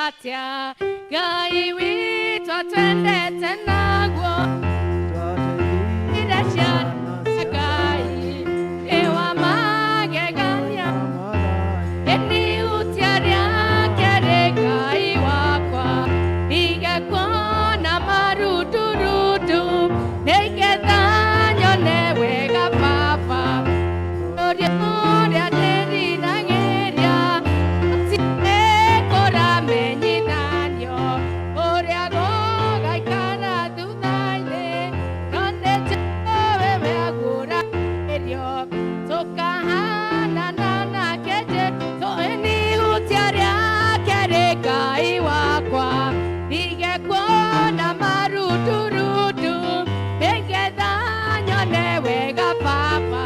Atĩa Ngai witũ atwendete naguo ira ciana Ngai nĩ wa magegania ĩnihutia rĩake rĩ Ngai wakwa ndigekuona marundurundu nĩgetha nyone wega baba ũrĩa ũrĩa ndĩriragĩria kũramenyithanio ũrĩa gũgaikara thutha-inĩ no nĩ njũĩ we agũragĩrio tũkahanana nake Jesũ ĩnihutia rĩake rĩ Ngai wakwa ndige kuona marundurundu nĩgetha nyone wega baba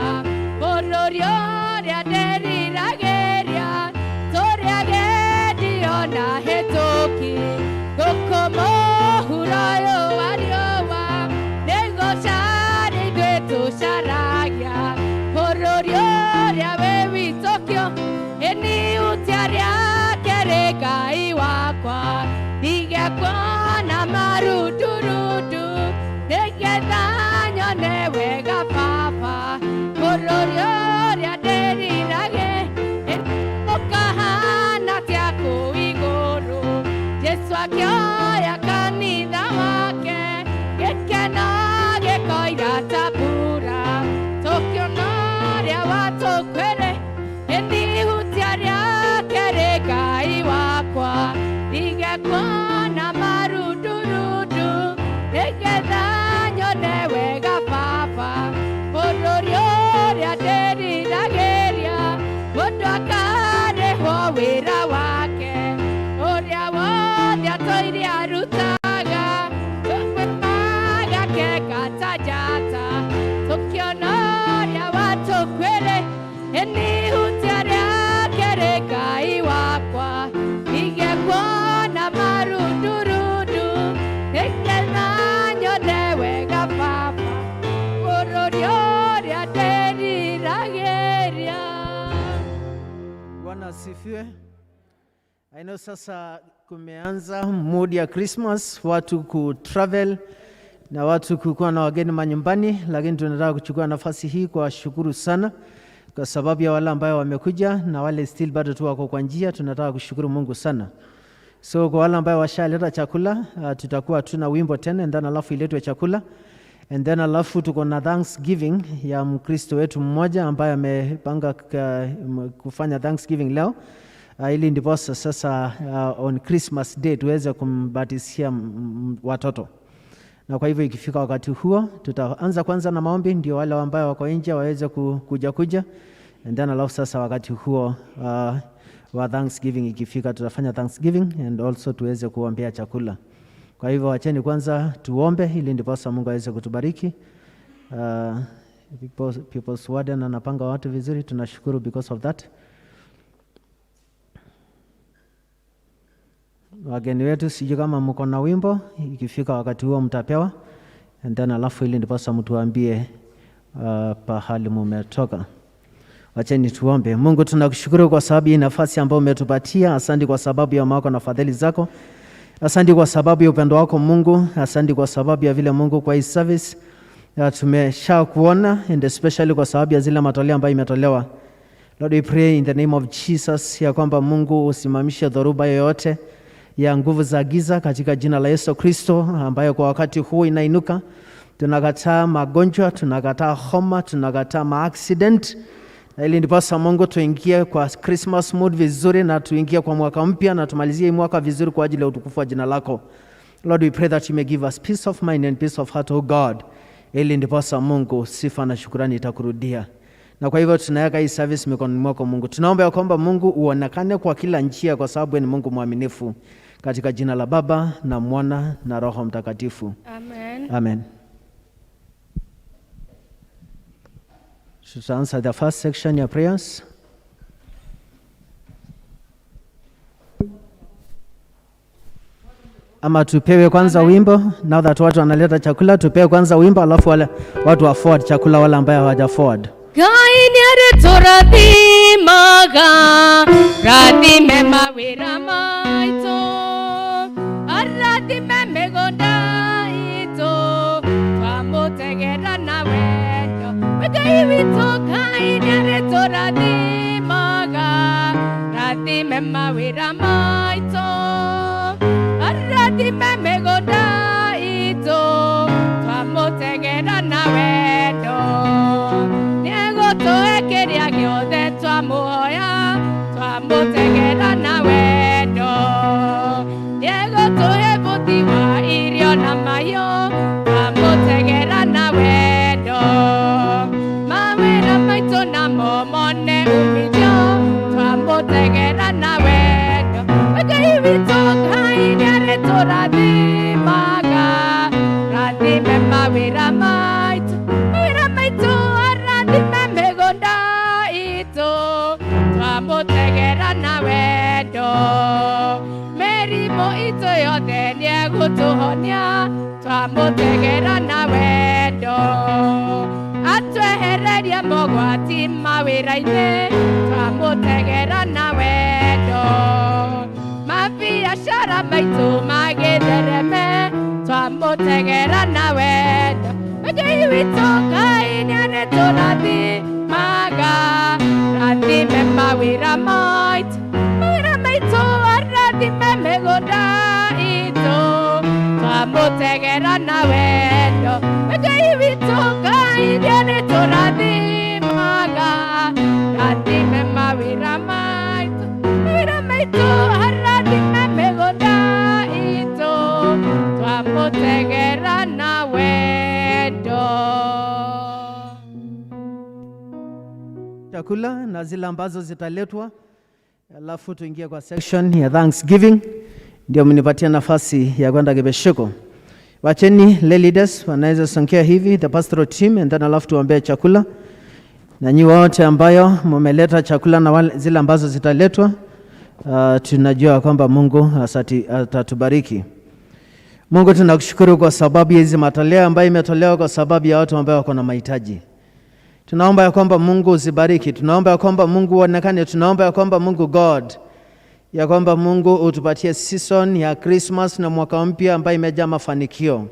bũrũri ũrĩa ndĩriragĩria tũrĩa agendi ona hĩtũki gũkũ mũhuro ũyũ wa riũa nĩgũcaria ithuĩ tũcaragia bũrũri ũrĩa wĩ witũkio ĩnihutia rĩake rĩ Ngai wakwa ndige kuona marundurundu nĩgetha nyone wega baba bũrũri ũrĩa ndĩriragĩ ũkahana atĩa kũu igũrũ Jesũ akĩoya kanitha wake gĩkeno gĩkoira ta mbura tũkĩona ũrĩa watũkuĩre ĩnihutia rĩake rĩ Ngai wakwa ndige kuona marundurundu nĩgetha nyone wega baba bũrũri ũrĩa ndĩriragĩria mũndũ akarĩhwo wĩra wake ũrĩa wothe atũire arutaga tũmwĩmaga ta njata tũkĩona ũrĩa watũkuĩre ĩnihutia rĩake rĩ Ngai wakwa ndige kuona marundurundu nĩgetha nyone wega baba bũrũri ũrĩa ndĩriragĩria. Bwana asifiwe. I know sasa kumeanza mood ya Christmas, watu ku travel na watu kukuwa na wageni manyumbani, lakini tunataka kuchukua nafasi hii kuwashukuru sana kwa sababu ya wale ambayo wamekuja na wale still bado tu wako kwa njia. Tunataka kushukuru Mungu sana. So kwa wale ambayo washaleta chakula, tutakuwa tuna wimbo tena and then alafu iletwe chakula and then alafu tuko na Thanksgiving ya Mkristo wetu mmoja ambaye amepanga kufanya Thanksgiving leo, ili ndiposa sasa on Christmas Day tuweze kumbatizia watoto. Na kwa hivyo ikifika wakati huo tutaanza kwanza na maombi, ndio wale ambao wako nje waweze kuja kuja and then alafu sasa wakati huo wa Thanksgiving ikifika tutafanya Thanksgiving and also tuweze kuombea chakula. Kwa hivyo wacheni kwanza tuombe ili ndiposa Mungu aweze kutubariki. People's warden anapanga watu vizuri, tunashukuru because of that. Wageni wetu, sijui kama mko na wimbo, ikifika wakati huo mtapewa and then alafu ili ndiposa mtuambie pahali mumetoka. Wacheni tuombe. Mungu, tunakushukuru kwa sababu ya nafasi ambayo umetupatia. Asante kwa sababu ya wema na fadhili zako. Asante kwa sababu ya upendo wako Mungu. Asante kwa sababu ya vile Mungu kwa hii service tumesha kuona and especially kwa sababu ya zile matoleo ambayo imetolewa. Lord, we pray in the name of Jesus ya kwamba Mungu usimamishe dhoruba yoyote ya nguvu za giza katika jina la Yesu Kristo ambayo kwa wakati huu inainuka. Tunakataa magonjwa, tunakataa homa, tunakataa maaccident. Na ili ndiposa Mungu tuingie kwa Christmas mood vizuri na tuingie kwa mwaka mpya na tumalizie mwaka vizuri kwa ajili ya utukufu wa jina lako. Lord, we pray that you may give us peace of mind and peace of heart, O God. Ili ndiposa Mungu sifa na shukrani itakurudia. Na kwa hivyo tunaweka hii service mikononi mwako Mungu. Tunaomba ya kwamba Mungu uonekane kwa kila njia kwa sababu ni Mungu mwaminifu. Katika jina la Baba na Mwana na Roho Mtakatifu. Amen. Amen. Tutaanza the first section ya prayers. Ama tupewe kwanza wimbo. Now that watu wanaleta chakula, tupewe kwanza wimbo alafu wale watu wa forward chakula, wale ambao hawaja forward. Ngai nĩarĩtũrathimaga, rathime mawĩra maitũ. nĩarĩtũrathimaga, rathime mawĩra maitũ, arathime mĩgũnda itũ, twamũtegera na wendo. Nĩegũtũhe kĩrĩa gĩothe twamũhoya, twamũtegera na wendo. Nĩegũtũhe bũthi wa irio na mahiũ, twamũtegera na wendo. Mawĩra maitũ namo mone umithio, twamũtegera na wendo. Ngai witũ Ngai nĩarĩtũrathimaga, rathime mawĩra maitũ, mawĩra maitũ, arathime mĩgũnda itũ, twamũtegera na wendo. Mĩrimũ itũ yothe nĩegũtũhonia, twamũtegera na wendo. Atwehererie mogwati mawĩra-inĩ, twamũtegera na wendo. Mabiacara maitũ magĩthereme, twamũtegera na wendo. Ngai witũ Ngai nĩarĩtũrathimaga, rathime mawĩra maitũ, mawĩra maitũ, arathime mĩgũnda itũ, twamũtegera na wendo. Ngai witũ Ngai nĩarĩtũrathimaga, rathime mawĩra maitũ, mawĩra maitũ, arathime mĩgũnda itũ, twamũtegera na wendo. Chakula na zile ambazo zitaletwa, alafu tuingie kwa section ya Thanksgiving, ndio mnipatie nafasi ya kwenda kibesheko. Wacheni lay leaders wanaweza songea hivi, the pastoral team, and then alafu tuombee chakula, na nyi wote ambayo mumeleta chakula na wale, zile ambazo zitaletwa, tunajua kwamba Mungu atatubariki. Mungu, tunakushukuru kwa sababu ya hizi matoleo ambayo imetolewa kwa sababu ya watu ambao wako na mahitaji. Tunaomba ya kwamba Mungu uzibariki, tunaomba ya kwamba Mungu uonekane, tunaomba ya kwamba Mungu God, ya kwamba Mungu utupatie season ya Christmas na mwaka mpya ambayo imejaa mafanikio.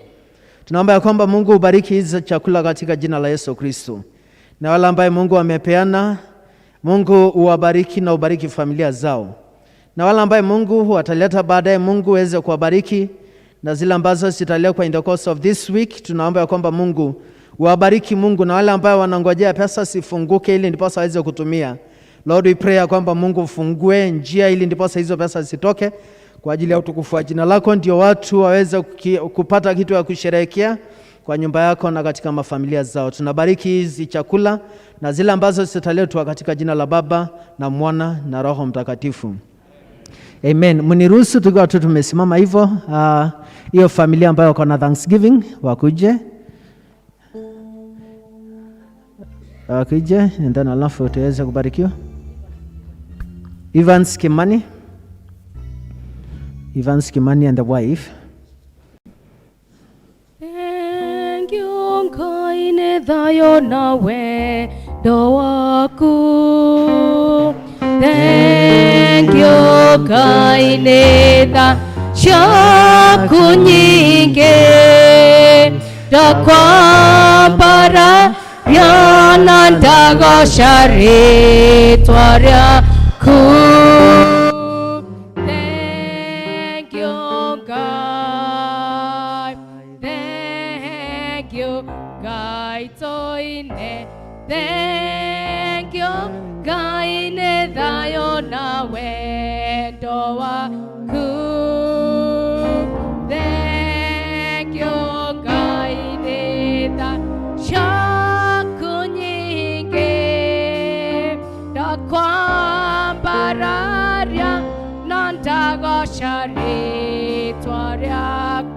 Tunaomba ya kwamba Mungu ubariki hizi chakula katika jina la Yesu Kristo, na wale ambaye Mungu amepeana, Mungu uwabariki na ubariki familia zao, na wale ambaye Mungu wataleta baadaye, Mungu uweze kuwabariki, na zile ambazo zitaletwa in the course of this week, tunaomba ya kwamba Mungu uwabariki Mungu, na wale ambao wanangojea pesa sifunguke ili ndiposa waweze kutumia. Lord, we pray ya kwamba Mungu ufungue njia ili ndiposa hizo pesa zitoke kwa ajili ya utukufu wa jina lako, ndio watu waweze kupata kitu ya kusherehekea kwa nyumba yako na katika mafamilia zao. Tunabariki hizi chakula na zile ambazo zitaletwa katika jina la Baba na Mwana na Roho Mtakatifu. Amen. Mniruhusu tukiwa tu tumesimama hivyo, hiyo familia ambayo wako na Thanksgiving wakuje, wakuje and then alafu tuweze kubarikiwa. Evans Kimani, Evans Kimani and the wife. Thank you, Ngai nĩ thayũ na wendo waku. Thank you, Ngai nĩ tha ciaku nyingĩ, ndakwambararia na ndagoca rĩtwa rĩaku. Thank you, God. Thank you, Ngai toine. Thank you, Ngai nĩ thayũ na wendo waku. Thank you, Ngai nĩ tha ciaku nyingĩ, ndakwambararia na ndagoca rĩtwa rĩaku.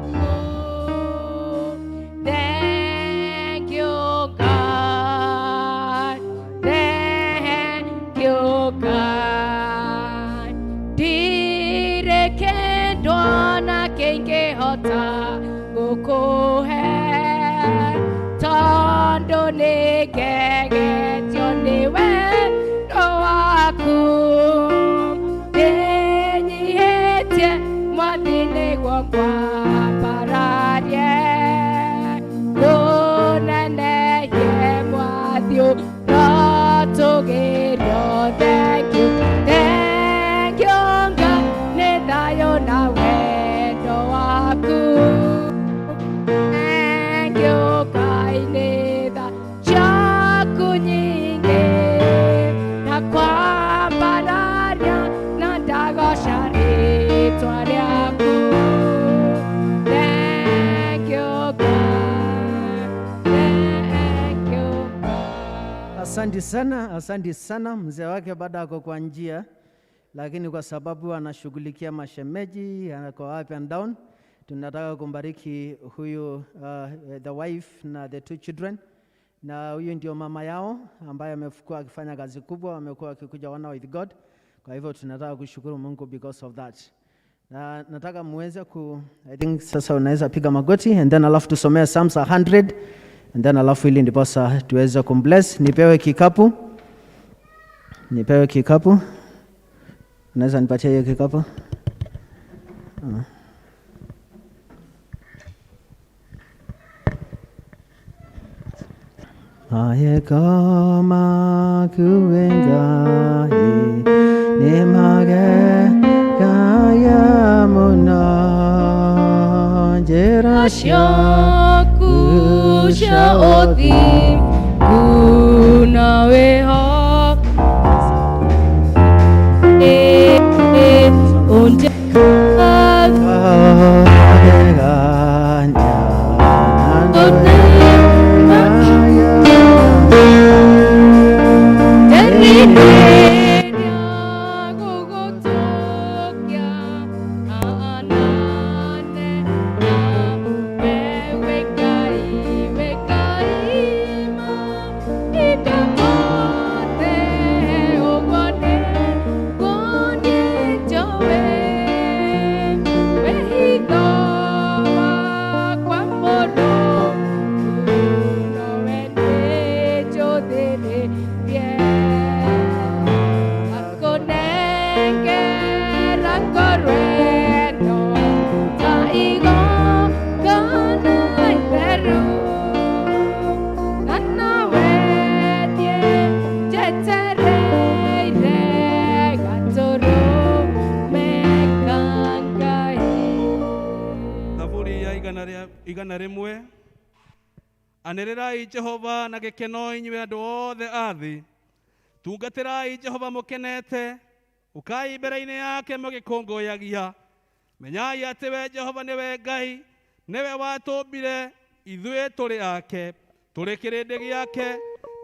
Thank you, God. Thank you, God. Ndirĩ kĩndũ na kĩngĩhota gũkũhe, tondũ nĩngegetio nĩ wendo waku. Ndĩnyihĩtie Mwathi nĩguo ngwambararie, ngũnenehie Mwathi ũrotũgĩrio. Asante sana, asante sana. Mzee wake bado ako kwa njia, lakini kwa sababu anashughulikia mashemeji, ako up and down, tunataka kumbariki huyu the wife na the two children, na huyu ndio mama yao ambaye amekuwa akifanya kazi kubwa, amekuwa akikuja One with God. Kwa hivyo tunataka kushukuru Mungu because of that. Na nataka muweze ku, I think sasa unaweza piga magoti and then alafu tusomee Psalms 100 and then alafu ili ndiposa tuweze kumbless. Nipewe kikapu, nipewe kikapu. Unaweza nipatia hiyo kikapu? Ah. Aye kama kuengai nimage kaya muno njĩra Ciaku cia ũthingu na wĩhokeku ũnjĩkaga Akonengera ngorweno ta igongona itheru na wendie njetereire gatũrũme ka Ngai. Thaburi ya 101. Anĩrĩrai Jehova na gĩkeno, inyuĩ andũ othe a thĩ. Tungatĩrai Jehova mũkenete, ũkai mbere-inĩ yake mũgĩkũngũyagia. Menyai atĩ we Jehova nĩwe Ngai, nĩwe watũmbire, ithuĩ tũrĩ ake, tũrĩ kĩrĩndĩ gĩake,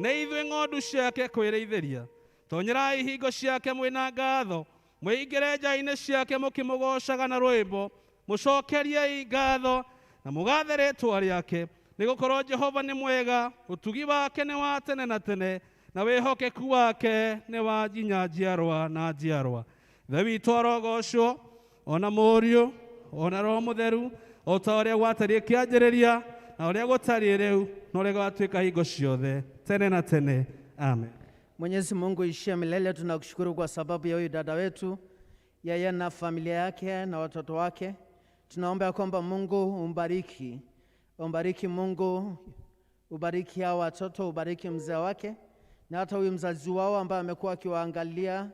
nĩ ithuĩ ng'ondu ciake kwĩrĩithĩria. Tonyerai hingo ciake mwĩna ngatho, mũingĩre nja-inĩ ciake mũkĩmũgoocaga na rwĩmbo. Mũcokeriei ngatho na mũgathe rĩĩtwa rĩake, nĩgũkorwo Jehova nĩ mwega, ũtugi wake nĩ wa tene na tene, na wĩhokeku wake nĩ wa nginya njiarwa na njiarwa. Ithe witũ arogocwo, ona Mũriũ, ona Roho Mũtheru, o ta ũrĩa gwatariĩ kĩanjĩrĩria, na ũrĩa gũtariĩ rĩu, na ũrĩa gũgatuĩka hingo ciothe, tene na tene. Amen. Mwenyezi Mungu ishie milele, tunakushukuru kwa sababu ya huyu dada wetu, yeye na familia yake na watoto wake. Tunaomba ya kwamba Mungu umbariki, umbariki Mungu, ubariki hao watoto, ubariki mzee wake na hata huyu mzazi wao ambaye amekuwa akiwaangalia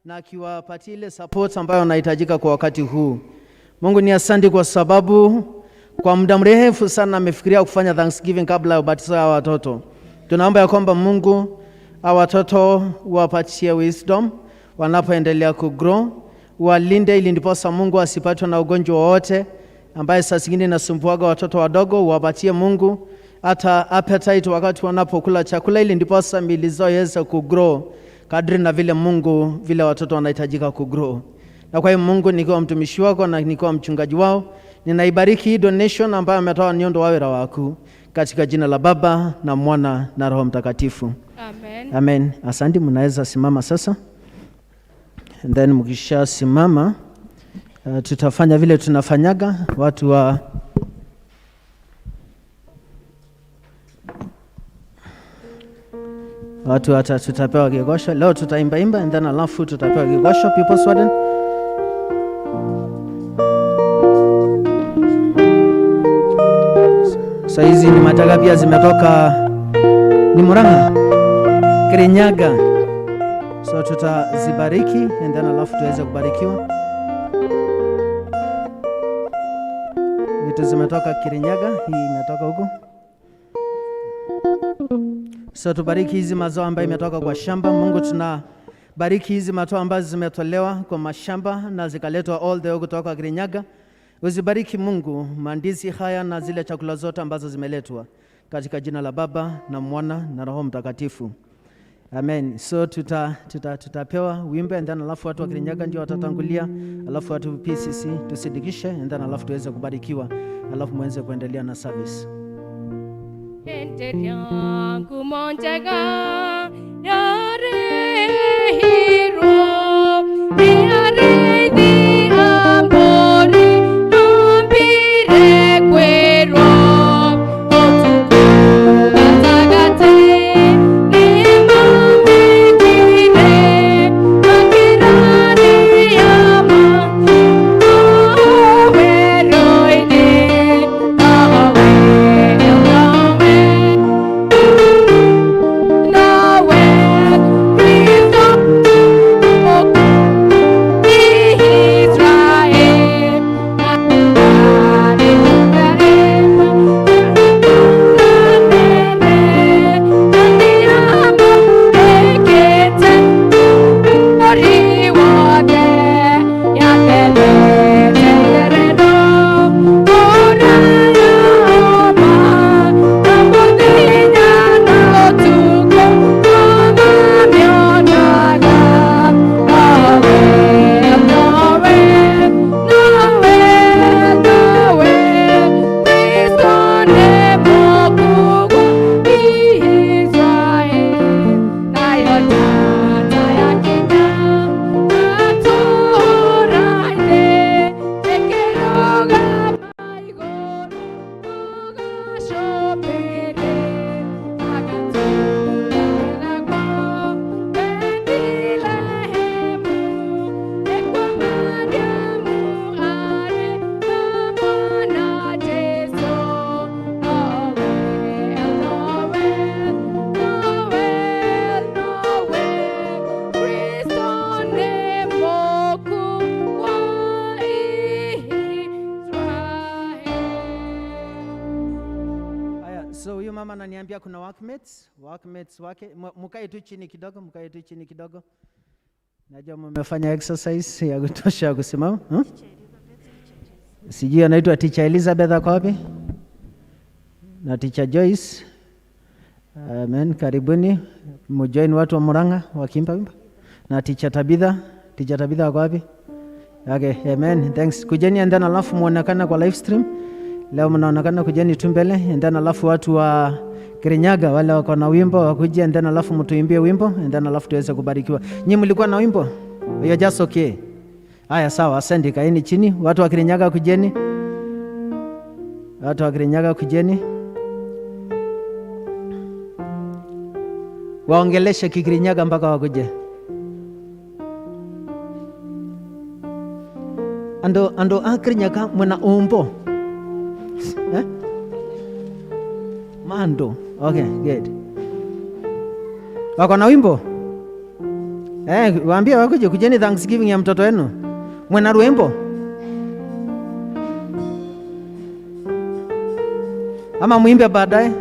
na akiwapatia ile support ambayo anahitajika kwa wakati huu. Mungu ni asante kwa sababu kwa muda mrefu sana amefikiria kufanya Thanksgiving kabla ya ubatizo wa watoto. Tunaomba ya kwamba Mungu hawa watoto wapatie wisdom wanapoendelea kugrow, walinde ili ndiposa Mungu asipatwe na ugonjwa wowote ambaye saa zingine inasumbuaga watoto wadogo. Wapatie Mungu hata appetite wakati wanapokula chakula, ili ndiposa miili zao iweze kugrow kadri na vile Mungu vile watoto wanahitajika kugrow. Na kwa hiyo Mungu, nikiwa mtumishi wako na nikiwa mchungaji wao, ninaibariki hii donation ambayo ametoa niondo wawira waku katika jina la Baba na Mwana na Roho Mtakatifu. Amen. Amen. Asante, mnaweza simama sasa. And then mkishasimama tutafanya vile tunafanyaga watu wa watu hata tutapewa kigosho leo, tutaimba imba and then alafu tutapewa kigosho people's warden. Saa hizi ni mataka pia zimetoka ni Murang'a, Kirinyaga, so tutazibariki and then alafu tuweze kubarikiwa. Vitu zimetoka Kirinyaga, hii imetoka huko. So tubariki hizi mazao ambayo imetoka kwa shamba. Mungu, tunabariki hizi matao ambazo zimetolewa kwa mashamba na zikaletwa all the way kutoka Kirinyaga. Uzibariki Mungu mandizi haya na zile chakula zote ambazo zimeletwa katika jina la Baba na Mwana na Roho Mtakatifu. Amen. So tutapewa wimbo and then alafu watu wa Kirinyaga ndio watatangulia, alafu watu PCC tusidikishe and then alafu tuweze kubarikiwa, alafu muweze kuendelea na service. Enteryangu monjega yarehiro niareithi ambori nambire kwerwo utuku gatagati nimamĩkire makĩrarĩama werũ-inĩ Nowe, Kristo, Israel, Haya, so huyu mama ananiambia kuna workmates wake. Mkae tu chini kidogo, mkae tu chini kidogo. Najua mmefanya exercise ya kutosha ya kusimama. Sijui anaitwa Teacher Elizabeth ako wapi? Na Teacher Joyce. Amen, karibuni mjoin watu wa Murang'a wakiimba wimbo. Na Teacher Tabitha, Teacher Tabitha ako wapi? Okay, amen. Thanks. Kujeni and then alafu muonekana kwa live stream. Leo mnaonekana, kujeni tu mbele and then alafu watu wa Kirinyaga wale wako na wimbo wakuje and then alafu mtuimbie wimbo and then alafu tuweze kubarikiwa. Nyinyi mlikuwa na wimbo? You're just okay. Haya, sawa, asante. Kaeni chini. Watu wa Kirinyaga kujeni. Watu wa Kirinyaga kujeni. Waongeleshe Kikirinyaga mpaka wakuje. Ando a Kirinyaga mwana umbo. Eh? Mando. Okay, good. Wako na wimbo? Waambie wakuje, kujeni Thanksgiving ya mtoto wenu. Mwana rwimbo? Ama muimbe baadaye?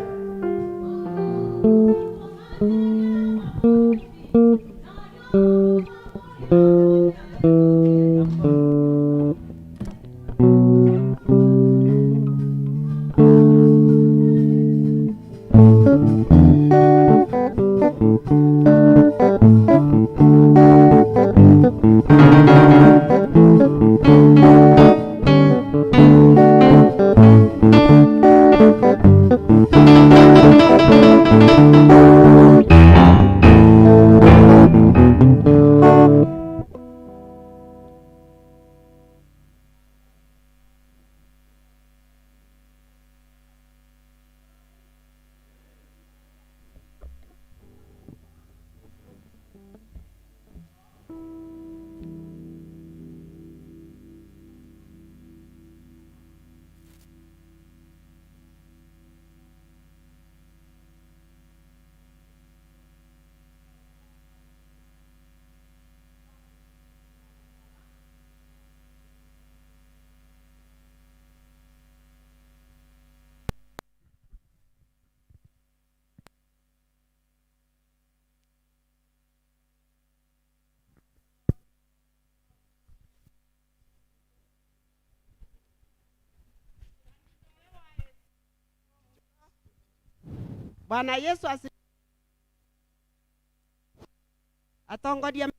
Bwana Yesu asifiwe. Atongoria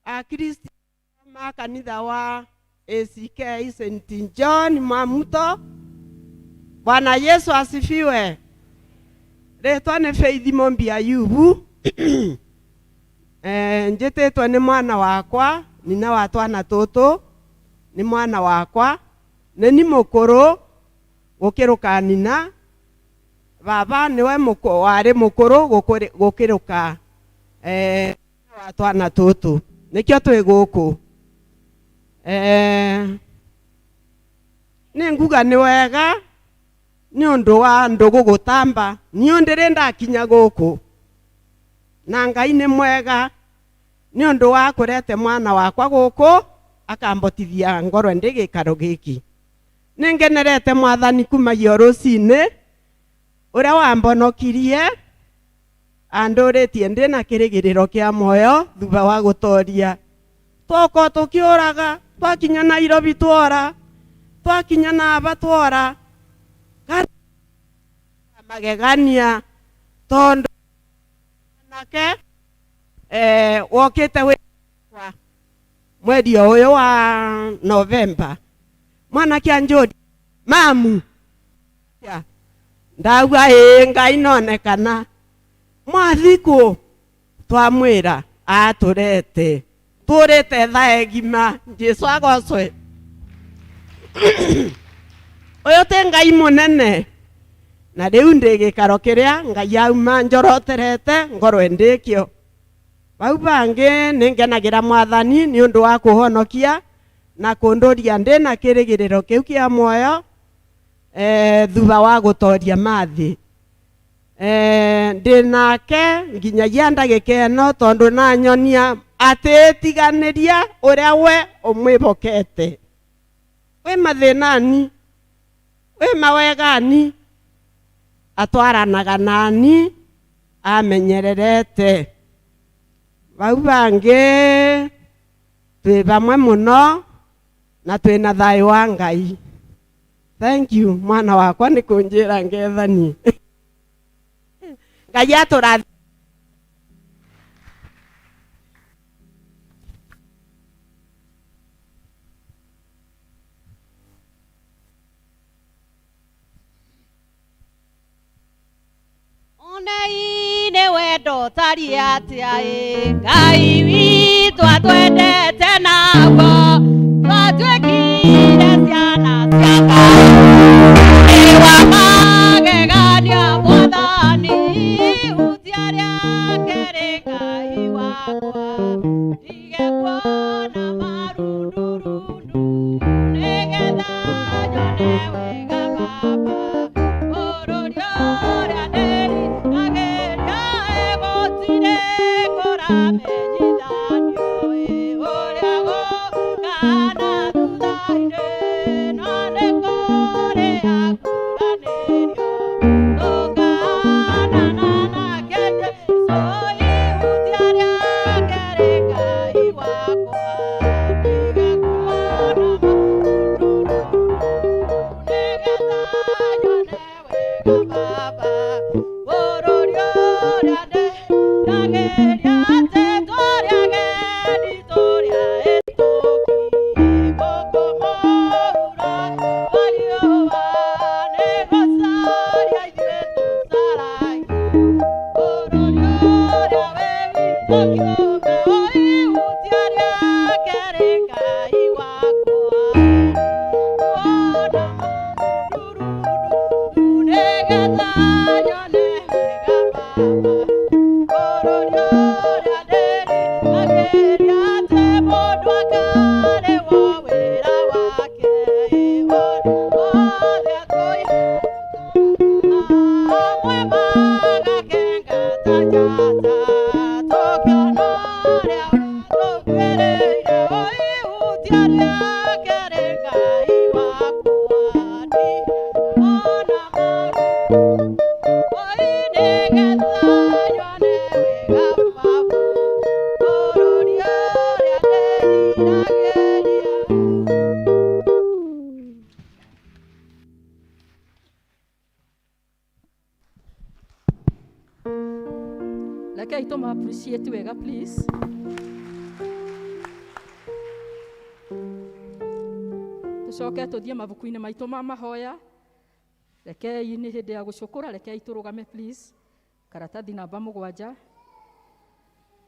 Akristo ma kanitha wa ACK St. John Mwamuto. Bwana Yesu asifiwe. Ritwa ni Faith Mombi Ayubu. Njititwe ni mwana wakwa, nina wa twana tutu, ni mwana wakwa, ni ni mukuru gukiruka nina. Baba niwe wari mukuru gukiruka wa twana tutu. Nikio twi guku. Ni nguga ni wega ni undu wa ndugu gutamba ni ndiri ndakinya guku na Ngai ni mwega ni undu wa kurete mwana wakwa guku akambotithia ngorwe ndi gikaro giki. Ningenerete mwathani kumagia rucini uria wambonokirie anduritie ndi na kirigiriro kia moyo thutha wa gutoria. Twoko tukiuraga twakinya Nairobi twora twakinya Nava twora magegania tondu nake wokite wi mweri uyu wa November mwanake anjuri mamu ndauga ĩ Ngai nonekana mwathiku twamwira aturete turite thaa egima Jesu agocwe. Uyu ti Ngai munene na riu ndi gikaro kiria Ngai auma njoroterete ngorwe ndikio. Bau bangi ningenagira mwathani ni undu wa kuhonokia na kunduria ndi na kirigiriro kiu kia moyo thutha wa gutoria mathi. Ndi nake nginyagia ndagika ino tondu nanyonia atitiganiria uria we umwibokete. Wi mathinani wi mawegani atwaranaga nani amenyererete. Bau bangi twi bamwe muno na twina thayu wa Ngai. Thank you mwana wakwa ni kunjira ngethani. Ngai atũrathime. Onei-inĩ wendo ũtariĩ atĩa ĩ, Ngai witũ atwendete naguo, twatuĩkire ciana cia Ngai. Nĩ wa magegania Mwathani, ihutia rĩake rĩ Ngai wakwa, ndige kuona marundurundu, nĩgetha nyone wega Baba. Bũrũri ũrĩa ndĩriragĩria ĩ, gũtirĩ kũramenyithanio ĩ, ũrĩa gũkahana thutha-inĩ, no nĩ kũrĩ akũranĩrio, tũkahanana nake Jesũ, ihutia rĩake rĩ Ngai wakwa, ndige kuona marundurundu, nĩgetha nyone wega Baba. Bũrũri ũrĩa ndĩriragĩria atĩ tũrĩ ageni tũrĩ ahĩtũki, gũkũ mũhuro wa riũa nĩgũcaria ithuĩ tũcaragia. Bũrũri ũrĩa wĩ witũ kĩũmbe, ihutia rĩake rĩ Ngai wakwa, kuona marundurundu, nĩgetha nyone wega Baba. Bũrũri ũrĩa ndĩriragĩria atĩ mũndũ akarĩhwo wĩra wake, ũrĩa wothe atũigaga, amwe magakenga ta njata, tũkĩonwo Tũma appreciate wega please. Tũcoke tũthiĩ mabuku-inĩ maitũ ma mahoya. Rekei nĩ hĩndĩ ya gũcũkũra, rekei tũrũgame please. Karatathi namba 7.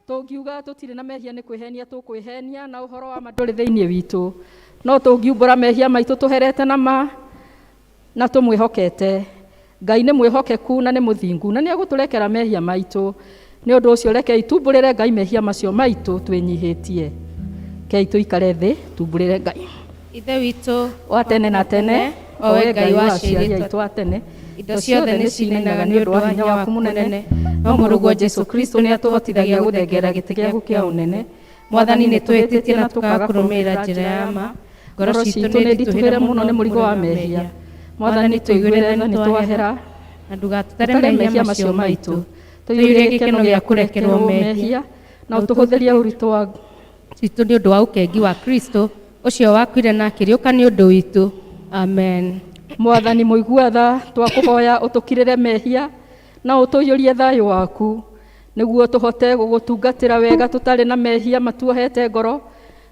Tũngiuga tũtirĩ na mehia nĩ kwĩhenia tũkwĩhenia, na ũhoro wa ma ndũrĩ thĩinĩ witũ. No tũngiumbũra mehia maitũ tũherete na ma na tũmwĩhokete. Ngai nĩ mwĩhokeku na nĩ mũthingu na nĩ egũtũrekera mehia maitũ. Nĩ ũndũ ũcio rekei tumbũrĩre Ngai mehia macio maitũ twĩnyihĩtie. Rekei tũikare thĩ tumbũrĩre Ngai. Ithe witũ wa tene na tene, o we Ngai wa aciari aitũ a tene, indo ciothe nĩ cininaga nĩ ũndũ wa hinya waku mũnene, no mũrũguo Jesũ Kristo nĩ atũhotithagia gũthengerera gĩtĩ gĩaku kĩa ũnene. Mwathani, nĩ twĩhĩtĩtie na tũkaga kũrũmĩrĩra njĩra ya ma. Ngoro ngoro citũ nĩ nditũhĩre mũno nĩ mũrigo wa mehia. Mwathani, tũiguĩre tha nĩ twahera, na ndũgatũtare tũtare mehia mehia macio macio maitũ. maitũ. Tũiyũrie Tũiyũrie gĩkeno gĩkeno gĩa gĩa kũrekerwo kũrekerwo mehia mehia, na ũtũhũthĩrie ũritũ wa citũ nĩ ũndũ wa ũkengi wa Kristo ũcio wakuire na akĩriũka nĩ ũndũ witũ. Amen. Mwathani mũigua tha, twakũhoya ũtũkirĩre mehia na ũtũiyũrie thayũ waku, nĩguo tũhote gũgũtungatĩra wega tũtarĩ na mehia matuohete ngoro,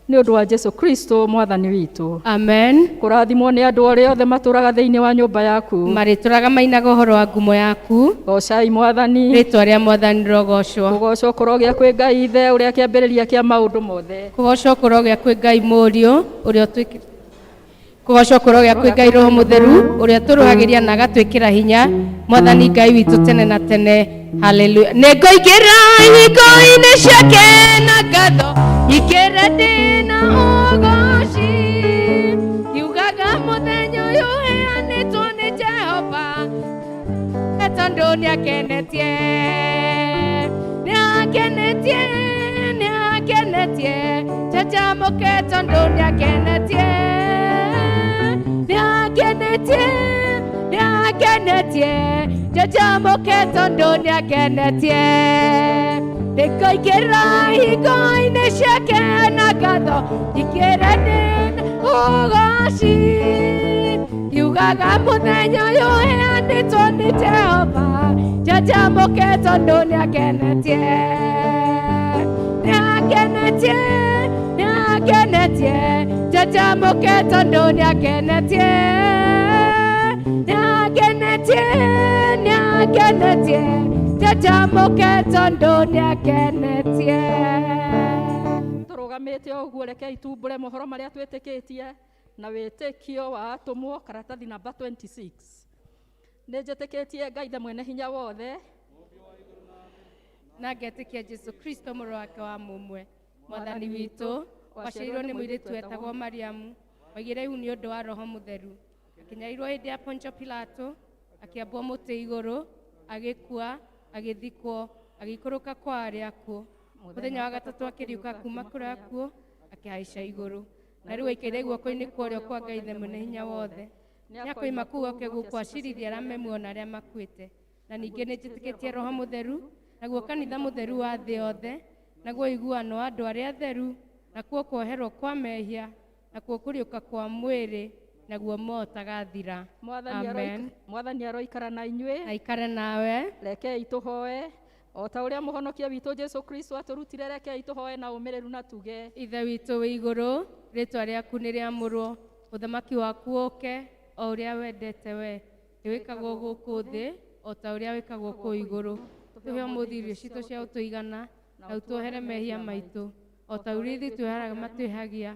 nĩ ũndũ wa Jesũ Kristo Mwathani witũ. Amen. Kũrathimwo nĩ andũ arĩa othe matũraga thĩinĩ wa nyũmba yaku. Marĩtũraga mainaga ũhoro wa ngumo yaku. Goocai Mwathani. Rĩtwa rĩa Mwathani rĩrogocwo. Kũgoocwo kũrogĩa kwĩ Ngai Ithe ũrĩa kĩambĩrĩria kĩa maũndũ mothe. Kũgocwo kũrogĩa kwĩ Ngai Mũriũ ũrĩa ũtwĩkĩ Kũgocwo kũrogĩa kwĩ Ngai Roho Mũtheru ũrĩa ũtũrũhagĩria na agatwĩkĩra hinya, Mwathani Ngai witũ tene na tene. Haleluya. Nĩngũingĩra ihingo-inĩ ciake na ngatho, ingĩre ndĩna ũgoci, ngiugaga mũthenya ũyũ ũheanĩtwo nĩ Jehova, tondũ nĩakenetie, nĩakenetie, nĩakenetie, njanjamũke tondũ nĩakenetie, nĩakenetie, nĩakenetie, njanjamũke tondũ nĩakenetie. Nĩngũingĩra ihingo-inĩ ciake na ngatho, ingĩre ndĩna ũgoci, ngiugaga mũthenya ũyũ ũheanĩtwo nĩ Jehova, njanjamũke tondũ nĩakenetie, nĩakenetie, nĩakenetie, njanjamũke tondũ nĩakenetie, nĩakenetie, nĩakenetie, njanjamũke tondũ nĩakenetie. Tũrũgamĩte o ũguo, rekei tumbũre mohoro marĩa twĩtĩkĩtie na wĩtĩkio wa atũmwo, karatathi namba 26. Nĩ njĩtĩkĩtie Ngai Ithe mwene hinya wothe, na ngetĩkia Jesũ Kristo mũrũ wake wa mũmwe, Mwathani witũ, waciarirwo nĩ mũirĩtu wetagwo Mariamu, waigire ihu nĩ ũndũ wa Roho Mũtheru, akĩnyarirwo hĩndĩ ya Pontio Pilato, akĩambwo mũtĩ igũrũ, agĩkua, agĩthikwo, agĩikũrũka kwa arĩa akuũ. Mũthenya wa gatatũ akĩriũka kuma kũrĩ akuũ, akĩhaica igũrũ, na rĩu aikaire guoko-inĩ kwa ũrĩo kwa Ngai Ithe mwene hinya wothe. Nĩakoima kũu oke gũkũ acirithie arĩa me muoyo na arĩa makuĩte. Na ningĩ nĩnjĩtĩkĩtie Roho Mũtheru, naguo kanitha mũtheru wa thĩ yothe, naguo ũiguano wa andũ arĩa atheru, nakuo kuoherwo kwa mehia, nakuo kũriũka kwa mwĩrĩ, naguo muoyo ũtagathira. Amen. Mwathani aroikara na inyuĩ. Aikare nawe. Rekei tũhoe o ta ũrĩa mũhonokia witũ Jesũ Kristo atũrutire, rekei tũhoe na ũmĩrĩru na tuge. Ithe witũ wĩ igũrũ, rĩtwa rĩaku nĩ rĩamũrwo, ũthamaki waku ũke, o ũrĩa wendete we, nĩwĩkagwo gũkũ thĩ o ta ũrĩa wĩkagwo kũu igũrũ. Tũhe ũmũthĩ irio citũ cia ũtũigana, na ũtuohere mehia maitũ, o ta ũrĩa ithuĩ twĩheraga matwĩhagia.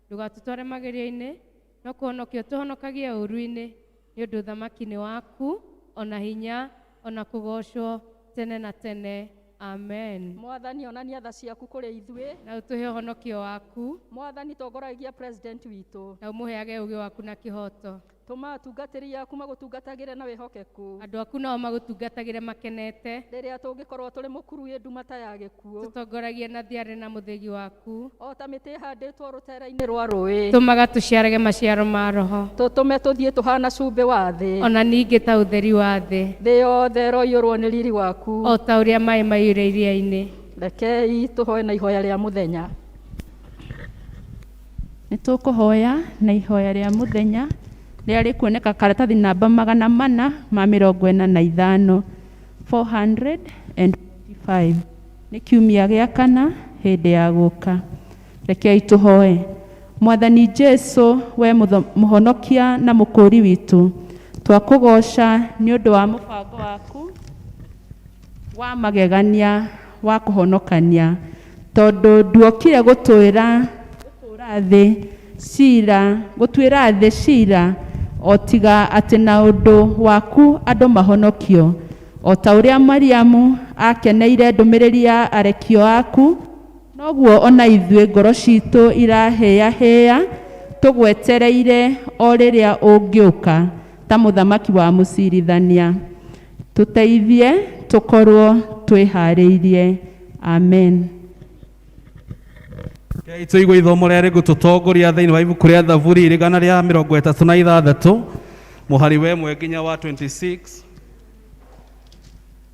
Ndũgatũtware magerio-inĩ, no kũhonokia ũtũhonokagie ũũru-inĩ, nĩ ũndũ ũthamaki nĩ waku, ona hinya, ona kũgoocwo tene na tene. Amen. Mwathani, onania tha ciaku kũrĩ ithuĩ, na ũtũhe ũhonokio waku. Mwathani, tongoragia president witũ, na ũmũheage ũũgĩ waku na kĩhooto. Tũma atungatĩri aku magũtungatagĩre na wĩhokeku, andũ aku nao magũtungatagĩre makenete, rĩrĩa tũngĩkorwo tũrĩ mũkuru wĩ nduma ta ya gĩkuũ. Tũtongoragie na thiarĩ na mũthĩgi waku, o ta mĩtĩ ĩhandĩtwo rũtere-inĩ rwa rũĩ. Tũmaga tũciarage maciaro ma Roho, tũtũme tũthiĩ tũhana cumbĩ wa thĩ, ona ningĩ ta ũtheri wa thĩ. Thĩ yothe ĩroiyũrwo nĩ riri waku, o ta ũrĩa maĩ maiyũire iria-inĩ. Rekei tũhoe na ihoya rĩa mũthenya. Nĩ tũkũhoya na ihoya rĩa mũthenya rĩrĩa rĩkuoneka karatathi namba 445, 445. Nĩ kiumia gĩa kana hĩndĩ ya gũka. Rekei tũhoe. Mwathani Jesu, we mũhonokia na mũkũũri witũ, twakũgooca nĩ ũndũ wa mũbango waku wa magegania wa kũhonokania, tondũ nduokire gũtwĩra thĩ cira, gũtuĩra thĩ cira o tiga atĩ na ũndũ waku andũ mahonokio, o ta ũrĩa Mariamu akeneire ndũmĩrĩri ya arekio aku, noguo ona ithuĩ ngoro citũ irahĩahĩa tũgwetereire o rĩrĩa ũngĩũka ta mũthamaki wa mũcirithania. Tũteithie tũkorwo twĩharĩirie. Amen. Rekei tũigue ithomo rĩrĩa rĩgũtũtongoria thĩinĩ wa ibuku rĩa Thaburi 136 mũhari wa 1 nginya wa 26.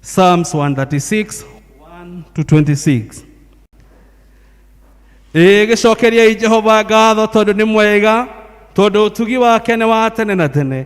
Psalms 136 1 to 26. Ĩĩ gĩcokeriei Jehova ngatho tondũ nĩ mwega, tondũ ũtugi wake nĩ wa tene na tene.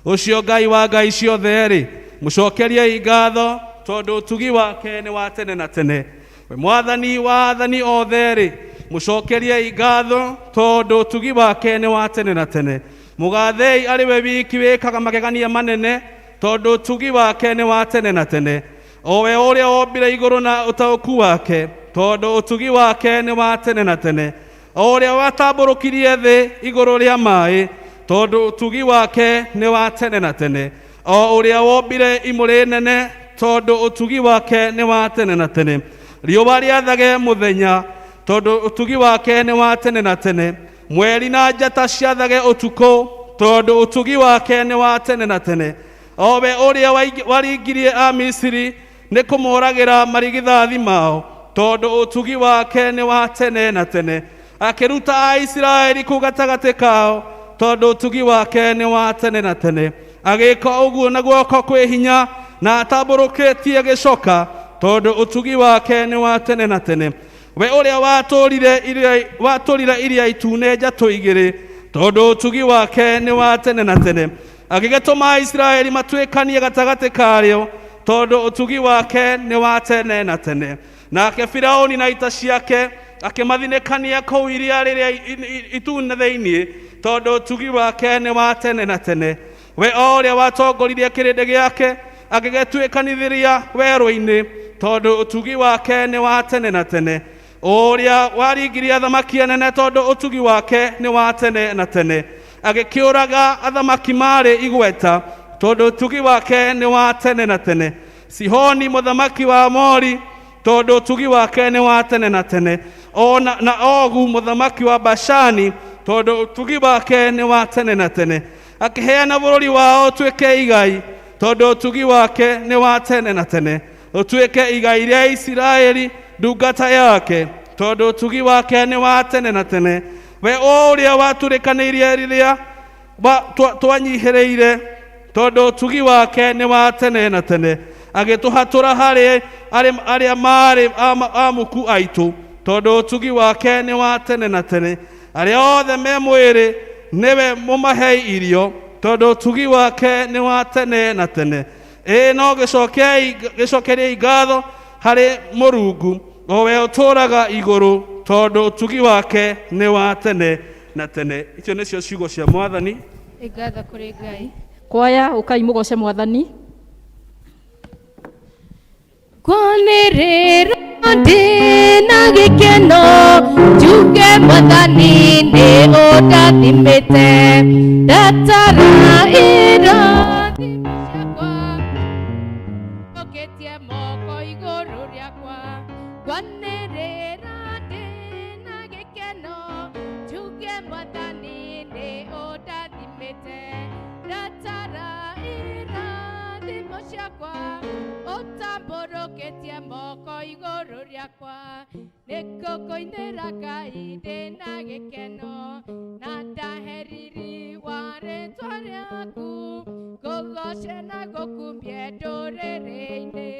Ũcio Ngai wa ngai ciothe rĩ, mũcokeriei ngatho tondũ ũtugi wake nĩ wa tene na tene. We Mwathani wa athani othe rĩ, mũcokeriei ngatho tondũ ũtugi wake nĩ wa tene na tene. Mũgathei arĩ we wiki wĩkaga magegania manene, tondũ ũtugi wake nĩ wa tene na tene. O we ũrĩa wombire igũrũ na ũtaũku wake, tondũ ũtugi wake nĩ wa tene na tene. O ũrĩa watambũrũkirie thĩ igũrũ rĩa maĩ, tondũ ũtugi wake nĩ wa tene na tene. O ũrĩa wombire imũrĩ nene, tondũ ũtugi wake nĩ wa tene na tene. Riũa rĩathage mũthenya, tondũ ũtugi wake nĩ wa tene na tene. Mweri na njata ciathage ũtukũ, tondũ ũtugi wake nĩ wa tene na tene. O we ũrĩa waringirie Amisiri nĩ kũmoragĩra marigithathi mao, tondũ ũtugi wake nĩ wa tene na tene. Akĩruta Aisiraeli kũu gatagatĩ kao, tondũ ũtugi wake nĩ wa tene na tene. Agĩka ũguo na guoko kwĩ hinya na atambũrũkĩtie gĩcoka, tondũ ũtugi wake nĩ wa tene na tene. We ũrĩa watũrire iria itune njatũ igĩrĩ, tondũ ũtugi wake nĩ wa tene na tene. Agĩgĩtũma Aisiraeli matuĩkanie gatagatĩ karĩo, tondũ ũtugi wake nĩ wa tene na tene. Nake Firaũni na ita ciake akĩmathinĩkania kũu iria rĩrĩa itune thĩinĩ, tondũ ũtugi wake nĩ wa tene na tene. We o ũrĩa watongoririe kĩrĩndĩ gĩake agĩgĩtuĩkanithĩria werũ-inĩ, tondũ ũtugi wake nĩ wa tene na tene. Ũrĩa waringirie athamaki anene, tondũ ũtugi wake nĩ wa tene na tene. Agĩkĩũraga athamaki marĩ igweta, tondũ ũtugi wake nĩ wa tene na tene. Sihoni mũthamaki wa Amori, tondũ ũtugi wake nĩ wa tene na tene. Ona na Ogu mũthamaki wa Bashani, tondũ ũtugi wake nĩ wa tene na tene. Akĩheana bũrũri wao ũtuĩke igai, tondũ ũtugi wake nĩ wa tene na tene. Ũtuĩke igai rĩa Isiraeli ndungata yake, tondũ ũtugi wake nĩ wa tene na tene. We ũrĩa watũrĩkanĩirie rĩrĩa twanyihĩrĩire, tondũ ũtugi wake nĩ wa tene na tene. Agĩtũhatũra harĩ arĩa marĩ amuku aitũ, tondũ ũtugi wake nĩ wa tene na tene. Arĩa othe me mwĩrĩ nĩwe mũmahei irio, tondũ ũtugi wake nĩ wa tene na tene. Ĩĩ no gĩcokeriei ngatho harĩ Mũrungu, o we ũtũũraga igũrũ, tondũ ũtugi wake nĩ wa tene na tene. Icio nĩcio ciugo cia Mwathani. Ngatho kũrĩ Ngai. Kwaya ũkai mũgoce Mwathani. Kwanĩrĩra ndĩna gĩkeno, njuge Mwathani nĩ ũndathimĩte, ndatara irathimo ciakwa, ũkĩtie moko igũrũ rĩakwa. Kwanĩrĩra ndĩna gĩkeno, njuge Mwathani nĩ ũndathimĩte, ndatara irathimo ciakwa, ũtambũrũkĩtie moko igũrũ rĩakwa. Nĩngũkũinĩra Ngai ndĩna gĩkeno, na ndahe riri wa rĩtwa rĩaku, ngũgoce na ngũkumie ndũrĩrĩ-inĩ,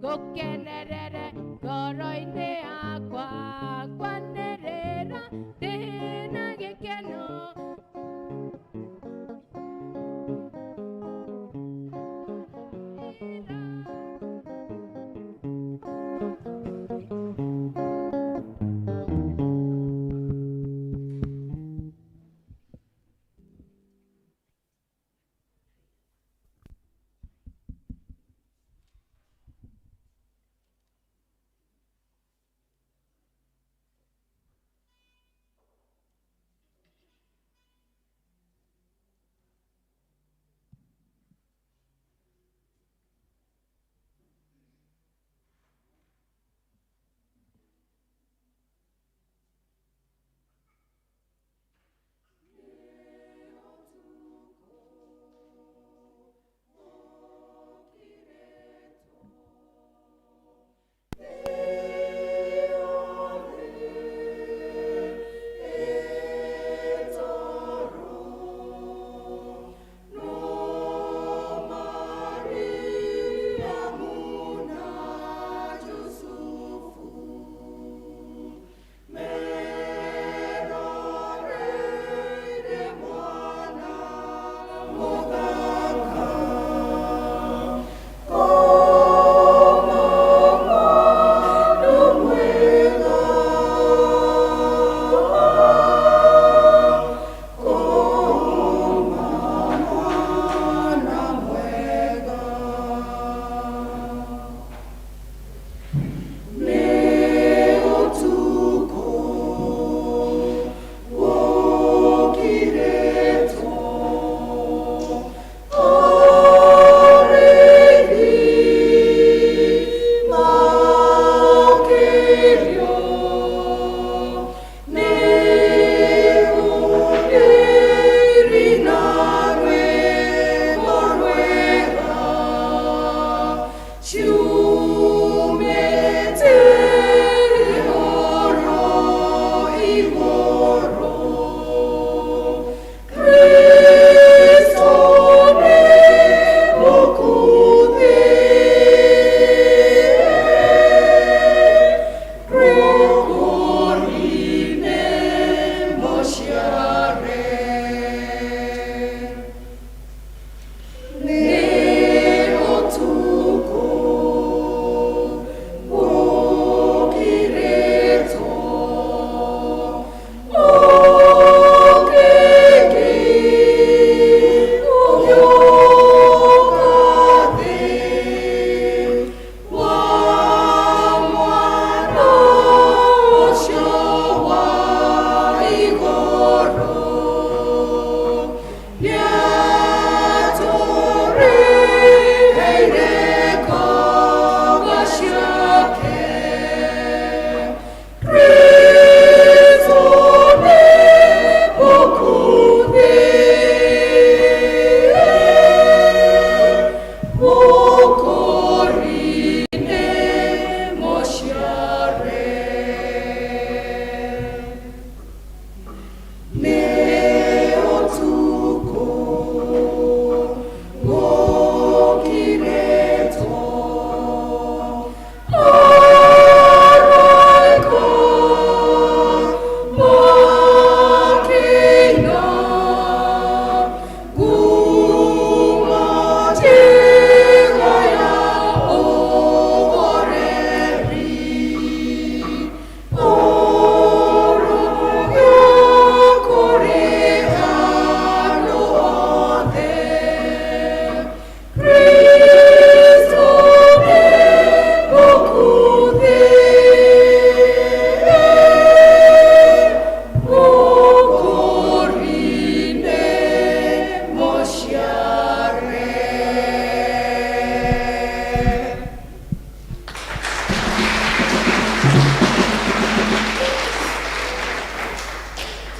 ngũkenerere ngoro-inĩ yakwa. Ngwanĩrĩra ndĩna gĩkeno.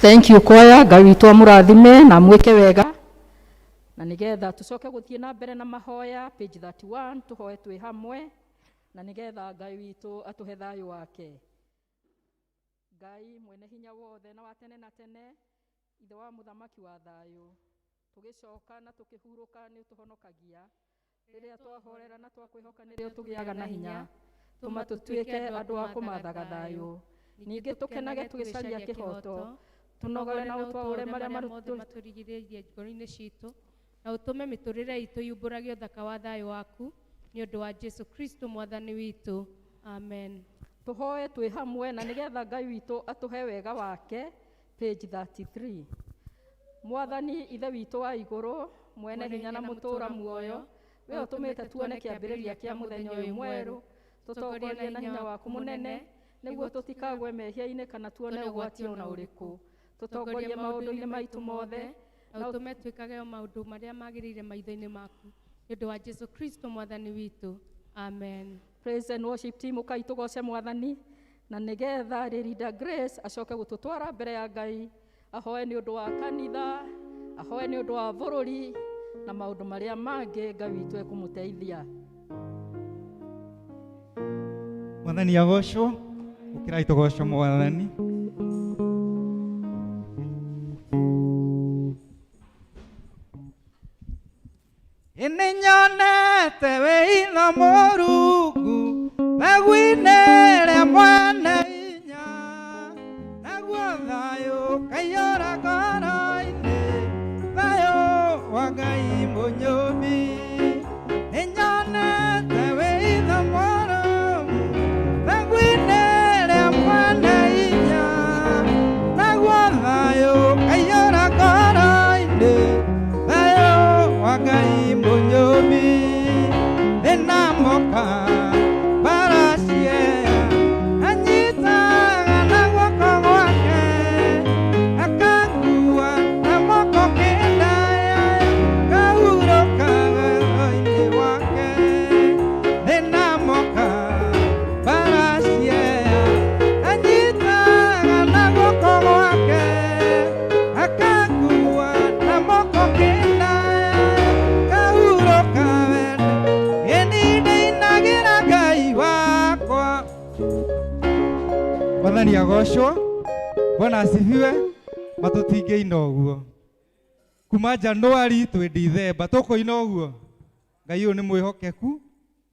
Thank you kwaya, Ngai witũ amũrathime na amwĩke wega. Na nĩgetha tũcoke gũthiĩ na mbere na mahoya page 31 tũhoe twĩ hamwe na nĩgetha Ngai witũ atũhe thayũ wake. Ngai mwene hinya wothe na wa tene na tene, ithe wa mũthamaki wa thayũ, tũgĩcoka na tũkĩhurũka nĩ ũtũhonokagia. Rĩrĩa twahorera na twakwĩhoka nĩrĩo tũgĩaga na hinya. Tũma tũtuĩke andũ a kũmathaga thayũ. Ningĩ tũkenage tũgĩcaria kĩhoto, tũnogore na ũtwaũre marĩa mothe matũrigĩrĩirie ngoro-inĩ citũ na ũtũme mĩtũrĩre itũ yumbũrage ũthaka wa thayũ waku nĩ ũndũ wa Jesu Kristo mwathani witũ, amen. Tũhoe twĩ hamwe na nĩgetha Ngai witũ atũhe wega wake page 33. Mwathani ithe witũ wa igũrũ, mwene hinya na mũtũũra muoyo, we ũtũmĩte tuone kĩambĩrĩria kĩa mũthenya ũyũ mwerũ, tũtongorie na hinya waku mũnene nĩguo tũtikagwe mehia-inĩ kana tuone ũgwati ona ũrĩkũ. Tũtongorie maũndũ-inĩ maitũ mothe na ũtũme twĩkage o maũndũ marĩa magĩrĩire maitho-inĩ maku nĩ ũndũ wa Jesu Kristo mwathani witũ, amen. Praise and worship team ũkai tũgoce mwathani na nĩgetha Ririda Grace acoke gũtũtwara mbere ya Ngai, ahoe nĩ ũndũ wa kanitha, ahoe nĩ ũndũ wa bũrũri na maũndũ marĩa mangĩ Ngai witũ ekũmũteithia. Mwathani agocwo, ũkĩrai tũgoco mwathani. Nĩnyonete wĩitho Mũrungu mbegũ-inĩ ĩrĩa mwene hinya, naguo thayũ ũkaiyũra ngoro-inĩ, thayũ wa Ngai mũnyũmbi. Nĩnyonete wĩitho Mũrungu mbegũ-inĩ ĩrĩa mwene hinya, naguo thayũ ũkaiyũra ngoro-inĩ, thayũ wa Ngai mũnyũmbi. Nĩnamoka mbaraciea anyitaga na guoko gwake, akangua na moko kĩndaya, kahurũka wendo-inĩ wake. Nĩnamoka mbaraciea anyitaga na guoko gwake, akangua na moko kĩndaya, kahurũka wendo. Ĩni ndĩinagĩra Ngai wakwa. Mwathani agocwo, Bwana asifiwe. Matũtingĩina ũguo kuma Januari twĩ Dithemba tũkũina ũguo. Ngai ũyũ nĩ mwĩhokeku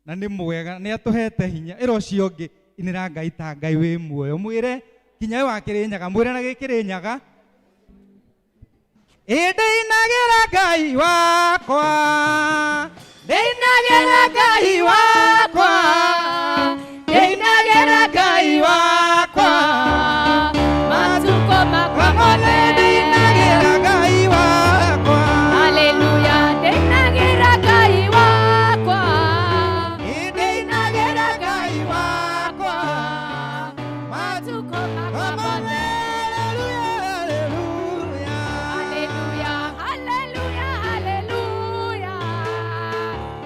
na nĩ mwega, nĩ atũhete hinya. Ĩra ũcio ũngĩ, inĩra Ngai ta Ngai wĩ muoyo, mwĩre kinya wĩ wa Kĩrĩnyaga, mwĩre na gĩkĩrĩnyaga. Ĩndĩinagĩra Ngai wakwa, ndĩinagĩra Ngai wakwa, ndĩinagĩra Ngai wakwa, Matukũ makwa mothe ndĩinagĩra Ngai wakwa. Haleluya, ndĩinagĩra Ngai wakwa, Ndĩinagĩra Ngai wakwa, matukũ makwa mothe. mothe. Haleluya, Haleluya, haleluya, haleluya.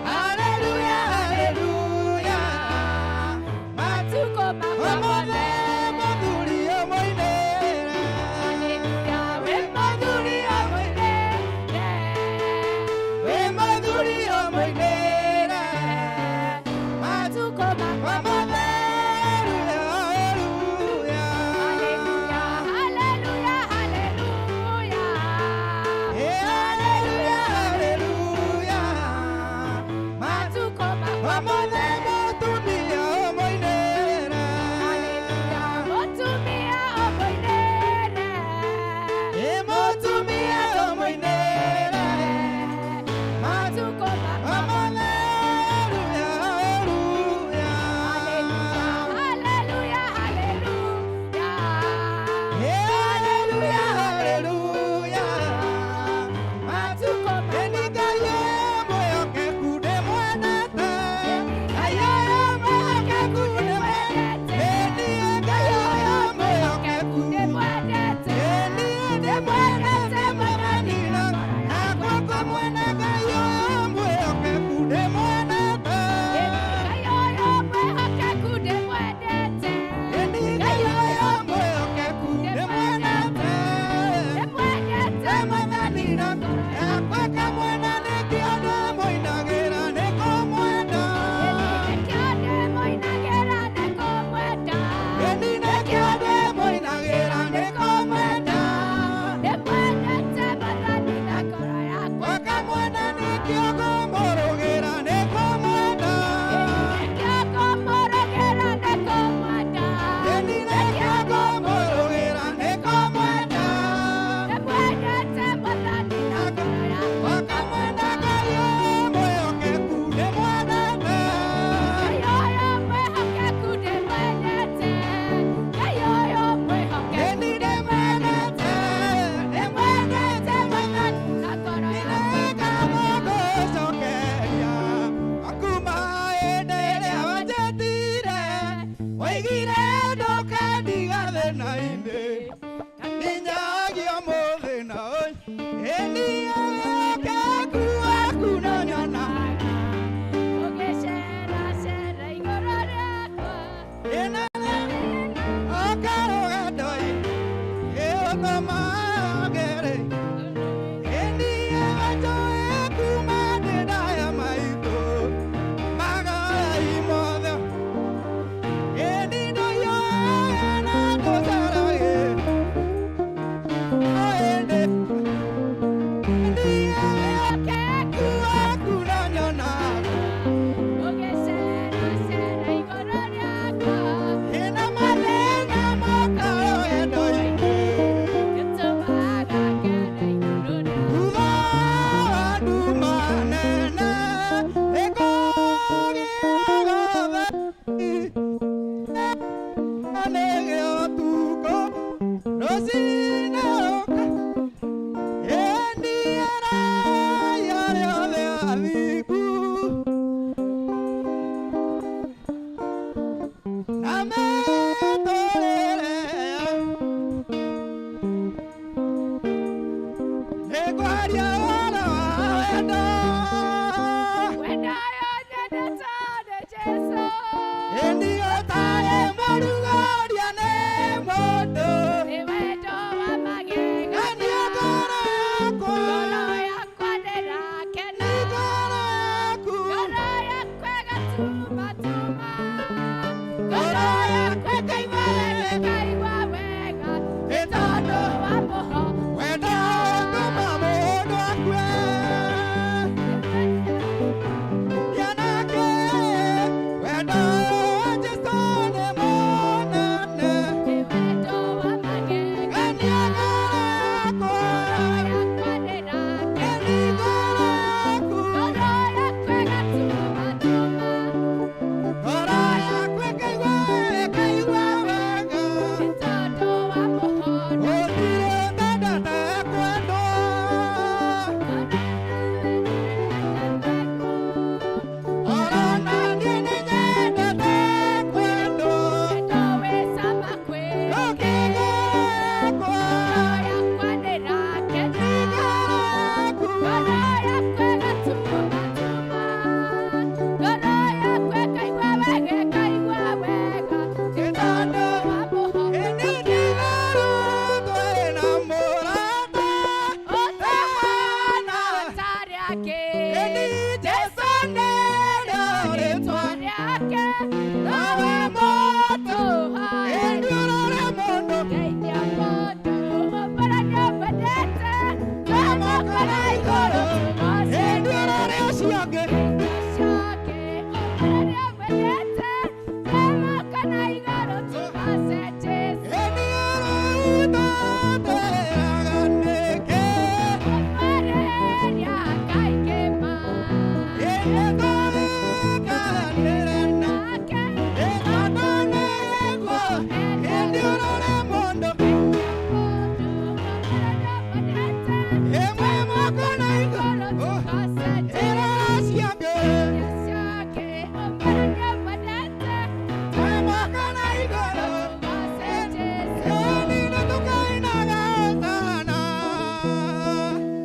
haleluya, haleluya, Matukũ makwa mothe.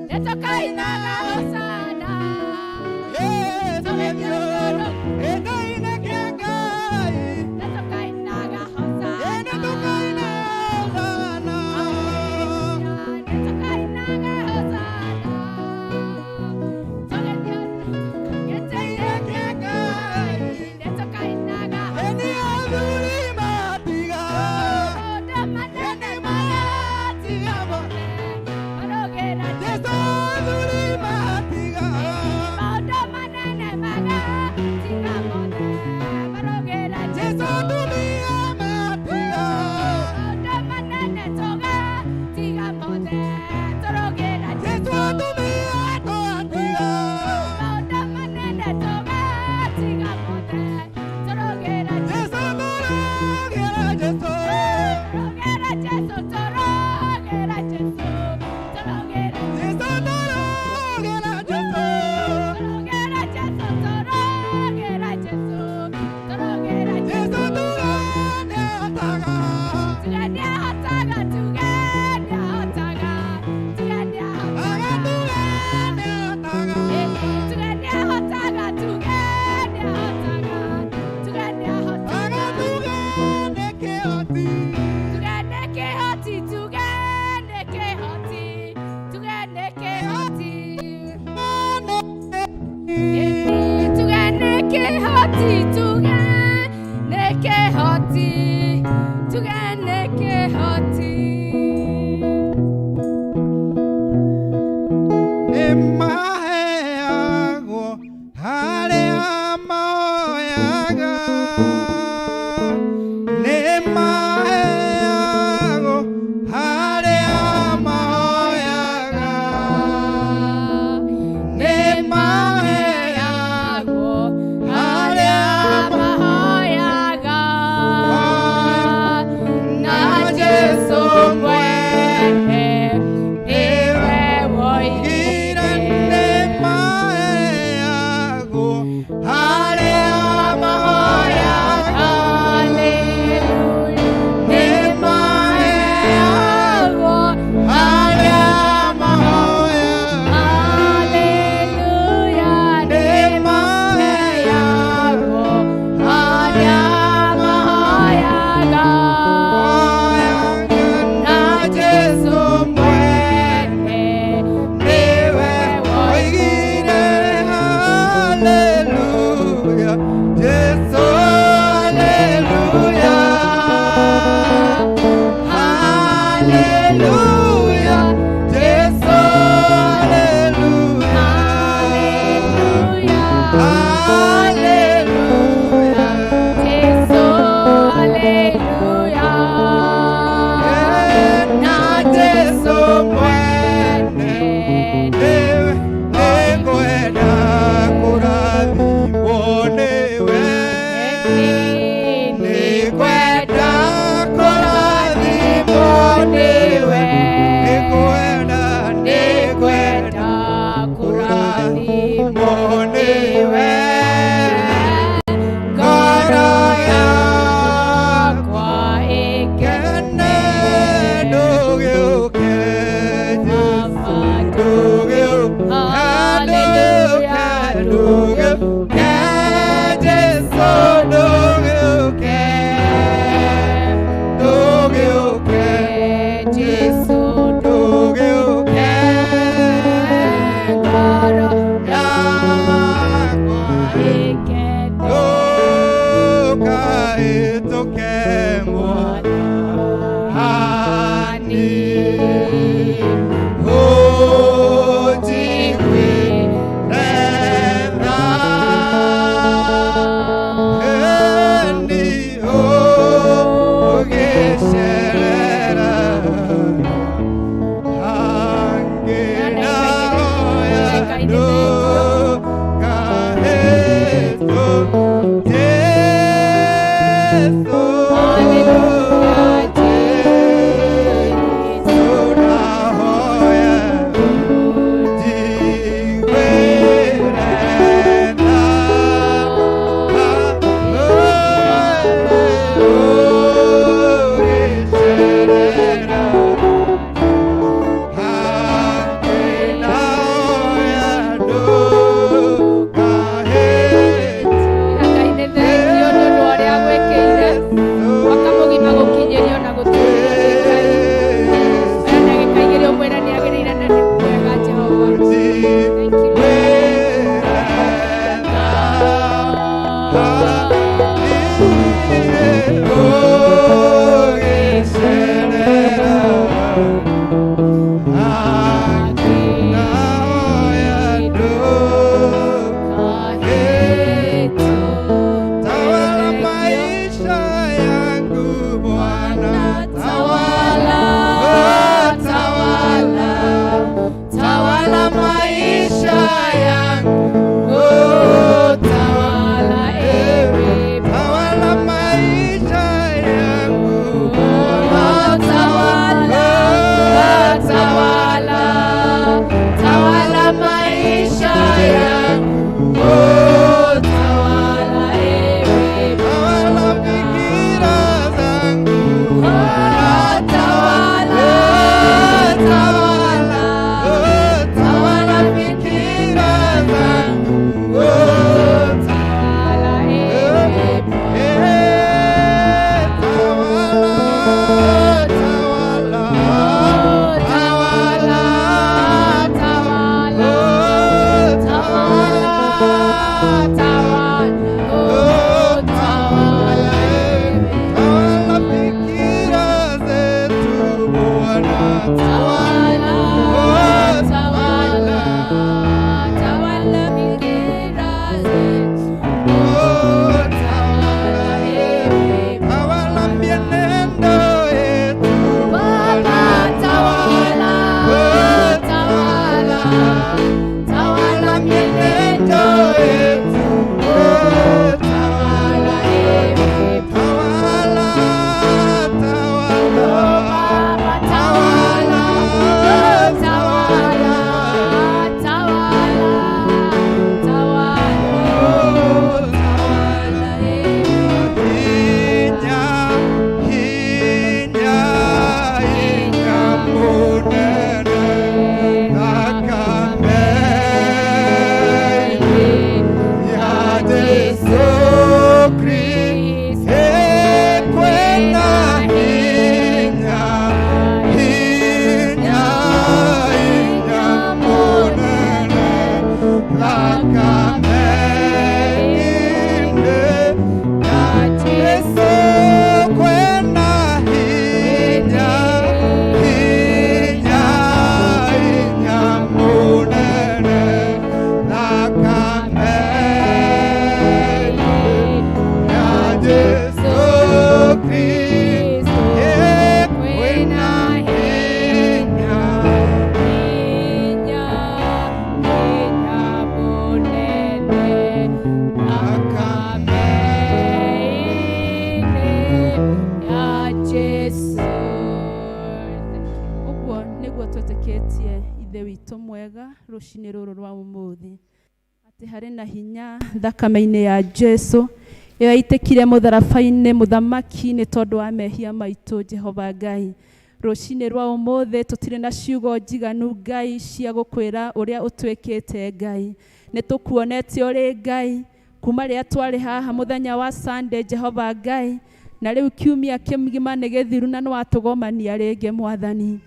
Nĩtũkainaga hosana. Haleluya, Jesu haleluya. Haleluya. Jesu haleluya. Na Jesu mwene nĩwe nĩngwenda kũrathimwo nĩwe. Nĩngwenda kũrathimwo nĩwe. Ithe witũ mwega rũcinĩ rũrũ rwa ũmũthĩ, atĩ harĩ na hinya thakame-inĩ ya Jesu ĩyo yaitĩkire mũtharaba-inĩ mũthamaki nĩ tondũ wa mehia maitũ. Jehova Ngai, rũcinĩ rwa ũmũthĩ tũtirĩ na ciugo njiganu Ngai cia gũkwĩra ũrĩa ũtwĩkĩte. Ngai, nĩ tũkuonete ũrĩ Ngai kuma rĩrĩa twarĩ haha mũthenya wa Sunday, Jehova Ngai, na rĩu kiumia kĩgima nĩ gĩthiru na nĩwatũgomania rĩngĩ Mwathani.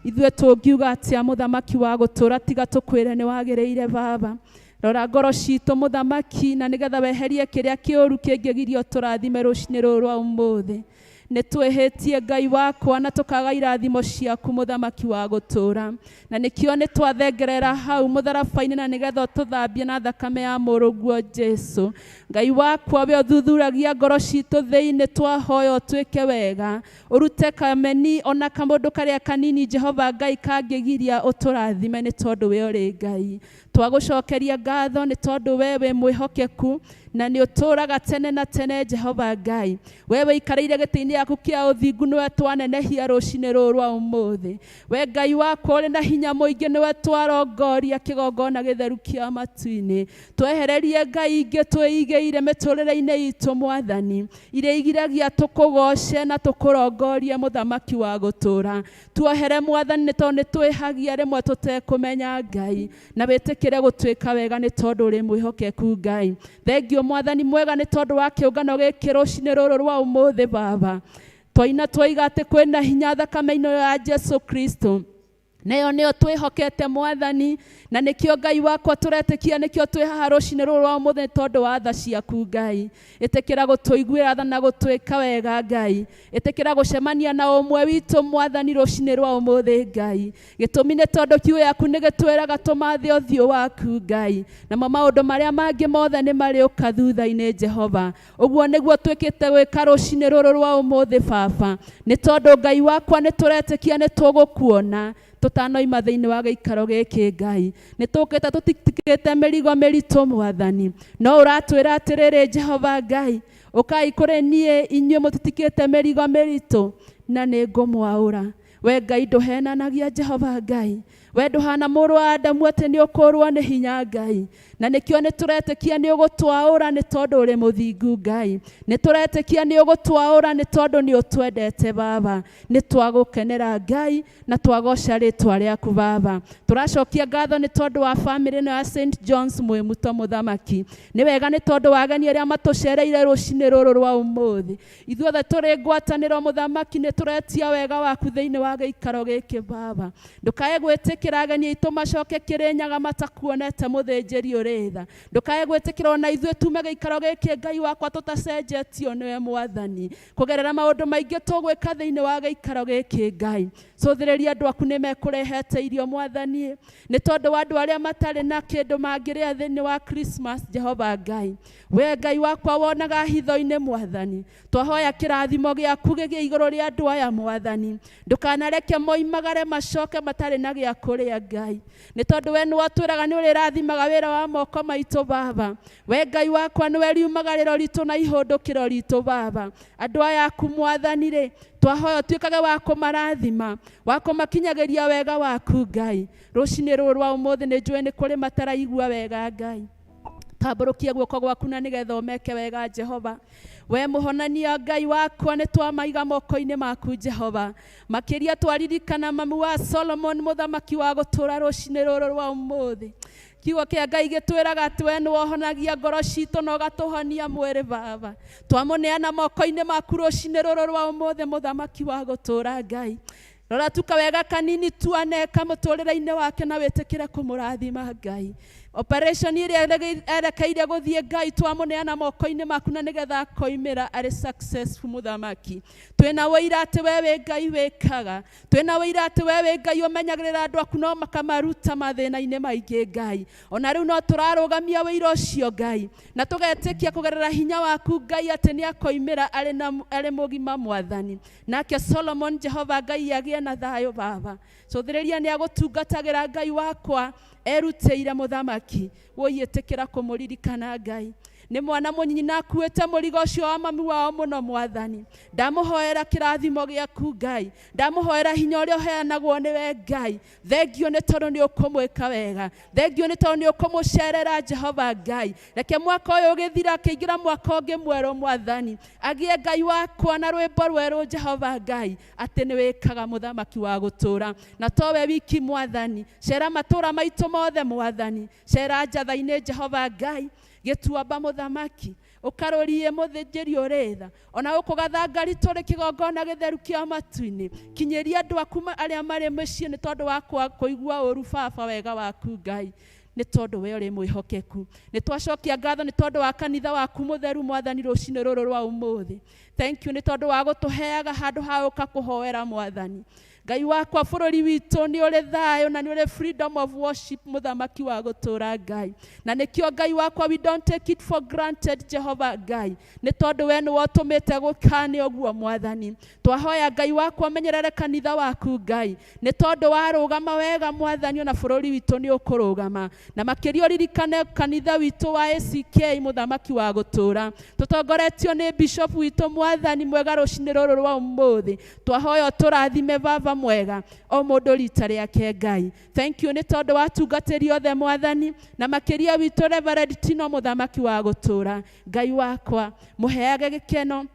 Ithuĩ tũngiuga atĩa mũthamaki wa gũtũra tiga tũkwĩre nĩ wagĩrĩire Baba? Rora ngoro citũ mũthamaki, na nĩgetha weherie kĩrĩa kĩũru kĩngĩgiria tũrathime rũcinĩ rũrũ rwa ũmũthĩ. Nĩ twĩhĩtie Ngai wakwa na tũkaga irathimo ciaku mũthamaki wa gũtũra, na nĩkĩo nĩ twathengerera hau mũtharaba-inĩ na nĩgetha ũtũthambie na thakame ya mũrũguo Jesu. Ngai wakwa, we ũthuthuragia ngoro citũ thĩinĩ, twahoya ũtwĩke wega, ũrute kameni ona kamũndũ karĩa kanini Jehova Ngai kangĩgiria ũtũrathime, nĩ tondũ we ũrĩ Ngai. Twagũcokeria ngatho nĩ tondũ we wĩ mwĩhokeku na nĩ ũtũraga tene na tene. Jehova Ngai, we wĩikarĩire gĩtĩ-inĩ gĩaku kĩa ũthingu, nĩwe twanenehia rũcinĩ rũrũ rwa ũmũthĩ. We Ngai wakwa ũrĩ na hinya mũingĩ, nĩwe twarongoria kĩgongona gĩtheru kĩa matu-inĩ. Twehererie Ngai ingĩ twĩigĩire mĩtũrĩre-inĩ itũ Mwathani, iria igiragia tũkũgoce na tũkũrongorie mũthamaki wa gũtũra. Tuohere Mwathani, nĩ tondũ nĩ twĩhagia rĩmwe tũtekũmenya Ngai, na wĩtĩkĩre gũtuĩka wega nĩ tondũ ũrĩ mwĩhokeku Ngai. Thengio Mwathani mwega nĩ tondũ wa kĩũngano gĩkĩ rũcinĩ rũrũ rwa ũmũthĩ. Baba, twaina twoiga atĩ kwĩna hinya thakame-inĩ ya Jesu Kristo, nayo nĩyo twĩhokete Mwathani, na nĩkĩo Ngai wakwa tũretĩkia, nĩkĩo twĩ haha rũcinĩ rũrũ rwa ũmũthĩ nĩ tondũ wa tha ciaku Ngai. Ĩtĩkĩra gũtũiguĩra tha na gũtwĩka wega Ngai. Ĩtĩkĩra gũcemania na ũmwe witũ Mwathani rũcinĩ rwa ũmũthĩ Ngai. Gĩtũmi nĩ tondũ kiugo gĩaku nĩ gĩtwĩraga tũmathe ũthiũ waku Ngai, namo maũndũ marĩa mangĩ mothe nĩ marĩũka thutha-inĩ Jehova. Ũguo nĩguo twĩkĩte gwĩka rũcinĩ rũrũ rwa ũmũthĩ Baba, nĩ tondũ Ngai wakwa nĩ tũretĩkia nĩ tũgũkuona tũtanoima thĩinĩ wa gĩikaro gĩkĩ Ngai. Nĩ tũkĩte tũtitikĩte mĩrigo mĩritũ Mwathani, no ũratwĩra atĩrĩrĩ Jehova Ngai, ũkai kũrĩ niĩ inyuĩ mũtitikĩte mĩrigo mĩritũ na nĩ ngũmwaũra. We Ngai ndũhenanagia Jehova Ngai, we ndũhana mũrũ wa Adamu atĩ nĩ ũkũrwo nĩ hinya Ngai, na nĩkĩo nĩ tũretĩkia nĩ ũgũtwaũra nĩ tondũ ũrĩ mũthingu Ngai. Nĩ tũretĩkia nĩ ũgũtwaũra nĩ tondũ nĩ ũtwendete Baba. Nĩ twagũkenera Ngai na twagoca rĩtwa rĩaku Baba. Tũracokia ngatho nĩ tondũ wa bamĩrĩ ĩno ya St John's Mwĩmuto mũthamaki. Nĩ wega nĩ tondũ wa ageni arĩa matũcereire rũcinĩ rũrũ rwa ũmũthĩ. Ithuothe tũrĩ ngwatanĩro mũthamaki, nĩ tũretia wega waku thĩinĩ wa gĩikaro gĩkĩ Baba. Ndũkae gwĩtĩkĩra ageni aitũ macoke Kĩrĩnyaga matakuonete mũthĩnjĩri ũrĩ tha. Ndũkae gwĩtĩkĩra ona ithuĩ tume gĩikaro gĩkĩ Ngai wakwa tũtacenjetio nĩwe Mwathani, kũgerera maũndũ maingĩ tũgwĩka thĩinĩ wa gĩikaro gĩkĩ Ngai. Cũthĩrĩria andũ aku nĩ mekũrehete irio Mwathani, nĩ tondũ wa andũ arĩa matarĩ na kĩndũ mangĩrĩa thĩinĩ wa Christmas Jehova Ngai. We Ngai wakwa wonaga hitho-inĩ Mwathani, twahoya kĩrathimo gĩaku gĩgĩe igũrũ rĩa andũ aya Mwathani. Ndũkanareke moimagare macoke matarĩ na gĩa kũrĩa Ngai, nĩ tondũ we nĩwatwĩraga nĩ ũrĩrathimaga wĩra wa moko maitũ Baba. We Ngai wakwa nĩwe riumagarĩro ritũ na ihũndũkĩro ritũ Baba. Andũ aya aku Mwathani rĩ, twahoya ũtuĩkage wa kũmarathima, wa kũmakinyagĩria wega waku Ngai. Rũcinĩ rũrũ rwa ũmũthĩ nĩ njũĩ nĩ kũrĩ mataraigua wega Ngai, tambũrũkia guoko gwaku na nĩgetha ũmeke wega Jehova. We mũhonania Ngai wakwa, nĩ twamaiga moko-inĩ maku Jehova. Makĩria twaririkana mamu wa Solomon mũthamaki wa gũtũra rũcinĩ rũrũ rwa ũmũthĩ. Kiugo kĩa Ngai gĩtwĩraga atĩ we nĩwohonagia ngoro citũ na ũgatũhonia mwĩrĩ Baba. Twamũneana moko-inĩ maku rũcinĩ rũrũ rwa ũmũthĩ mũthamaki wa gũtũra Ngai. Rora tu kawega kanini tu aneka mũtũrĩre-inĩ wake na wĩtĩkĩre kũmũrathima Ngai. Operation ĩrĩa erekeire gũthiĩ Ngai, twamũneana moko-inĩ maku na nĩgetha akoimĩra arĩ successful mũthamaki. Twĩna ũira atĩ we wĩ Ngai wĩkaga, twĩna ũira atĩ we wĩ Ngai ũmenyagĩrĩra andũ aku no makamaruta mathĩna-inĩ maingĩ Ngai. Ona rĩu no tũrarũgamia ũira ũcio Ngai, na tũgetĩkia kũgerera hinya waku Ngai atĩ nĩ akoimĩra arĩ mũgima Mwathani. Nake Solomon Jehova Ngai agĩe na thayũ Baba. Cũthĩrĩria nĩ agũtungatagĩra Ngai wakwa erutĩire mũthamaki. Wũiĩtĩkĩra kũmũririkana Ngai. Nĩ mwana mũnyinyi na akuĩte mũrigo ũcio wa mami wao mũno Mwathani. Ndamũhoera kĩrathimo gĩaku Ngai, ndamũhoera hinya ũrĩa ũheanagwo nĩwe Ngai. Thengio nĩ tondũ nĩ ũkũmwĩka wega, thengio nĩ tondũ nĩ ũkũmũcerera Jehova Ngai. Reke mwaka ũyũ ũgĩthira akĩingĩra mwaka ũngĩ mwerũ Mwathani, agĩe Ngai wakwa na rwĩmbo rwerũ Jehova Ngai, atĩ nĩ wĩkaga mũthamaki wa gũtũũra. Na towe wiki Mwathani, cera matũũra maitũ mothe Mwathani, cera njatha-inĩ Jehova Ngai, gĩtuamba mũthamaki, ũkarũrie mũthĩnjĩri ũrĩ tha, ona gũkũ gathangari tũrĩ kĩgongona gĩtheru kĩa matu-inĩ. Kinyĩria andũ aku arĩa marĩ mĩciĩ nĩ tondũ wa kũigua ũru Baba wega waku Ngai, nĩ tondũ we ũrĩ mwĩhokeku. Nĩ twacokia ngatho nĩ tondũ wa kanitha waku mũtheru Mwathani rũcinĩ rũrũ rwa ũmũthĩ. Thank you nĩ tondũ wa gũtũheaga handũ ha gũka kũhoera Mwathani. Ngai wakwa, bũrũri witũ nĩ ũrĩ thayũ na nĩ ũrĩ freedom of worship mũthamaki wa gũtũũra Ngai. Na nĩkĩo Ngai wakwa, we don't take it for granted Jehova Ngai, nĩ tondũ we nĩwe ũtũmĩte gũkane ũguo Mwathani. Twahoya Ngai wakwa menyerere kanitha waku Ngai, nĩ tondũ warũgama wega Mwathani, ona bũrũri witũ nĩ ũkũrũgama. Na makĩria ũririkane kanitha witũ wa ACK mũthamaki wa gũtũũra, tũtongoretio nĩ bishop witũ Mwathani mwega rũcinĩ rũrũ rwa ũmũthĩ. Twahoya ũtũrathime Baba mwega, o mũndũ rita rĩake Ngai. Thank you nĩ tondũ wa atungatĩri othe Mwathani, na makĩria witũ Reverend Tino mũthamaki wa gũtũũra. Ngai wakwa, mũheage gĩkeno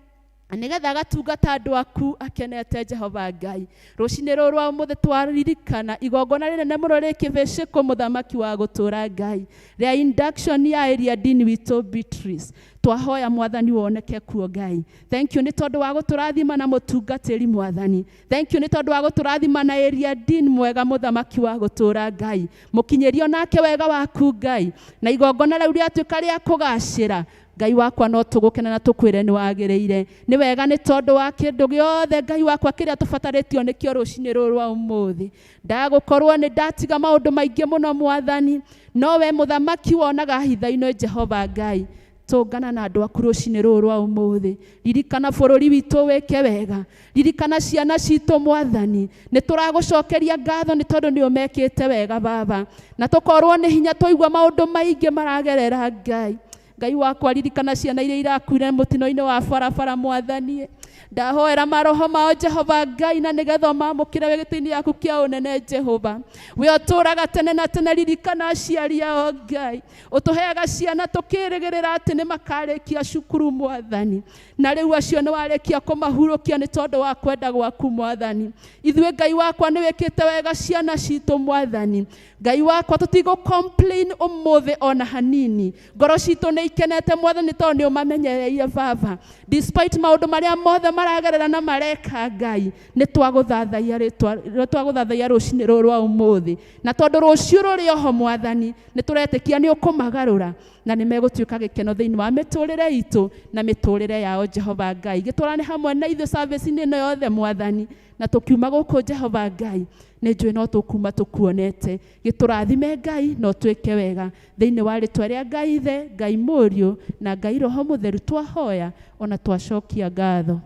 nĩgetha agatungata andũ aku akenete Jehova Ngai. Rũcinĩ rũrũ rwa ũmũthĩ twaririkana igongona rĩnene mũno rĩ kĩbĩcĩkũ mũthamaki wa gũtũũra Ngai, rĩa induction ya area dean witũ Beatrice. Twahoya Mwathani woneke kuo Ngai. Thank you nĩ tondũ wa gũtũrathima na mũtungatĩri Mwathani. Thank you nĩ tondũ wa gũtũrathima na area dean mwega mũthamaki wa gũtũũra Ngai. Mũkinyĩrio nake wega waku Ngai, na igongona rĩu rĩatuĩka rĩa kũgacĩra Ngai wakwa, no tũgũkena na tũkwĩre nĩ wagĩrĩire. Nĩ wega nĩ tondũ wa kĩndũ gĩothe Ngai wakwa kĩrĩa tũbatarĩtio nĩkĩo rũcinĩ rũrũ rwa ũmũthĩ. Ndagũkorwo nĩ ndatiga maũndũ maingĩ mũno Mwathani, no we mũthamaki wonaga hitha-inĩ Jehova Ngai. Tũngana na andũ aku rũcinĩ rũrũ rwa ũmũthĩ. Ririkana bũrũri witũ wĩke wega, ririkana ciana citũ Mwathani. Nĩ tũragũcokeria ngatho nĩ tondũ nĩ ũmekĩte wega Baba, na tũkorwo nĩ hinya twaigua maũndũ maingĩ maragerera Ngai. Ngai wakwa, ririkana ciana iria irakuire mũtino-inĩ wa barabara Mwathani. Ndahoera maroho mao Jehova Ngai, na nĩgetha ũmamũkĩre wĩ gĩtĩ-inĩ gĩaku kĩa ũnene Jehova. We ũtũũraga tene na tene, ririkana aciari ao Ngai. Ũtũheaga ciana tũkĩrĩgĩrĩra atĩ nĩ makarĩkia cukuru Mwathani, na rĩu acio nĩ warĩkia kũmahurũkia nĩ tondũ wa kwenda gwaku Mwathani. Ithuĩ Ngai wakwa nĩ wĩkĩte wega ciana citũ Mwathani. Ngai wakwa, tũtigũ complain ũmũthĩ ona hanini. Ngoro citũ nĩ ikenete Mwathani tondũ nĩ ũmamenyereire Baba. Despite maũndũ marĩa mothe maragerera na mareka Ngai, nĩ twagũthathaiya rĩtwa, nĩ twagũthathaiya rũcinĩ rũrũ rwa ũmũthĩ. Na tondũ rũciũ rũrĩ oho Mwathani, nĩ tũretĩkia nĩ ũkũmagarũra na nĩ megũtuĩka gĩkeno thĩinĩ wa mĩtũrĩre itũ na mĩtũrĩre yao Jehova Ngai. Gĩtũrane hamwe na ithuĩ service-inĩ ĩno yothe Mwathani, na tũkiuma gũkũ Jehova Ngai, nĩ njũĩ no tũkuma tũkuonete. Gĩtũrathime Ngai na ũtwĩke wega thĩinĩ wa rĩtwa rĩa Ngai Ithe, Ngai Mũriũ na Ngai Roho Mũtheru twahoya ona twacokia ngatho.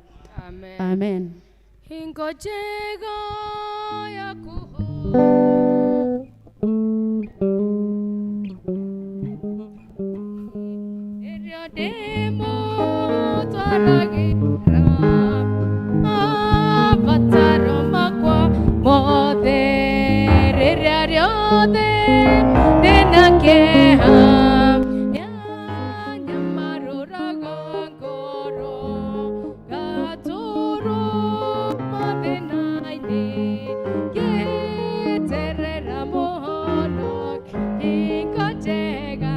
Amen. Amen. Hingo njega ya kũhoya ĩrĩa ndĩmũtwaragĩra mabataro makwa mothe, rĩrĩa rĩothe ndĩna kĩeha nyamarũraga ngoro, ngatũrwo mathĩna-inĩ ngĩeterera mũhonoki. Hingo njega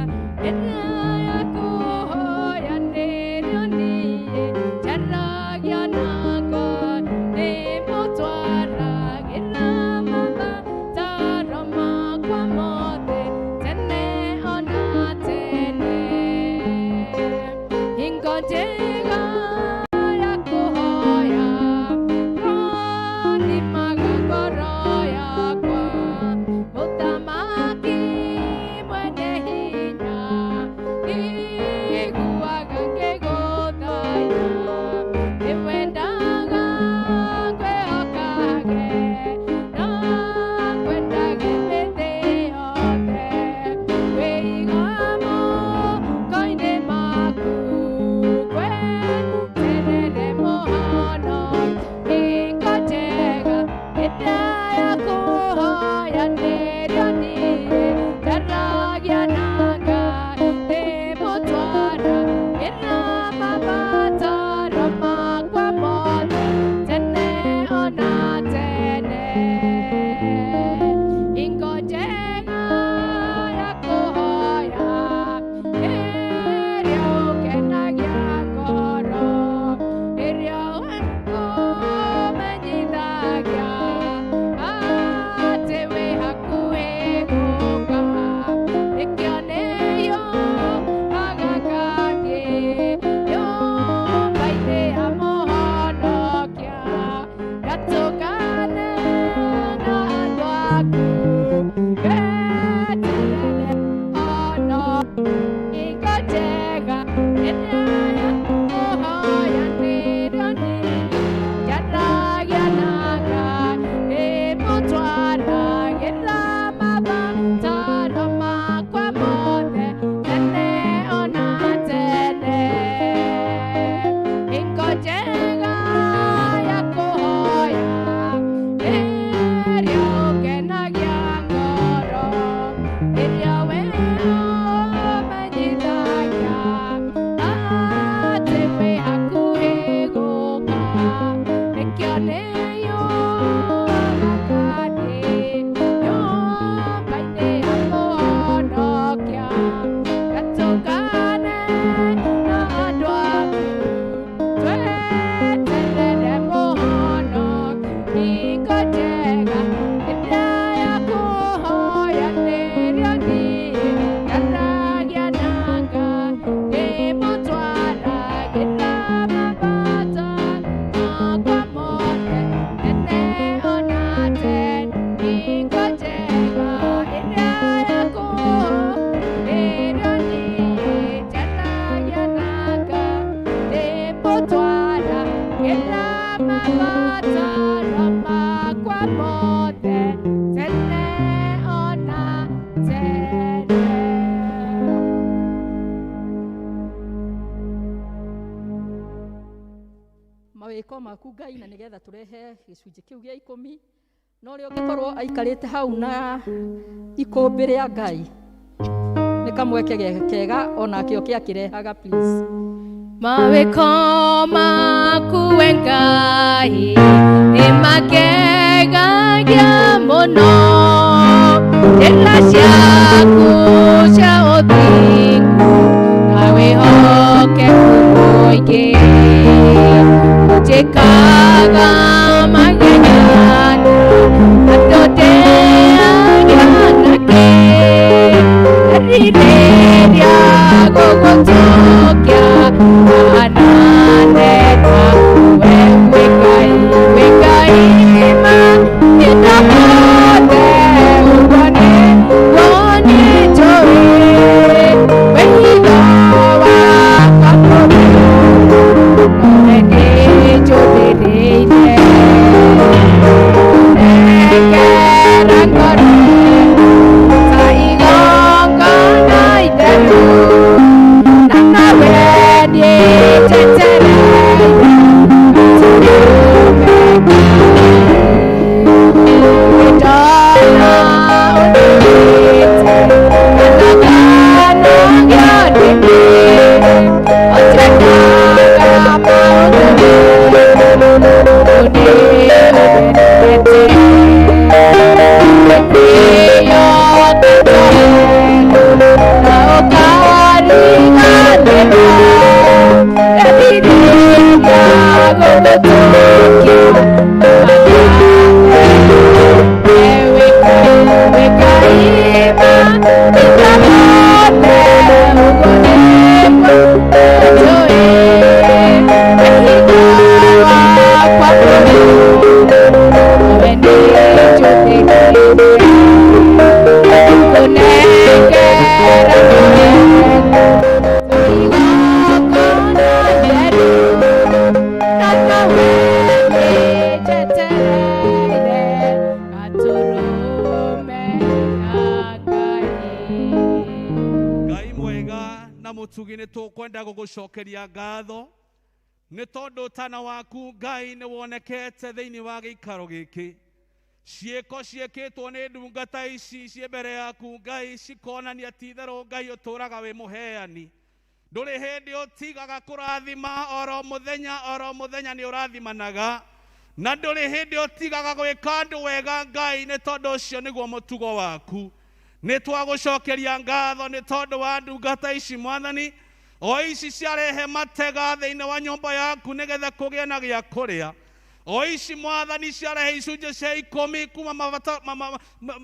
ĩrĩa ya kũhoya nĩrĩo niĩ njaragia na Ngai, ndĩmũtwaragĩra mabataro makwa mothe tene ona tene. Hingo njega ya kũhoya rathimaga Mawĩko maku Ngai na nĩgetha tũrehe gĩcunjĩ kĩu gĩa ikũmi no rĩo ũngĩkorwo aikarĩte hau na ikũmbĩ rĩa Ngai nĩ kamweke kega onakĩo kĩakĩrehaga please. Mawĩko maku we Ngai nĩ magegagia mũno, njĩra ciaku cia ũthingu na wĩhokeku mũingĩ, ũnjĩkaga magegania andũ ndĩagia nakĩ, erirĩria gũgũcokia ananena we wĩ Ngai, wĩ Ngai mahinda mothe, ũguo nĩguo nĩnjũĩ, wĩ hitho wakwa mũtheru, nowe nĩnjũthĩrĩire, nengera ngoro ta igongona itheru, na nawe nĩnjetereire gatũrũme Ngai. Ndona ũnduĩte kana nganogio nĩ niĩ, ũnjĩkaga maũndũ mega, ũnĩũmendete. Wĩtĩo ngakũheo na ũkariganĩrwo, erirĩria gũgũtũkia we wĩ Ngai, wĩ Ngai mahinda mothe, ũguo nĩguo njũĩ, wĩ hitho wakwa mũtheru, nowe nĩnjũthĩrĩire, ngũnengera ngoro ta igongona itheru, na nawe nĩnjetereire gatũrũme ka Ngai. Ngai mwega na mũtugi nĩ tũkwenda gũgũcokeria ngatho nĩ tondũ tana waku Ngai nĩ wonekete thĩinĩ wa gĩikaro gĩkĩ. Ciĩko ciĩkĩtwo nĩ ndungata ici ciĩ mbere yaku Ngai cikonania ti itherũ Ngai ũtũũraga wĩ mũheani. Ndũrĩ hĩndĩ ũtigaga kũrathima oro mũthenya oro mũthenya nĩ ũrathimanaga, na ndũrĩ hĩndĩ ũtigaga gwĩka andũ wega Ngai nĩ tondũ ũcio nĩguo mũtugo waku. Nĩ twagũcokeria ngatho nĩ tondũ wa ndungata ici Mwathani, o ici ciarehe matega thĩinĩ wa nyũmba yaku nĩgetha kũgĩe na gĩa kũrĩa, o ici Mwathani ciarehe icunjĩ cia ikũmi kuma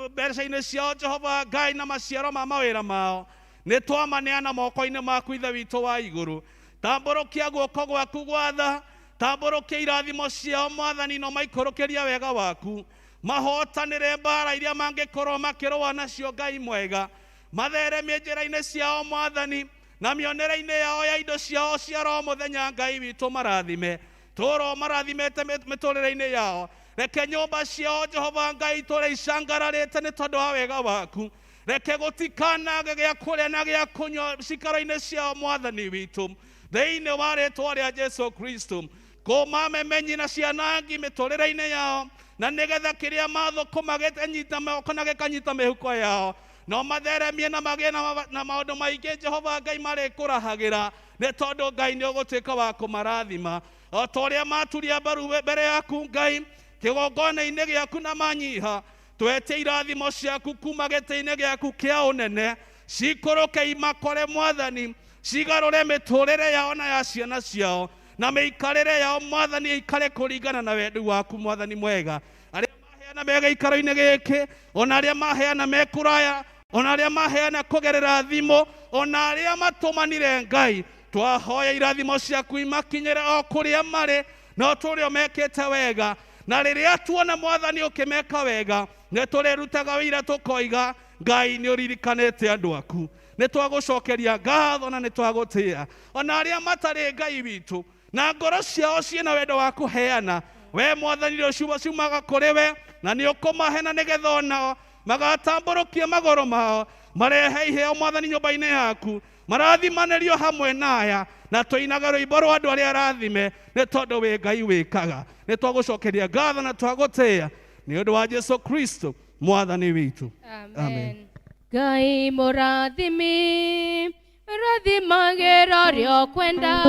mbeca-inĩ ciao Jehova Ngai na maciaro ma mawĩra mao, nĩ twamaneana moko-inĩ maku Ithe witũ wa igũrũ. Tambũrũkia guoko gwaku gwatha, Tambũrũkia irathimo ciao Mwathani, no maikũrũkĩria wega waku, mahotanĩre mbara iria mangĩkorwo makĩrũa nacio Ngai mwega, matheremie njĩra-inĩ ciao Mwathani, na mĩonere-inĩ yao ya indo ciao cia ro mũthenya. Ngai witũ marathime, tũro marathimĩte mĩtũrĩre-inĩ yao. Reke nyũmba ciao Jehova Ngai itũre icangararĩte nĩ tondũ wa wega waku. Reke gũtikanage gĩa kũrĩa na gĩa kũnyua cikaro-inĩ ciao Mwathani witũ, thĩinĩ wa rĩtwa rĩa Jesu Kristo. Kũma memenyi na cianangi mĩtũrĩre-inĩ yao, na nĩgetha kĩrĩa mathũkũma gĩkanyita moko na gĩkanyita mĩhuko yao, no matheremie na magĩe na maũndũ maingĩ Jehova Ngai marĩkũrahagĩra, nĩ tondũ Ngai nĩ ũgũtuĩka wa kũmarathima o ta ũrĩa maturia mbaru mbere yaku Ngai kĩgongona-inĩ gĩaku na manyiha. Twete irathimo ciaku kuma gĩtĩ-inĩ gĩaku kĩa ũnene, cikũrũke imakore Mwathani, cigarũre mĩtũrĩre yao na ya ciana ciao na mĩikarĩre yao Mwathani, ĩikare kũringana na wendi waku Mwathani mwega. Arĩa maheana me gĩikaro-inĩ gĩkĩ, ona arĩa maheana me kũraya, ona arĩa maheana kũgerera thimũ, ona arĩa matũmanire Ngai, twahoya irathimo ciaku imakinyĩre o kũrĩa marĩ, no tũrĩa mekĩte wega. Na rĩrĩa tuona Mwathani ũkĩmeka wega, nĩ tũrĩrutaga wĩira tũkoiga Ngai nĩ ũririkanĩte andũ aku. Nĩ twagũcokeria ngatho na nĩ twagũtĩa. Ona arĩa matarĩ Ngai witũ na ngoro ciao ciĩna wendo wa kũheana, we Mwathani rĩo ciugo ciumaga kũrĩ we, na nĩ ũkũmahe na nĩgetha onao magatambũrũkia magũrũ mao marehe iheo Mwathani nyũmba-inĩ yaku, marathimanĩrio hamwe na aya, na tũinage rwĩmbo rwa andũ arĩa arathime, nĩ tondũ wĩ Ngai wĩkaga. Nĩ twagũcokeria ngatho na twagũtĩa nĩ ũndũ wa Jesu Kristo Mwathani witũ. Amen. Ngai mũrathimi, rathimagĩra ũrĩa ũkwenda,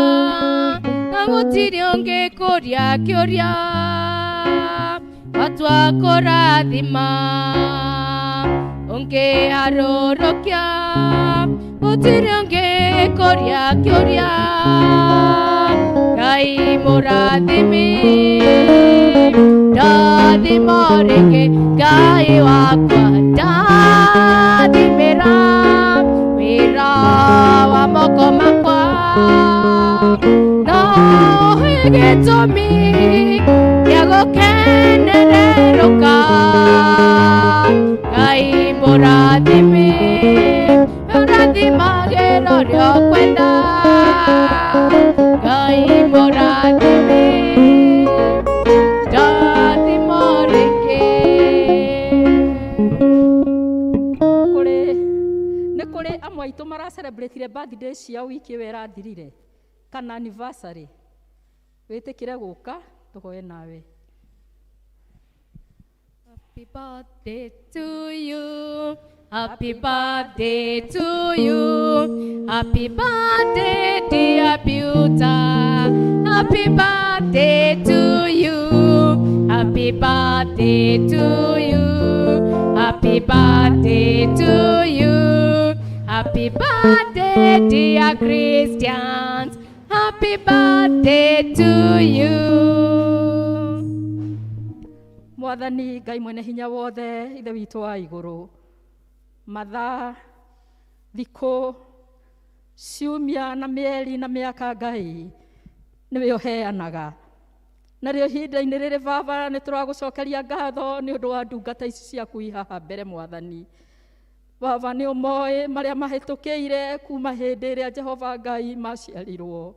na gũtirĩ ũngĩ kũria kĩũria, watua kũrathima ũngĩ harũrũkia, gũtirĩ ũngĩ kũria kĩũria. Ngai mũrathimi, ndathima rĩngĩ, Ngai wakwa ndathimĩra wĩra wa moko makwa, no gĩtũmi gĩa gũkenererũka. Ngai mũrathimi, ũrathimagĩra ũrĩa ũkwenda. Ngai mũrathimi, ndathima rĩngĩ. Kũrĩ nĩ kũrĩ amwe aitũ maracelebrate birthday ciao wiki ĩyo ĩrathirire kana anniversary, wĩtĩkĩre gũka tũhoe nawe. Happy birthday to you. Happy birthday to you. Happy birthday, dear Beauta. Happy birthday to you. Happy birthday to you. Happy birthday to you. Happy birthday, dear Christians. Happy birthday to you. Mwathani Ngai mwene hinya wothe, ithe witũ wa igũrũ, mathaa, thikũ, ciumia na mĩeri na mĩaka Ngai nĩwe ũheanaga. Narĩo ihinda-inĩ rĩrĩ Baba nĩ tũragũcokeria ngatho nĩ ũndũ wa ndungata ici ciaku i haha mbere Mwathani. Baba nĩ ũmoĩ marĩa mahĩtũkĩire kuma hĩndĩ ĩrĩa Jehova Ngai maciarirwo.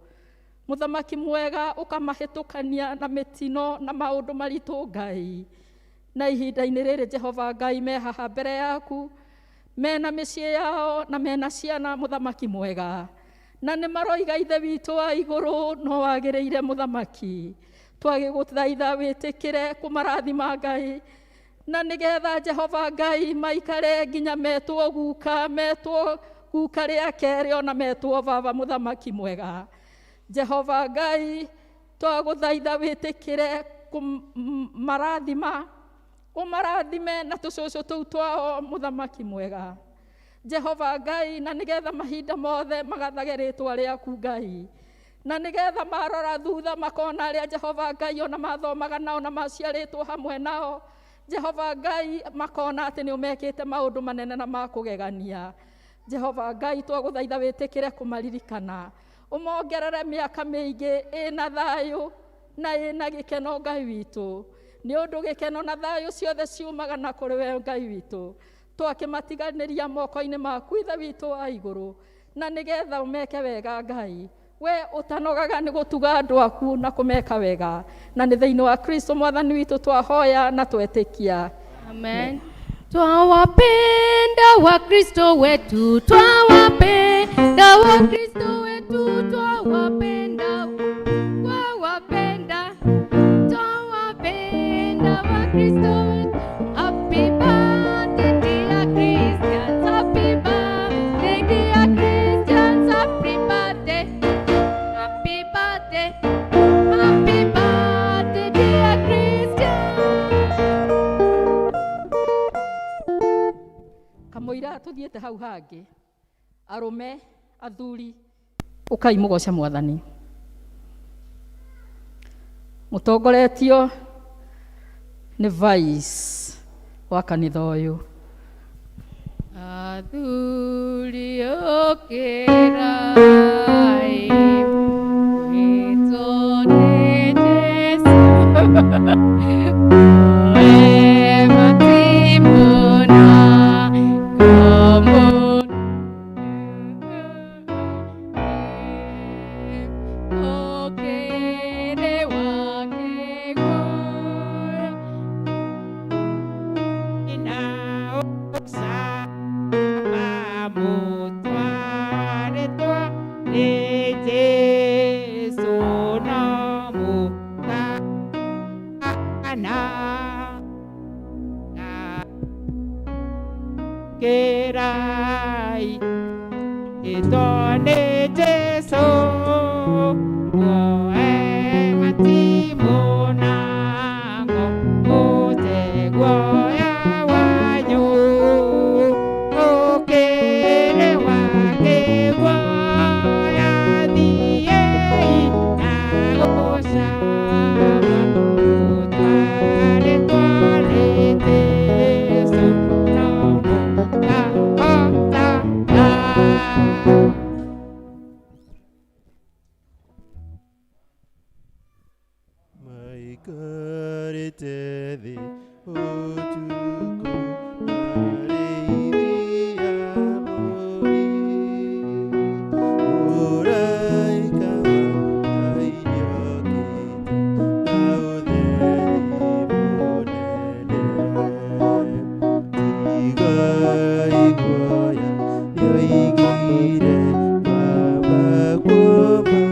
Mũthamaki mwega ũkamahĩtũkania na mĩtino na maũndũ maritũ Ngai. Na ihinda-inĩ rĩrĩ Jehova Ngai me haha mbere yaku, mena mĩciĩ yao na mena ciana mũthamaki mwega. Na nĩ maroiga ithe witũ wa igũrũ no wagĩrĩire mũthamaki. Twagĩgũthaitha wĩtĩkĩre kũmarathima Ngai, na nĩgetha Jehova Ngai maikare nginya metwo guka, metwo guka rĩa kerĩ ona metwo baba mũthamaki mwega. Jehova Ngai twagũthaitha wĩtĩkĩre kũmarathima, ũmarathime na tũcũcũ tũu twao mũthamaki mwega. Jehova Ngai, na nĩgetha mahinda mothe magathage rĩtwa rĩaku Ngai, na nĩgetha marora thutha makona arĩa Jehova Ngai ona mathomaga nao na maciarĩtwo hamwe nao, Jehova Ngai makona atĩ nĩ ũmekĩte maũndũ manene na ma kũgegania. Jehova Ngai twagũthaitha wĩtĩkĩre kũmaririkana, ũmongerere mĩaka mĩingĩ ĩna thayũ Na ĩna gĩkeno Ngai witũ, nĩ ũndũ gĩkeno na thayũ ciothe ciumaga na kũrĩ we Ngai witũ. Twakĩmatiganĩria moko-inĩ maku Ithe witũ wa igũrũ, na nĩgetha ũmeke wega Ngai. We ũtanogaga nĩ gũtuga andũ aku na kũmeka wega, na nĩ thĩinĩ wa Kristo Mwathani witũ twahoya na twetĩkia. Amen. Twawapenda Wakristo wetu, twawapenda Wakristo wetu, twawapenda, twawapenda, twawapenda Wakristo wetu. Happy birthday dear Christians, happy birthday dear Christians, happy birthday, happy birthday, happy birthday dear Christians. Kamũira tũthiĩte hau hangĩ, arũme athuri, ũkai mũgoce Mwathani mũtongoretio nĩ vice wa kanitha ũyũ. Athuri ũkĩrai, wĩtwo nĩ Jesũ. Oe matimũ na ngomo. Ũkĩrĩ wake guoya. Kerai itone Jesu oe matimu nango muteguoya wanyu ukere wake guoya thiei na gũcama mũtwarĩtwo nĩ Jesu no mũkahotana. Maikarĩte thĩ ũtukũ marĩithia mbũri. Mũraika wa Ngai nĩokĩte na ũtheri mũnene. Tigai guoya nĩoigire Baba kũmakama.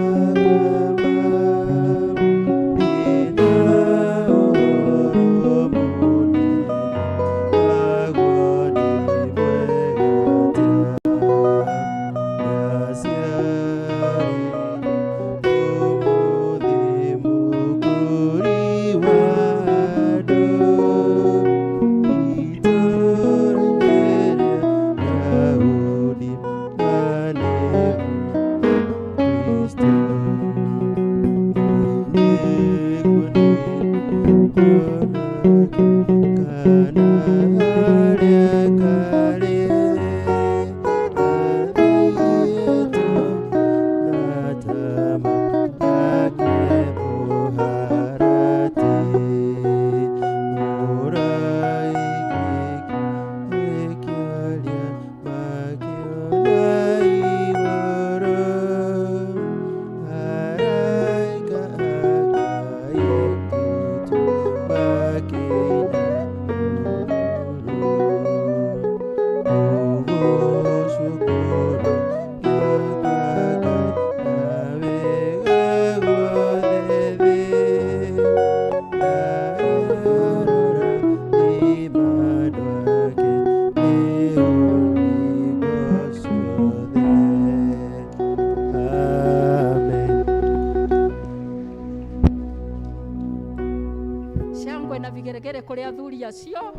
Shangwe na vigeregere kũrĩ athuri acio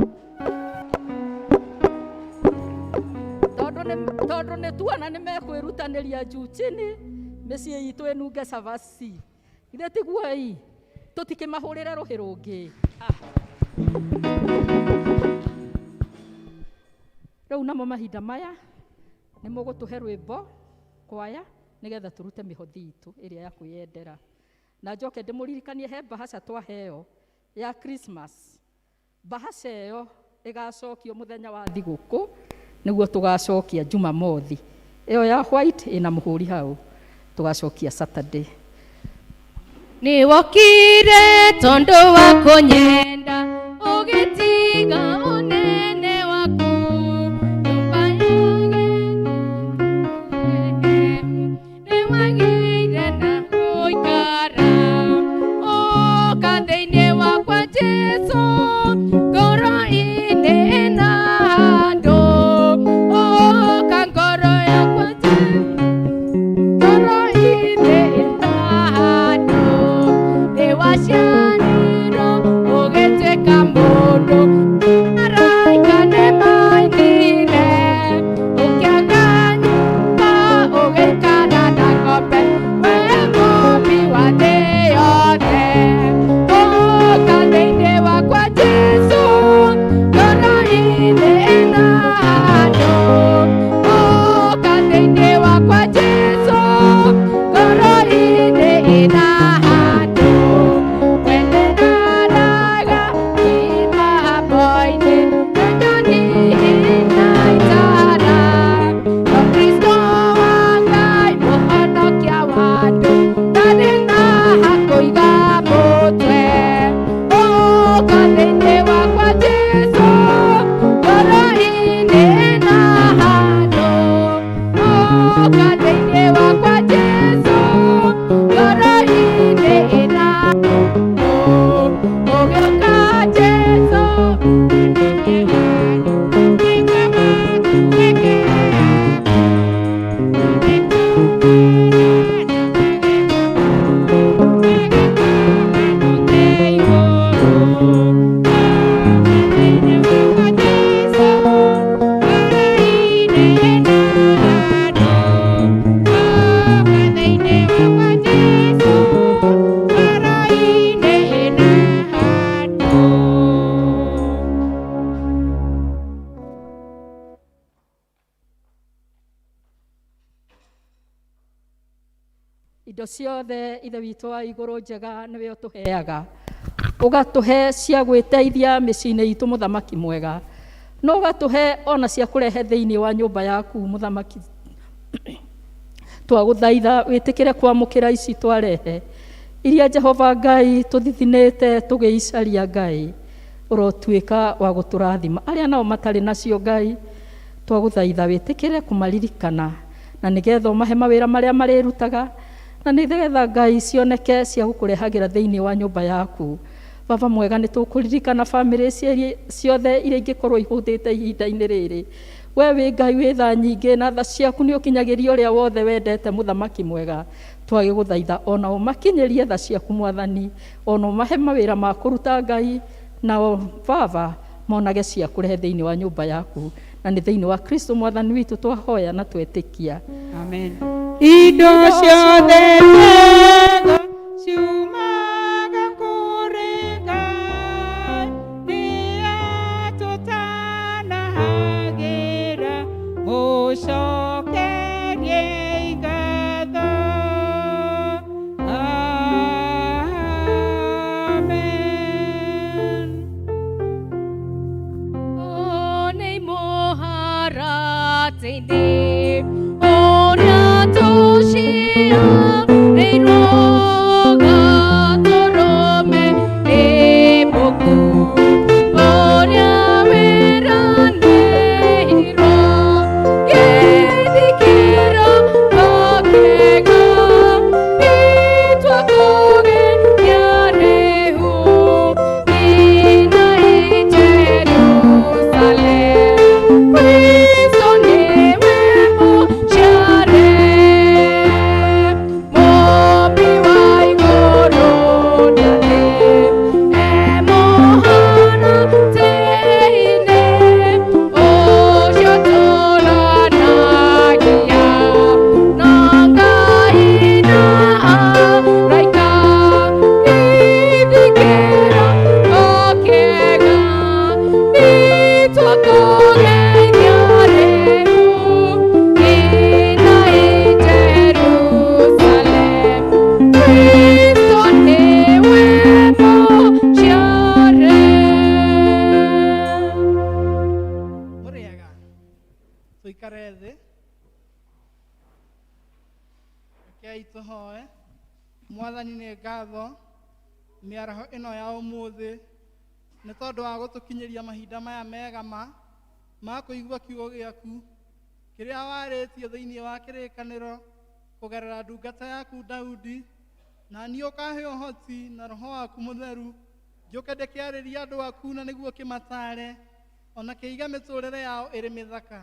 tondũ nĩ tuona nĩ mekwĩrutanĩria juu chini mĩciĩ itũ ĩnunge cabaci. Githĩ tiguo ĩ? Tũtikĩmahũrĩre rũhĩ rũngĩ. Rĩu namo mahinda maya nĩ mũgũtũhe rwĩmbo kwaya nĩgetha tũrute mĩhothi itũ ĩrĩa ya kwĩyendera. Na njoke ndĩmũririkanie he mbahaca twaheo ya Christmas. Mbahaca ĩyo ĩgacokio mũthenya wa thigũkũ, nĩguo tũgacokia Jumamothi. Ĩyo ya white ĩna mũhũri hau, tũgacokia Saturday. Nĩ wokire tondũ wa kũnyenda, ũgĩtiga ũnene waku. Nyũmba ya nĩ wagĩire na gũikara. Ũka thĩinĩ wakwa Jesũ, ngoro-inĩ ĩna handũ. Ũka ngoro yakwa Jesũ, ngoro-inĩ ĩna handũ. Nĩ waciarirwo ũgĩtuĩka mũndũ, araika nĩ mainire. Ũkĩaga nyũmba ũgĩikara na ng'ombe, we mũmbi wa thĩ yothe. Ũka thĩinĩ wakwa Jesũ, ngoro-inĩ ĩna handũ. Ũka thĩinĩ wakwa Jesũ, ngoro-inĩ ĩna handũ. Wenderaga kĩmambo-inĩ, wendani ĩna itara. No Kristo wa Ngai mũhonokia wa andũ, ndarĩ na hakũiga mũtwe. Ũka thĩinĩ wakwa Jesũ, ngoro-inĩ ĩna handũ. Ũka thĩinĩ wakwa Jesũ, ngoro-inĩ ĩna handũ. Ũgĩũka Jesũ, Indo ciothe Ithe witũ wa igũrũ njega nĩwe ũtũheaga, ũgatũhe cia gwĩteithia mĩciĩ-inĩ itũ mũthamaki mwega, no ũgatũhe ona cia kũrehe thĩinĩ wa nyũmba yaku mũthamaki. Twagũthaitha wĩtĩkĩre kwamũkĩra ici twarehe, iria Jehova Ngai tũthithinĩte tũgĩicaria Ngai, ũrotuĩka wa gũtũrathima. Arĩa nao matarĩ nacio Ngai, twagũthaitha wĩtĩkĩre kũmaririkana, na nĩgetha ũmahe mawĩra marĩa marĩrutaga, na nĩgetha Ngai cioneke cia gũkũrehagĩra thĩinĩ wa nyũmba yaku. Baba mwega, nĩ tũkũririkana bamĩrĩ ciothe iria ingĩkorwo ihũthĩte ihinda-inĩ rĩrĩ. We wĩ Ngai wĩ tha nyingĩ, na tha ciaku nĩ ũkinyagĩria ũrĩa wothe wendete mũthamaki mwega. Twagĩgũthaitha ona ũmakinyĩrie tha ciaku mwathani, ona ũmahe mawĩra ma kũruta Ngai, nao Baba monage cia kũrehe thĩinĩ wa nyũmba yaku, na nĩ thĩinĩ wa Kristo mwathani witũ twahoya na twetĩkia. Amen. Indo ciothe njega ciumaga kũrĩ Ngai, nĩ atũtanahagĩra, mũcokerie ngatho. Amen. Nĩ mũharatĩ-inĩ ũrĩa tũciarĩirwo gatũrũme nĩ mũkuũ, ũrĩa wĩranĩirwo gĩthikĩro gakega, itwa kũgeria rĩu nginya i Jerusalem. Kristo nĩwe mũciare. Tũikare thĩ. Rekei tũhoe. Mwathani nĩ ngatho mĩaraho ĩno ya ũmũthĩ nĩ tondũ wa gũtũkinyĩria mahinda maya mega ma ma kũigua kiugo gĩaku kĩrĩa warĩtie thĩinĩ wa kĩrĩkanĩro kũgerera ndungata yaku Daudi, na niĩ ũkahe ũhoti na roho waku mũtheru njũke ndĩkĩarĩria andũ aku na nĩguo kĩmatare ona kĩiga mĩtũrĩre yao ĩrĩ mĩthaka.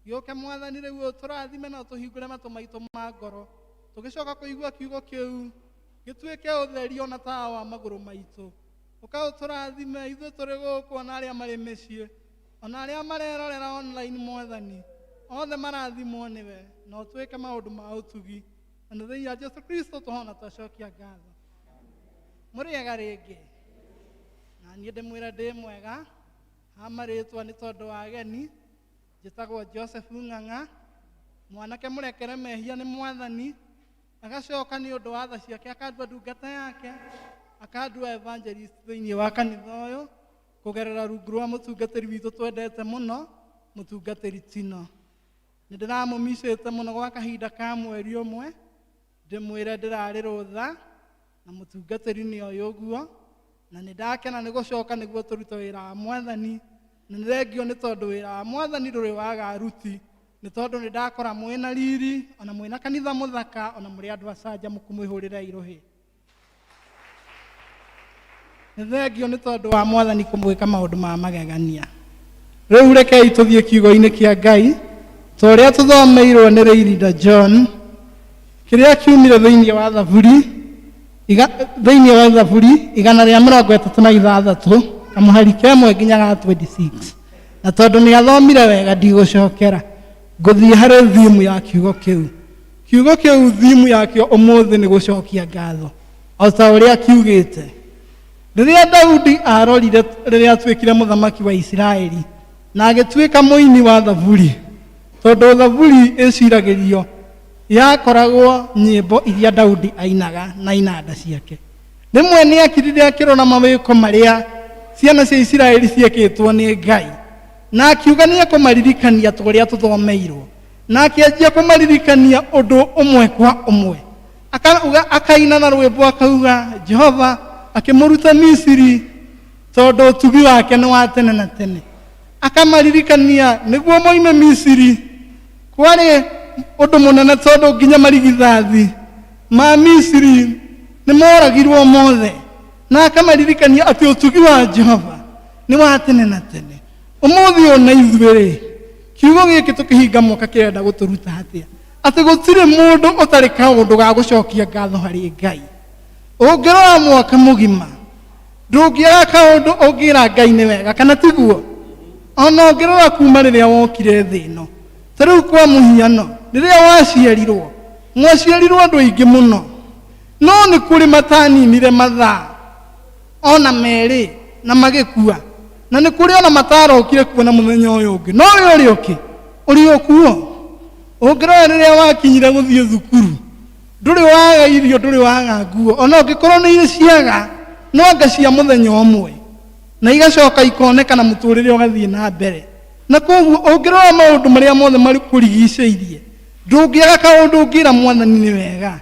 Gĩũke Mwathani rĩu ũtũrathime na ũtũhingũre matũ maitũ ma ngoro tũgĩcoka kũigua kiugo kĩu gĩtuĩke ũtheri ona tawa wa magũrũ maitũ. Ũka ũtũrathime ithuĩ tũrĩ gũkũ ona arĩa marĩ mĩciĩ ona arĩa marerorera online. Mwathani, othe marathimwo nĩwe na ũtwĩke maũndũ ma ũtugi, na nĩ thĩinĩ wa Jesu Kristo tũhona twacokia ngatho. Mũrĩega rĩngĩ? Na niĩ ndĩmwĩre ndĩ mwega. Ha marĩtwa nĩ tondũ wa ageni, njĩtagwo Joseph Ng'ang'a, mwanake mũrekere mehia nĩ Mwathani, agacoka nĩ ũndũ wa tha ciake akandua ndungata yake, akandua evangelist thĩinĩ wa kanitha ũyũ kũgerera rungu rwa mũtungatĩri witũ twendete mũno, mũtungatĩri Tino. Nĩ ndĩramũmicĩte mũno gwa kahinda ka mweri ũmwe, ndĩmwĩre ndĩrarĩ rũtha na mũtungatĩri nĩ oĩ ũguo, na nĩ ndakena nĩ gũcoka nĩguo tũrute wĩra wa Mwathani, na nĩ thengio nĩ tondũ wĩra wa Mwathani ndũrĩ waga aruti, nĩ tondũ nĩ ndakora mwĩna riri ona mwĩna kanitha mũthaka ona mũrĩ andũ acanjamũku. Mwĩhũrĩre irũhĩ. Nĩ thengio nĩ tondũ wa Mwathani kũmwĩka maũndũ ma magegania. Rĩu rekei tũthiĩ kiugo-inĩ kĩa Ngai ta ũrĩa tũthomeirwo nĩ Rĩirinda John, kĩrĩa kiumire thĩinĩ wa Thaburi thĩinĩ wa Thaburi 136 kamũhari kemwe nginya ga 26. Na tondũ nĩ athomire wega ndigũcokera, ngũthiĩ harĩ thimu ya kiugo kĩu. Kiugo kĩu thimu yakĩo ũmũthĩ nĩ gũcokia ngatho, o ta ũrĩa kiugĩte. Rĩrĩa Daudi arorire rĩrĩa atuĩkire mũthamaki wa Isiraeli na agĩtuĩka mũini wa thaburi, tondũ thaburi ĩciragĩrio yakoragwo nyĩmbo iria Daudi ainaga na inanda ciake, rĩmwe nĩ akirire akĩrora mawĩko marĩa ciana cia Isiraeli ciekĩtwo nĩ Ngai, na akiuga nĩ ekũmaririkania ta ũrĩa tũthomeirwo, na akĩanjia kũmaririkania ũndũ ũmwe kwa ũmwe. Akauga, akaina na rwĩmbo akauga Jehova akĩmũruta Misiri tondũ ũtugi wake nĩ wa tene na tene. Akamaririkania nĩguo moime Misiri kwarĩ ũndũ mũnene, tondũ nginya marigithathi ma Misiri nĩ moragirwo mothe, na akamaririkania atĩ ũtugi wa Jehova nĩ wa tene na tene. Ũmũthĩ ũyũ na ithuĩ rĩ, kiugo gĩkĩ tũkĩhinga mwaka kĩrenda gũtũruta atĩa? Atĩ gũtirĩ mũndũ ũtarĩ kaũndũ ga gũcokia ngatho harĩ Ngai. Ũngĩrora mwaka mũgima ndũngĩaga kaũndũ ũngĩra Ngai nĩ wega, kana tiguo? Ona ũngĩrora kuma rĩrĩa wokire thĩ ĩno, ta rĩu kwa mũhiano rĩrĩa waciarirwo, mwaciarirwo andũ aingĩ mũno, no nĩ kũrĩ mataninire mathaa ona merĩ na magĩkua, na nĩ kũrĩ ona matarokire kuona mũthenya ũyũ ũngĩ, no we ũrĩ ũkĩ ũrĩ o kuo. Ũngĩrora rĩrĩa wakinyire gũthiĩ thukuru, ndũrĩ waga irio, ndũrĩ waga nguo, ona ũngĩkorwo nĩ irĩ ciaga no anga cia mũthenya ũmwe, na igacoka ikoneka na mũtũrĩre ũgathiĩ na mbere. Na koguo ũngĩrora maũndũ marĩa mothe marĩkũrigicĩirie, ndũngĩaga kaũndũ ũngĩra Mwathani nĩ wega.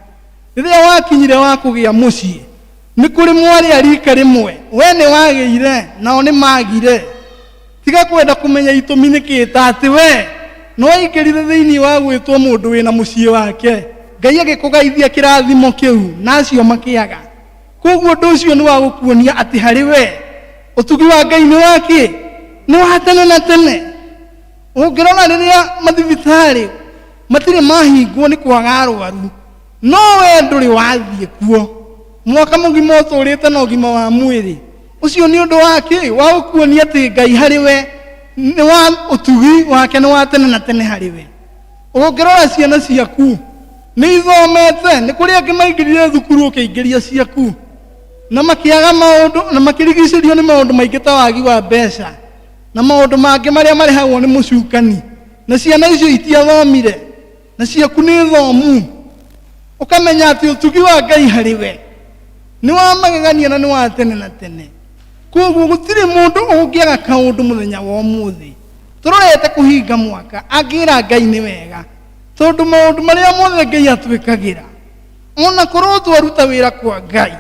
Rĩrĩa wakinyire wa kũgĩa mũciĩ, nĩ kũrĩ mwarĩ a rika rĩmwe, we nĩ wagĩire nao nĩ magire. Tiga kwenda kũmenya itũmi nĩ kĩ, ta atĩ we nĩ waingĩrire thĩinĩ wa gwĩtwo mũndũ wĩna mũciĩ wake, Ngai agĩkũgaithia kĩrathimo kĩu na acio makĩaga. Koguo ũndũ ũcio nĩ wa gũkuonia atĩ harĩ we ũtugi wa Ngai nĩ wa kĩ? Nĩ wa tene na tene. Ũngĩrora rĩrĩa mathibitarĩ matirĩ mahingwo nĩ kwaga arwaru, no we ndũrĩ wathiĩ kuo mwaka mũgima ũtũrĩte na ũgima wa mwĩrĩ. Ũcio nĩ ũndũ wa kĩ? Wa gũkuonia atĩ Ngai harĩ we nĩ wa ũtugi wake nĩ wa tene na tene harĩ we. Ũngĩrora ciana ciaku nĩ ithomete, nĩ kũrĩ angĩ maingĩrire thukuru ũkĩingĩria ciaku na makĩaga maũndũ na makĩrigicĩrio nĩ maũndũ maingĩ ta wagi wa mbeca na maũndũ mangĩ marĩa marehagwo nĩ mũcukani, na ciana icio itiathomire na ciaku nĩ thomu. Ũkamenya atĩ ũtugi wa Ngai harĩ we nĩ wa magegania na nĩ wa tene na tene. Koguo gũtirĩ mũndũ ũngĩaga kaũndũ mũthenya wa ũmũthĩ. Tũrorete kũhinga mwaka, angĩra Ngai nĩ wega, tondũ maũndũ marĩa mothe Ngai atwĩkagĩra, ona korwo twaruta wĩra kwa Ngai,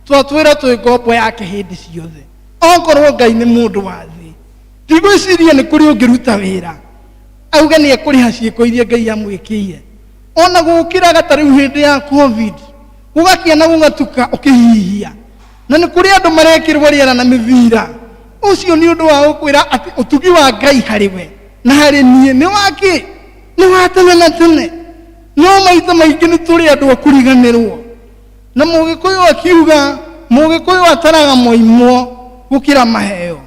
twatwĩra twĩ ngombo yake hĩndĩ ciothe. Okorwo Ngai nĩ mũndũ wa thĩ, ndigwĩciria nĩ kũrĩ ũngĩruta wĩra auge nĩ ekũrĩha ciĩko iria Ngai amwĩkĩire. Ona gũkĩraga ta rĩu hĩndĩ ya COVID, gũgakĩa na gũgatuka ũkĩhihia, na nĩ kũrĩ andũ marekĩrwo rĩera na mĩbira. Ũcio nĩ ũndũ wa gũkwĩra atĩ ũtugi wa Ngai harĩ we na harĩ niĩ nĩ wa kĩ? Nĩ wa tene na tene. No maita maingĩ nĩ tũrĩ andũ a kũriganĩrwo. Na Mũgĩkũyũ akiuga, Mũgĩkũyũ ataraga moimwo gũkĩra maheo.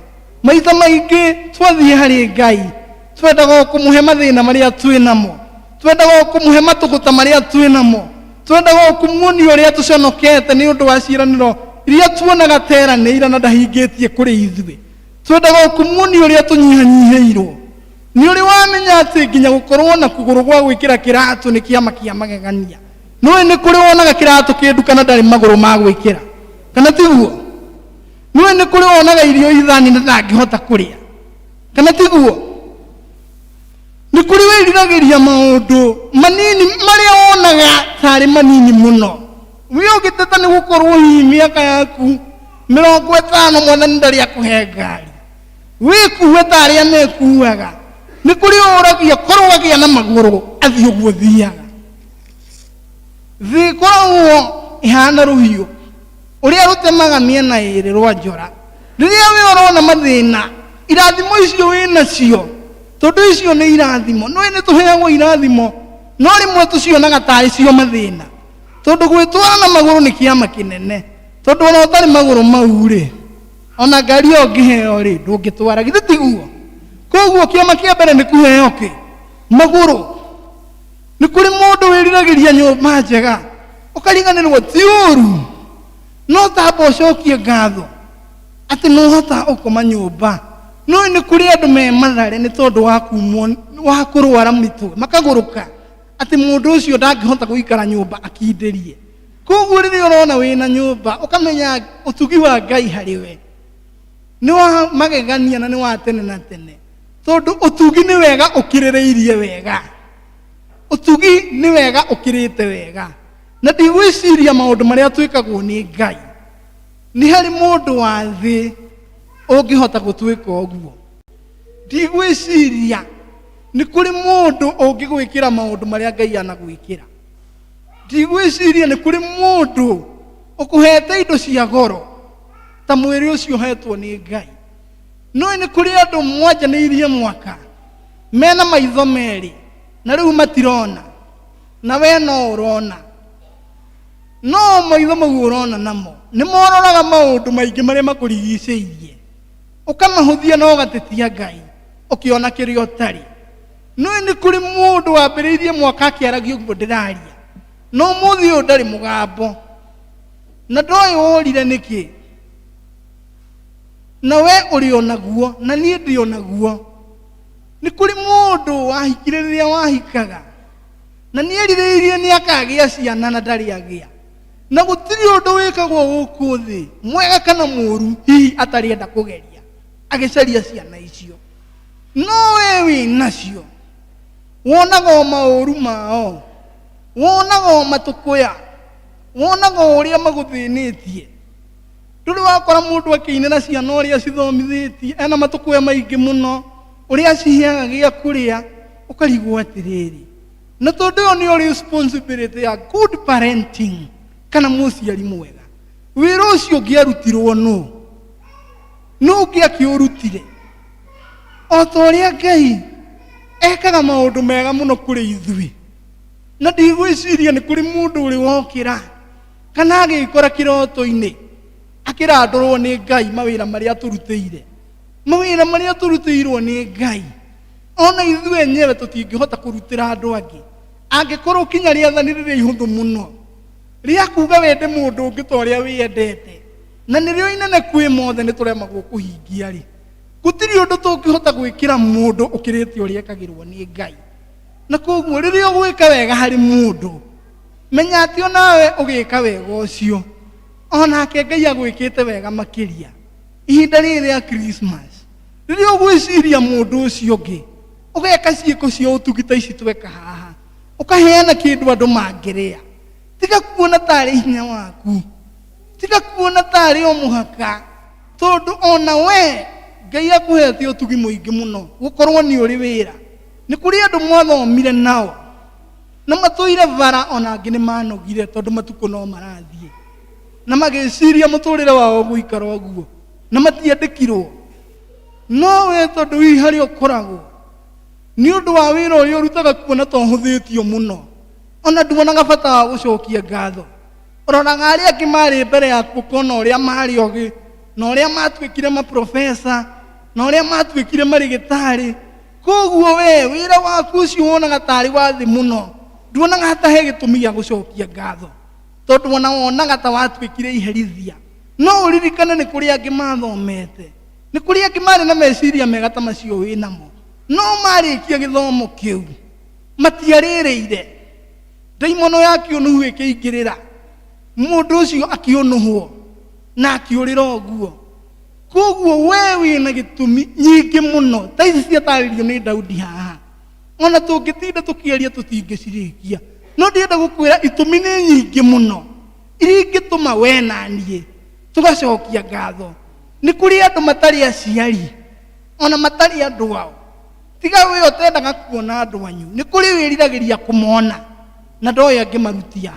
Maita maingĩ twathiĩ harĩ Ngai, twendaga o kũmũhe mathĩna marĩa twĩ namo, twendaga o kũmũhe matũgũta marĩa twĩ namo, twendaga o kũmuonia ũrĩa tũconokete nĩ ũndũ wa ciĩranĩro iria tuonaga teranĩire na ndahingĩtie kũrĩ ithuĩ, twendaga o kũmuonia ũrĩa tũnyihanyihĩirwo. Nĩ ũrĩ wamenya atĩ nginya gũkorwo na kũgũrũ gwa gwĩkĩra kĩratũ nĩ kĩama kĩa magegania? Nĩũĩ nĩ kũrĩ wonaga kĩratũ kĩ nduka na ndarĩ magũrũ ma gwĩkĩra, kana tiguo? Nĩũĩ nĩ kũrĩ wonaga irio ithani na ndangĩhota kũrĩa, kana tiguo? Nĩ kũrĩ wĩriragĩria maũndũ manini marĩa wonaga tarĩ manini mũno, wĩ ũgĩteta nĩ gũkorwo hihi mĩaka yaku 50 mwathani ndarĩ akũhe ngari, wĩkue ta arĩa mekuaga. Nĩ kũrĩ ũragia korwo agĩa na magũrũ athiĩ ũguo thiaga. Thĩ ĩkoragwo ĩhana rũhiũ ũrĩa rũtemaga mĩena ĩrĩ rwa njora. Rĩrĩa we ũrona mathĩna, irathimo icio wĩ nacio, tondũ icio nĩ irathimo. Nĩũĩ nĩ tũheagwo irathimo, no rĩmwe tũcionaga tarĩ cio mathĩna, tondũ gwĩtwara na magũrũ nĩ kĩama kĩnene, tondũ ona ũtarĩ magũrũ mau rĩ, ona ngari ĩyo ũngĩheo rĩ, ndũngĩtwara, githĩ tiguo? Koguo kĩama kĩa mbere nĩ kũheo kĩ? Magũrũ. Nĩ kũrĩ mũndũ wĩriragĩria nyũmba njega, ũkariganĩrwo ti ũru, no tamba ũcokie ngatho atĩ nĩ ũhota ũkoma nyũmba. No nĩ kũrĩ andũ me mathare nĩ tondũ wa kumwo, wa kũrwara mĩtwe, makagũrũka atĩ mũndũ ũcio ndangĩhota gũikara nyũmba akindĩrie. Koguo rĩrĩa ũrona wĩna nyũmba, ũkamenya ũtugi wa Ngai harĩ we nĩ wa magegania na nĩ wa tene na tene, tondũ ũtugi nĩ wega ũkĩrĩrĩirie wega. Ũtugi nĩ wega ũkĩrĩte wega. Na ndigwĩciria maũndũ marĩa twĩkagwo nĩ Ngai, nĩ harĩ mũndũ wa thĩ ũngĩhota gũtwĩka ũguo. Ndigwĩciria nĩ kũrĩ mũndũ ũngĩgwĩkĩra maũndũ marĩa Ngai anagwĩkĩra. Ndigwĩciria nĩ kũrĩ mũndũ ũkũhete indo cia goro ta mwĩrĩ ũcio ũhetwo nĩ Ngai. No nĩ kũrĩ andũ mwanjanĩirie mwaka mena maitho merĩ na rĩu matirona, na we no ũrona. No maitho mau ũrona namo nĩ mororaga maũndũ maingĩ marĩa makũrigicĩirie, ũkamahũthia na ũgatetia Ngai ũkĩona kĩrĩa ũtarĩ. No nĩ kũrĩ mũndũ wambĩrĩirie mwaka akĩaragia ũguo ndĩraria, no ũmũthĩ ũyũ ndarĩ mũgambo na ndoĩ worire nĩkĩ. Na we ũrĩ o naguo na niĩ ndĩ o naguo. Nĩ kũrĩ mũndũ wahikire rĩrĩa wahikaga na nĩ erirĩirie nĩ akagĩa ciana na ndarĩ agĩa. Na gũtirĩ ũndũ wĩkagwo gũkũ thĩ mwega kana mũũru hihi atarĩ enda kũgeria agĩcaria ciana icio. No we wĩ nacio wonaga o maũru mao, wonaga o matũkũya, wonaga o ũrĩa magũthĩnĩtie. Ndũrĩ wakora mũndũ akĩinĩra ciana ũrĩa acithomithĩtie, ena matũkũya maingĩ mũno, ũrĩa aciheaga gĩa kũrĩa, ũkarigwo atĩrĩrĩ, na tondũ ĩyo nĩyo responsibility ya good parenting kana mũciari mwega, wĩra ũcio ũngĩarutirwo nũ? Nũ ũngĩ akĩũrutire? O ta ũrĩa Ngai ekaga maũndũ mega mũno kũrĩ ithuĩ, na ndigwĩciria nĩ kũrĩ mũndũ ũrĩ wokĩra kana agĩkora kĩroto-inĩ akĩrandũrwo nĩ Ngai mawĩra marĩa atũrutĩire. Mawĩra marĩa tũrutĩirwo nĩ Ngai, ona ithuĩ enyewe tũtingĩhota kũrutĩra andũ angĩ. Angĩkorwo kinya rĩathani rĩrĩa ihũthũ mũno rĩa kuga wende mũndũ ũngĩ ta ũrĩa wĩyendete, na nĩrĩo inene kwĩ mothe, nĩ tũremagwo kũhingia rĩ, gũtirĩ ũndũ tũngĩhota gwĩkĩra mũndũ ũkĩrĩte ũrĩa ekagĩrwo nĩ Ngai. Na koguo rĩrĩa ũgwĩka wega harĩ mũndũ, menya atĩ onawe ũgĩka wega ũcio, onake Ngai agwĩkĩte wega makĩria. Ihinda rĩrĩ rĩa Christmas, Rĩrĩa ũgwĩciria mũndũ ũcio ũngĩ, ũgeka ciĩko cia ũtugi ta ici tweka haha, ũkaheana kĩndũ andũ mangĩrĩa, tiga kuona tarĩ hinya waku, tiga kuona tarĩ o mũhaka, tondũ ona we Ngai akũhete ũtugi mũingĩ mũno gũkorwo nĩ ũrĩ wĩra. Nĩ kũrĩ andũ mwathomire nao na matũire bara, ona angĩ nĩ manogire tondũ matukũ no marathiĩ, na magĩciria mũtũrĩre wao ũgũikara ũguo, na matiandĩkirwo. No we tondũ hihi harĩa ũkoragwo nĩ ũndũ wa wĩra ũrĩa ũrutaga kuona ta ũhũthĩtio mũno, ona nduonaga bata wa gũcokia ngatho. Ũroraga arĩa angĩ marĩ mbere yaku ũkona ũrĩa marĩ ogĩ, na ũrĩa matuĩkire maprofesa, na ũrĩa matuĩkire marĩgĩtarĩ. Koguo we wĩra waku ũcio wonaga tarĩ wa thĩ mũno, nduonaga ta he gĩtũmi gĩa gũcokia ngatho, tondũ ona wonaga ta watuĩkire iherithia. No ũririkane nĩ kũrĩ angĩ mathomete, nĩ kũrĩ angĩ marĩ na meciria mega ta macio wĩ namo, no marĩkia gĩthomo kĩu matiarĩrĩire. Ndaimono ya kĩũnũhu ĩkĩingĩrĩra mũndũ ũcio, akĩũnũhwo na akĩũrĩra ũguo. Koguo we wĩna gĩtũmi nyingĩ mũno ta ici ciatarĩrio nĩ Daudi haha, ona tũngĩtinda tũkĩaria tũtingĩcirĩkia, no ndĩrenda gũkwĩra itũmi nĩ nyingĩ mũno iria ingĩtũma we na niĩ tũgacokia ngatho. Nĩ kũrĩ andũ matarĩ aciari, ona matarĩ andũ ao. Tiga we ũtendaga kuona andũ anyu, nĩ kũrĩ wĩriragĩria kũmona na ndoĩ angĩmarutia.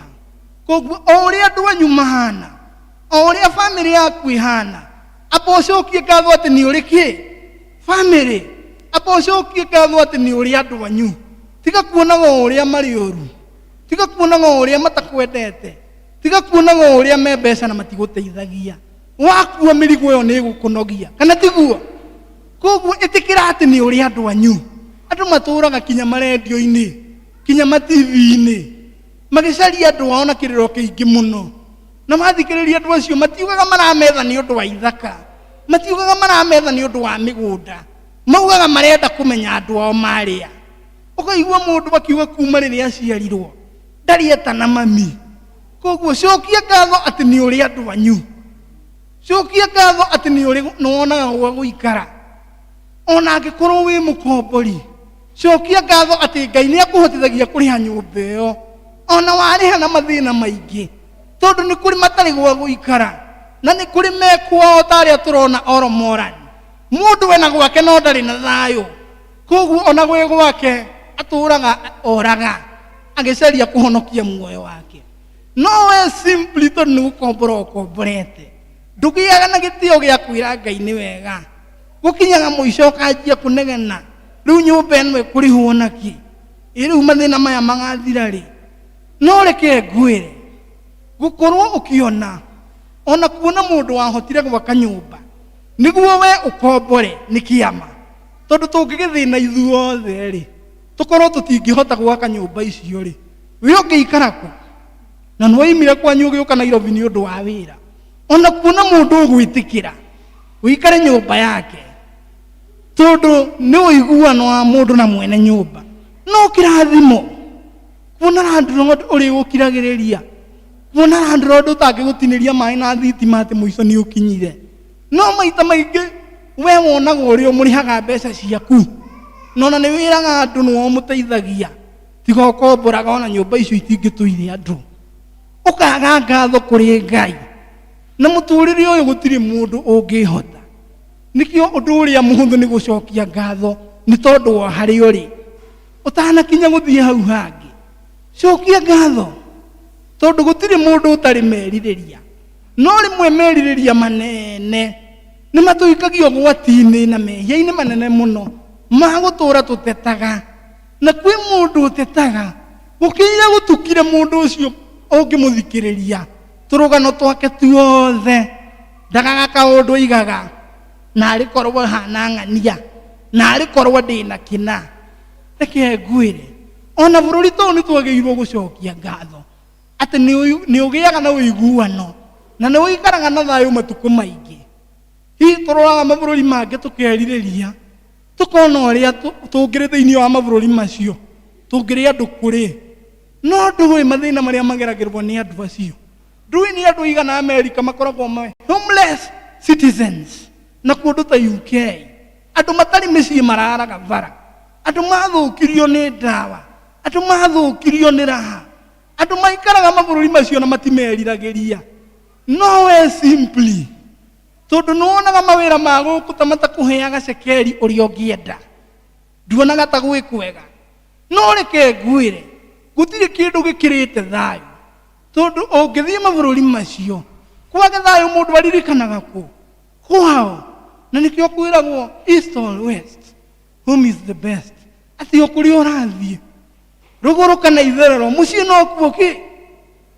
Koguo o ũrĩa andũ anyu mahana, o ũrĩa bamĩrĩ yaku ĩhana, amba ũcokie ngatho atĩ nĩ ũrĩ kĩ bamĩrĩ, amba ũcokie ngatho atĩ nĩ ũrĩ andũ anyu. Tiga kuonaga o ũrĩa marĩ ũru, tiga kuonaga o ũrĩa matakwendete, tiga kuonaga o ũrĩa me mbeca na matigũteithagia. Wakua mĩrigo ĩyo nĩ ĩgũkũnogia, kana tiguo? Koguo ĩtĩkĩra atĩ nĩ ũrĩ andũ anyu. Andũ matũraga kinya marendio-inĩ, kinya ma TV-inĩ, magĩcaria andũ ao na kĩrĩro kĩingĩ mũno. Na mathikĩrĩria andũ acio matiugaga marametha nĩ ũndũ wa ithaka, matiugaga marametha nĩ ũndũ wa mĩgũnda, maugaga marenda kũmenya andũ ao marĩa. Ũkaigua mũndũ akiuga kuma rĩrĩa aciarirwo ndarĩ etana mami. Koguo cokia ngatho atĩ nĩ ũrĩ andũ anyu, cokia ngatho atĩ nĩ ũrĩ nĩ wonaga gwa gũikara, ona angĩkorwo wĩ mũkombori. Cokia ngatho atĩ Ngai nĩ akũhotithagia kũrĩha nyũmba ĩyo, ona warĩha na mathĩna maingĩ, tondũ nĩ kũrĩ matarĩ gwa gũikara, na nĩ kũrĩ mekwao ta arĩa tũrona Oromoran. Mũndũ ena gwake no ndarĩ na thayũ, koguo ona gwĩ gwake atũraga oraga agĩcaria kũhonokia muoyo wake. No we simply tondũ nĩ gũkombora ũkomborete, ndũgĩaga na gĩtĩo gĩa kwĩra Ngai nĩ wega. Gũkinyaga mũico ũkanjia kũnegena, rĩu nyũmba ĩno ĩkũrĩhwo nakĩ? Ĩ rĩu mathĩna maya magathira rĩ? No reke ngwĩre, gũkorwo ũkĩona ona kuona mũndũ wahotire gwaka nyũmba nĩguo we ũkombore nĩ kĩama, tondũ tũngĩgĩthĩna ithuothe rĩ, tũkorwo tũtingĩhota gwaka nyũmba icio rĩ, we ũngĩikara kũ? Na nĩwaimire kwanyu ũgĩũka Nairobi nĩ ũndũ wa wĩra. Ona kuona mũndũ ũgwĩtĩkĩra ũikare nyũmba yake, tondũ nĩ ũiguano wa mũndũ na mwene nyũmba, no kĩrathimo kuona landlord ũrĩgũkiragĩrĩria, kuona landlord ũtangĩgũtinĩria maĩ na thitima atĩ mũico nĩ ũkinyire. No maita maingĩ we wonaga ũrĩa ũmũrĩhaga mbeca ciaku, na ona nĩ wĩraga andũ nĩwe ũmũteithagia, tiga ũkomboraga ona nyũmba icio itingĩtũire andũ. Ũkaga ngatho kũrĩ Ngai. Na mũtũrĩre ũyũ gũtirĩ mũndũ ũngĩhota. Nĩkĩo ũndũ ũrĩa mũhũthũ nĩ gũcokia ngatho nĩ tondũ wa harĩa ũrĩ. Ũtanakinya gũthiĩ hau hangĩ, cokia ngatho, tondũ gũtirĩ mũndũ ũtarĩ merirĩria. No rĩmwe merirĩria manene nĩ matũikagia ũgwati-inĩ na mehia-inĩ manene mũno ma gũtũra tũtetaga. Na kwĩ mũndũ ũtetaga gũkĩira gũtukire mũndũ ũcio ũngĩmũthikĩrĩria tũrũgano twake tuothe, ndagaga kaũndũ aigaga, na arĩ korwo hana ng'ania, na arĩ korwo ndĩna kĩna. Reke ngwĩre, ona bũrũri ta ũyũ nĩ twagĩrĩirwo gũcokia ngatho atĩ nĩ ũgĩaga na ũiguano na nĩ ũikaraga na thayũ matukũ maingĩ. Hihi tũroraga mabũrũri mangĩ tũkerirĩria, tũkona ũrĩa tũngĩrĩ thĩinĩ wa mabũrũri macio, tũngĩrĩ andũ kũrĩ. No ndũĩ mathĩna marĩa mageragĩrwo nĩ andũ acio. Ndũĩ nĩ andũ aigana Amerika makoragwo me homeless citizens, na kũndũ ta UK. Andũ matarĩ mĩciĩ mararaga bara. Andũ mathũkirio nĩ ndawa. Andũ mathũkirio nĩ raha. Andũ maikaraga mabũrũri macio na matimeriragĩria. No we simply tondũ nĩwonaga mawĩra ma gũkũ ta matakũheaga cekeri ũrĩa ũngĩenda, nduonaga ta gwĩ kwega. No reke ngwĩre, gũtirĩ kĩndũ gĩkĩrĩte thayũ. Tondũ ũngĩthiĩ mabũrũri macio kwage thayũ, mũndũ aririkanaga kũ kwao. Na nĩkĩo kwĩragwo east or west, home is the best. Atĩ o kũrĩa ũrathiĩ rũgũrũ kana itherero, mũciĩ no kuo kĩ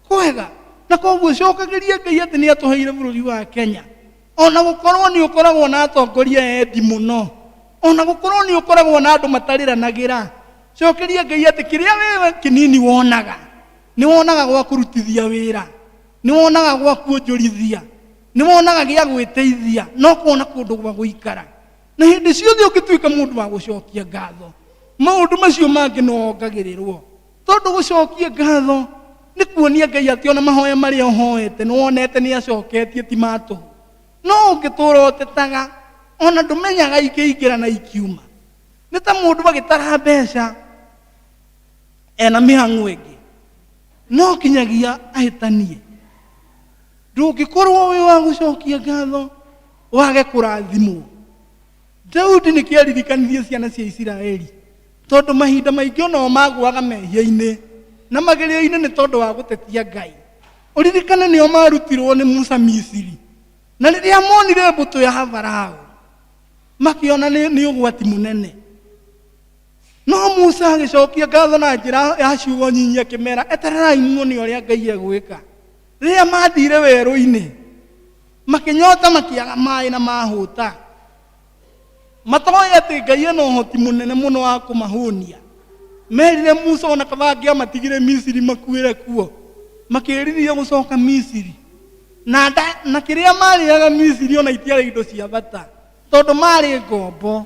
kwega. Na koguo cokagĩria Ngai atĩ nĩ atũheire bũrũri wa Kenya. Ona gũkorwo nĩ ũkoragwo na atongoria endi mũno, ona gũkorwo nĩ ũkoragwo na andũ matarĩranagĩra, cokeria Ngai atĩ kĩrĩa wewe kĩnini wonaga, nĩ wonaga gwa kũrutithia wĩra, nĩ wonaga gwa kuonjorithia, nĩ wonaga gĩa gwĩteithia, no kuona kũndũ gwa gũikara. Na hĩndĩ ciothe ũngĩtuĩka mũndũ wa gũcokia ngatho, maũndũ macio mangĩ no ongagĩrĩrwo. Tondũ gũcokia ngatho nĩ kuonia Ngai atĩ ona mahoya marĩa ũhoete nĩ wonete nĩ acoketie ti ma tũhũ. No ũngĩtũra ũtetaga, ona ndũmenyaga ikĩingĩra na ikiuma. Nĩ ta mũndũ agĩtara mbeca ena mĩhang'o ĩngĩ, no kinyagia ahĩtanie. Ndũngĩkorwo wĩ wa gũcokia ngatho wage kũrathimwo. Daudi nĩkĩo aririkanirie ciana cia Isiraeli, tondũ mahinda maingĩ onao magũaga mehia-inĩ na magerio-inĩ nĩ tondũ wa gũtetia Ngai. Ũririkane nĩo marutirwo nĩ Musa Misiri, na rĩrĩa monire mbũtũ ya Farao makĩona nĩ ũgwati mũnene. No Musa agĩcokia ngatho na njĩra ya ciugo nyinyi, akĩmera etererai muone ũrĩa Ngai egwĩka. Rĩrĩa mathire werũ-inĩ makĩnyota, makĩaga maĩ na mahũta, matoĩ atĩ Ngai ena ũhoti mũnene mũno wa kũmahũnia. Merire Musa ona kaba angĩamatigire Misiri makuĩre kuo, makĩrirĩria gũcoka Misiri. Na nda, na kĩrĩa marĩaga Misiri ona itiarĩ indo cia bata, tondũ marĩ ngombo.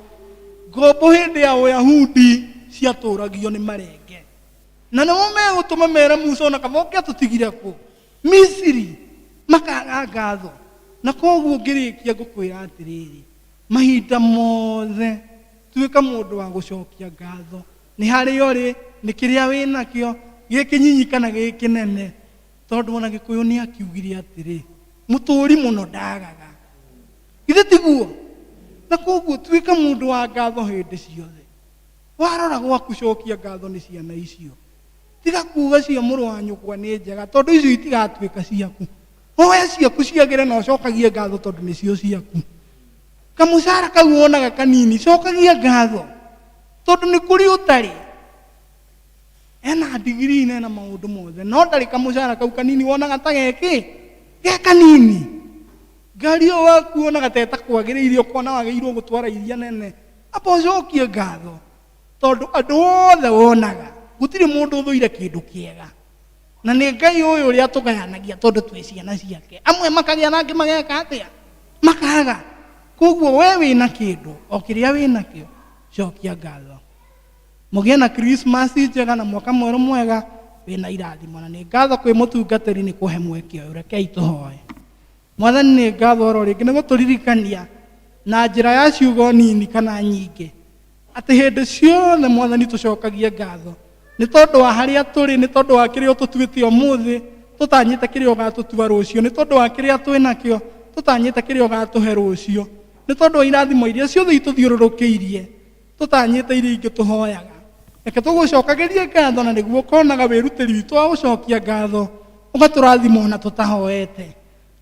Ngombo hĩndĩ ya Ũyahudi ciatũragio nĩ marenge. Na nĩmo megũtũma mere Musa ona kaba ũngĩatũtigire kũ Misiri, makaga ngatho. Na koguo ngĩrĩkia ngũkwĩra atĩrĩrĩ, mahinda mothe tuĩka mũndũ wa gũcokia ngatho. Nĩ harĩa ũrĩ, nĩ kĩrĩa wĩnakĩo, gĩ kĩnyinyi kana gĩ kĩnene. Tondũ ona Gĩkũyũ nĩ akiugire atĩrĩ, mũtũri mũno ndagaga. Githĩ tiguo? Na koguo tuĩka mũndũ wa ngatho hĩndĩ ciothe. Warora gwaku cokia ngatho nĩ ciana icio. Tiga kuga cia mũrũ wa nyũkwa nĩ njega, tondũ icio itigatuĩka ciaku. Oya ciaku ciagĩre na ũcokagie ngatho tondũ nĩcio ciaku. Kamũcara kau wonaga kanini, cokagia ngatho tondũ nĩ kũrĩ ũtarĩ. Ena degree na ena maũndũ mothe, no ndarĩ kamũcara kau kanini wonaga ta gekĩ ge kanini. Ngari ĩyo waku wonaga ta ĩtakwagĩrĩire, ũkona wagĩrĩirwo gũtwara iria nene, amba ũcokie ngatho tondũ andũ othe wonaga gũtirĩ mũndũ ũthũire kĩndũ kĩega. Na nĩ Ngai ũyũ ũrĩa tũgayanagia tondũ twĩ ciana ciake. Amwe makagĩa na angĩ mageka atĩa? Makaga. Koguo we wĩna kĩndũ o kĩrĩa wĩnakĩo, cokia ngatho. Mũgĩe na Christmas njega na mwaka mwerũ mwega wĩna irathimo. Na nĩ ngatho kwĩ mũtungatĩri nĩ kũhe mweke ũyũ. Rekei tũhoe. Mwathani, nĩ ngatho oro rĩngĩ nĩ gũtũririkania na njĩra ya ciugo nini kana nyingĩ atĩ hĩndĩ ciothe Mwathani tũcokagie ngatho nĩ tondũ wa harĩa tũrĩ, nĩ tondũ wa kĩrĩa ũtũtuĩte ũmũthĩ, tũtanyĩte kĩrĩa ũgatũtua rũciũ, nĩ tondũ wa kĩrĩa twĩnakĩo, tũtanyĩte kĩrĩa ũgatũhe rũciũ, nĩ tondũ wa irathimo iria ciothe itũthiũrũrũkĩirie, tũtanyĩte iria ingĩ tũhoyaga. Reke tũgũcokagĩrie ngatho, na nĩguo ũkonaga wĩrutĩri witũ wa gũcokia ngatho ũgatũrathima ona tũtahoete.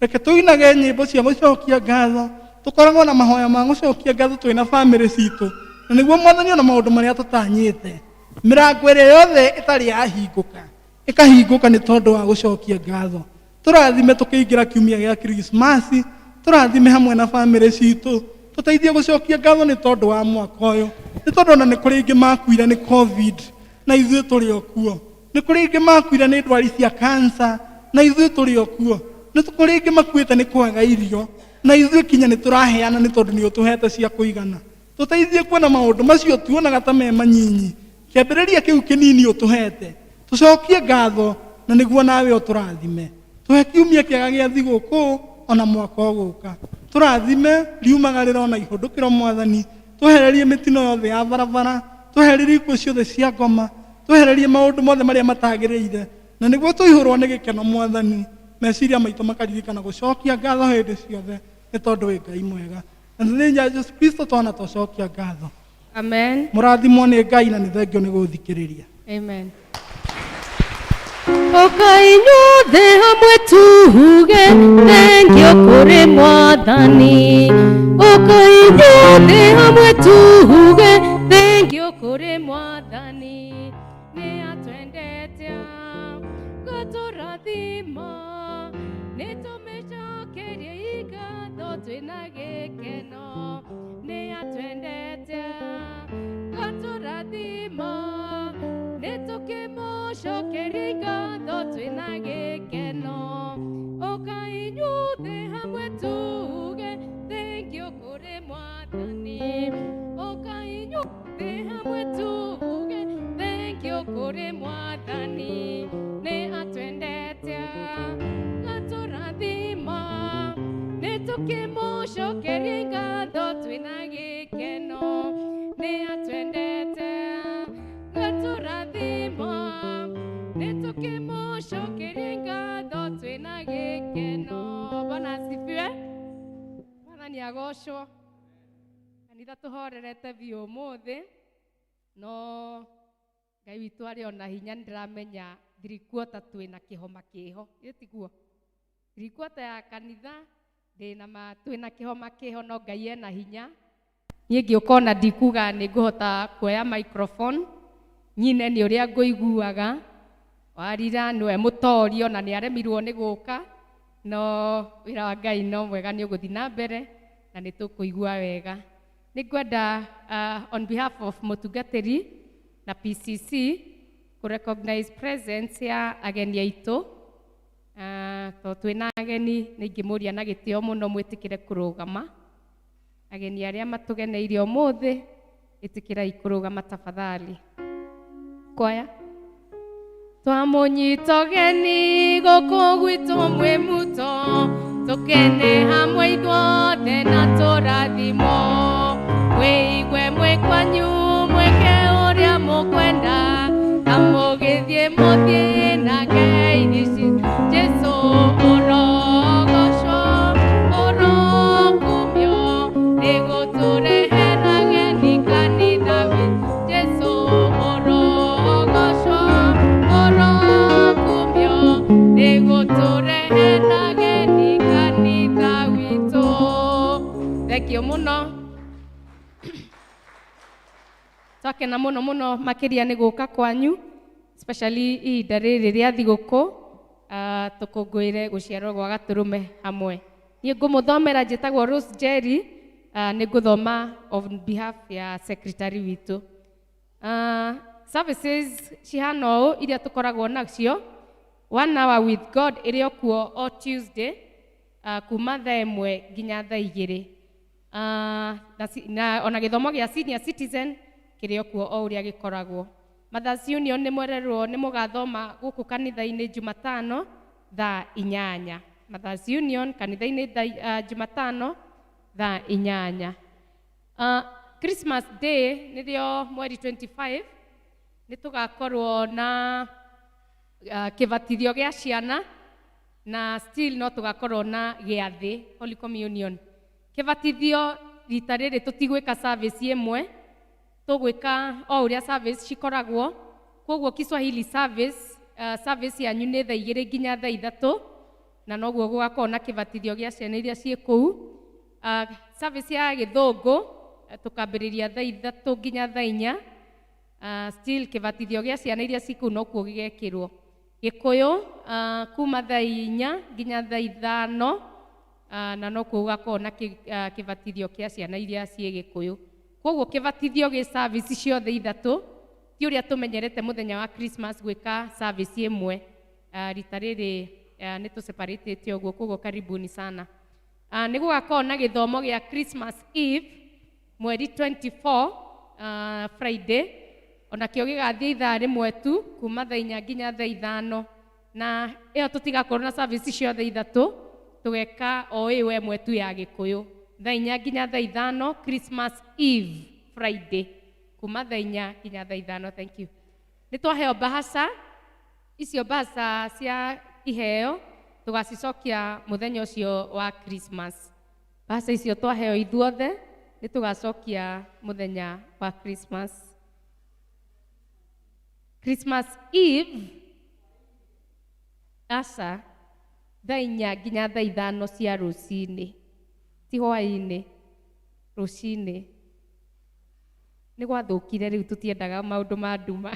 Reke tũinage nyĩmbo cia gũcokia ngatho, tũkoragwo na mahoya ma gũcokia ngatho twĩna bamĩrĩ citũ, na nĩguo Mwathani ona maũndũ marĩa tũtanyĩte, mĩrango ĩrĩa yothe ĩtarĩ yahingũka ĩkahingũka nĩ tondũ wa gũcokia ngatho. Tũrathime tũkĩingĩra kiumia gĩa Krismasi, tũrathime hamwe na bamĩrĩ citũ, tũteithie gũcokia ngatho nĩ tondũ wa mwaka ũyũ, nĩ tondũ ona nĩ kũrĩ aingĩ makuire nĩ COVID na ithuĩ tũrĩ o kuo. Nĩ kũrĩ aingĩ makuire nĩ ndwari cia cancer na ithuĩ tũrĩ o kuo. Nĩ kũrĩ aingĩ makuĩte nĩ kwaga irio na ithuĩ kinya nĩ tũraheana nĩ tondũ nĩ ũtũhete cia kũigana. Tũteithie kuona maũndũ macio tuonaga ta me manyinyi, kĩambĩrĩria kĩu kĩnini ũtũhete, tũcokie ngatho na nĩguo nawe ũtũrathime. Tũhe kiumia kĩega gĩa thigũkũ ona mwaka ũgũka. Tũrathime riumagarĩra ona ihũndũkĩro Mwathani, Twehererie mĩtino yothe ya barabara, twehererie ikuũ ciothe cia ngoma, twehererie maũndũ mothe marĩa matagĩrĩire, na nĩguo tũihũrwo nĩ gĩkeno Mwathani, meciria maitũ makaririkana gũcokia ngatho hĩndĩ ciothe, nĩ tondũ wĩ Ngai mwega. Na nĩ thĩinĩ wa Jesu Kristo twana twacokia ngatho. Amen. Mũrathimwo nĩ Ngai na nĩ thengio nĩ gũthikĩrĩria. Amen. Ũka inyuothe hamwe tuge thengio kũrĩ Mwathani. Ũka inyuothe hamwe tuge thengio kũrĩ Mwathani. Nĩ atwendete gũtũrathima, nĩ tũmĩcokerie ngatho twĩna gĩkeno. Nĩ atwendete gatũrathima, nĩ tũkĩmũcokeria ngatho twĩna gĩkeno. Ũka inyuothe hamwe tuge thengio kũrĩ Mwathani. Ũka inyuothe hamwe tuge thengio kũrĩ Mwathani. Nĩ atwendete gatũrathima, nĩ tũkĩmũcokeria ngatho twĩna gĩkeno. Nĩ atwendete gatũrathima, nĩ tũkĩmũcokeria ngatho twĩna gĩkeno. Bwana asifiwe. Mwathani agocwo. Kanitha tũhorerete biũ ũmũthĩ, no Ngai witũ arĩ ona hinya. Nĩndĩramenya thirikuota twĩna kĩhoma kĩho, ĩ tiguo? Thirikuota ya kanitha ndĩna ma twĩna kĩhoma kĩho, no Ngai ena hinya. Niĩ ngĩũka ona ndikuga nĩ ngũhota kuoya microphone nyine nĩ ũrĩa ngũiguaga. Warira nĩwe mũtorio na nĩ aremirwo nĩ gũka, no wĩra wa Ngai no mwega, nĩ ũgũthiĩ na mbere na nĩ tũkũigua wega. Nĩ ngwenda on behalf of mũtungatĩri na PCC kũ recognize presence ya ageni aitũ. To twĩna ageni, nĩ ingĩmũria na gĩtĩo mũno mwĩtĩkĩre kũrũgama. Ageni arĩa matũgeneire ũmũthĩ, ĩtĩkĩrai kũrũgama tafadhali. Kwaya twamũnyita ũgeni gũkũ gwitũ mwĩ muto, tũkene hamwe ithuothe na tũrathimwo. Mwĩigue mwĩ kwanyu, mwĩke ũrĩa mũkwenda, na mũgĩthiĩ mũthiĩ na ngeithi citũ. Jesũ ũrogocwo, ũrokumio, nĩ gũtũrehera ageni kanitha witũ. Jesũ ũrogocwo, ũrokumio, nĩ gũtũrehera ageni kanitha witũ. Thengio mũno. Twakena mũno mũno makĩria nĩ gũka kwanyu, especially ihinda rĩrĩ rĩa thigũkũ, tũkũngũĩre gũciarwo gwa gatũrũme hamwe. Niĩ ngũmũthomera, njĩtagwo Rose Jerry, nĩ ngũthoma on behalf ya secretary witũ. Services cihana ũũ iria tũkoragwo nacio: One Hour with God ĩrĩ o kuo o Tuesday, kuma thaa 1 nginya thaa 2. Na ona gĩthomo gĩa senior citizen kĩrĩ o kuo o ũrĩa gĩkoragwo. Mothers Union nĩ mwererwo nĩ mũgathoma gũkũ kanitha-inĩ Jumatano thaa 8. Mothers Union kanitha-inĩ Jumatano thaa 8. Christmas Day nĩrĩo mweri 25, nĩ tũgakorwo na kĩbatithio gĩa ciana, na still no tũgakorwo na gĩathĩ Holy Communion. Kĩbatithio rita rĩrĩ tũtigwĩka service ĩmwe, tũgwĩka o ũrĩa service cikoragwo. Koguo Kiswahili service, service yanyu nĩ thaa 2 nginya thaa 3, na noguo gũgakorwo na kĩbatithio gĩa ciana iria ciĩ kũu. Service ya gĩthũngũ tũkambĩrĩria thaa 3 nginya thaa 4. Still kĩbatithio gĩa ciana iria ciĩ kũu nokuo gĩgekĩrwo. Gĩkũyũ kuma thaa 4 nginya thaa 5, na nokuo gũgakorwo na kĩbatithio kĩa ciana iria ciĩ Gĩkũyũ. Koguo kĩbatithio gĩ service ciothe ithatũ, ti ũrĩa tũmenyerete mũthenya wa Christmas gwĩka service ĩmwe. Rita rĩrĩ nĩ tũseparatĩte ũguo, koguo karibuni sana. Nĩ gũgakorwo na gĩthomo gĩa Christmas Eve mweri 24, Friday, onakĩo gĩgathiĩ ithaa rĩmwe tu kuma thaa 4 nginya thaa 5, na ĩyo tũtigakorwo na service ciothe ithatũ, tũgeka o ĩyo ĩmwe tu ya Gĩkũyũ. Thaa inya nginya thaa ithano Christmas Eve Friday kuma thaa inya nginya thaa ithano. Thank you. Nĩ twaheo mbahaca icio, mbahaca cia iheo tũgacicokia mũthenya ũcio wa Christmas. Mbahaca icio twaheo ithuothe nĩ tũgacokia mũthenya wa Christmas. Christmas Eve aca, thaa inya nginya thaa ithano cia rũcinĩ, ti hwaĩ-inĩ, rũcinĩ. Nĩ gwathũkire rĩu, tũtiendaga maũndũ ma nduma,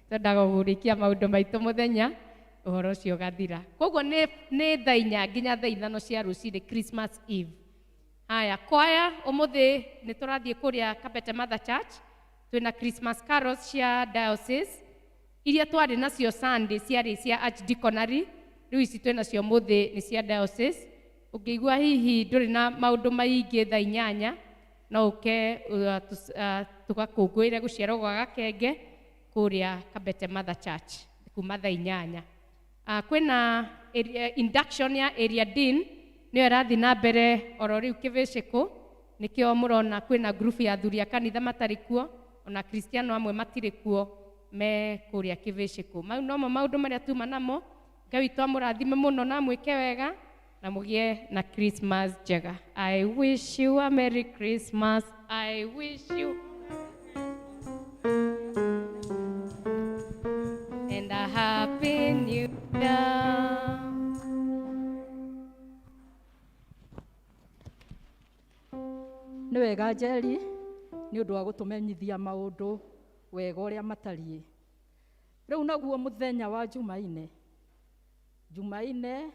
twendaga kũrĩkia maũndũ maitũ mũthenya ũhoro ũcio ũgathira. Koguo nĩ thaa inya nginya thaa ithano cia rũcinĩ Christmas Eve. Haya, kwaya ũmũthĩ nĩ tũrathiĩ kũrĩa Kabete Mother Church, twĩna Christmas carols cia diocese iria twarĩ nacio Sunday ciarĩ cia archdeaconry, rĩu ici twĩ nacio mũthĩ nĩ cia diocese. Ũngĩigua hihi ndũrĩ na maũndũ maingĩ thaa inyanya, no ũke tũgakũngũĩre gũciarwo gwa gakenge kũrĩa Kabete Mother Church kuma thaa inyanya. Kwĩna area, induction ya area dean nĩyo ĩrathiĩ na mbere oro rĩu Kĩbĩcĩkũ, nĩkĩo mũrona kwĩna group ya athuri a kanitha matarĩ kuo, ona kristiano amwe matirĩ kuo me kũrĩa Kĩbĩcĩkũ. Mau nomo maũndũ marĩa tuma namo. Ngai witũ amũrathime mũno na amwĩke wega na mũgĩe na Christmas njega. I wish you a Merry Christmas. I wish you and a Happy New Year. Nĩ wega Njeri nĩ ũndũ wa gũtũmenyithia maũndũ wega ũrĩa matariĩ. Rĩu naguo mũthenya wa Jumaine, Jumaine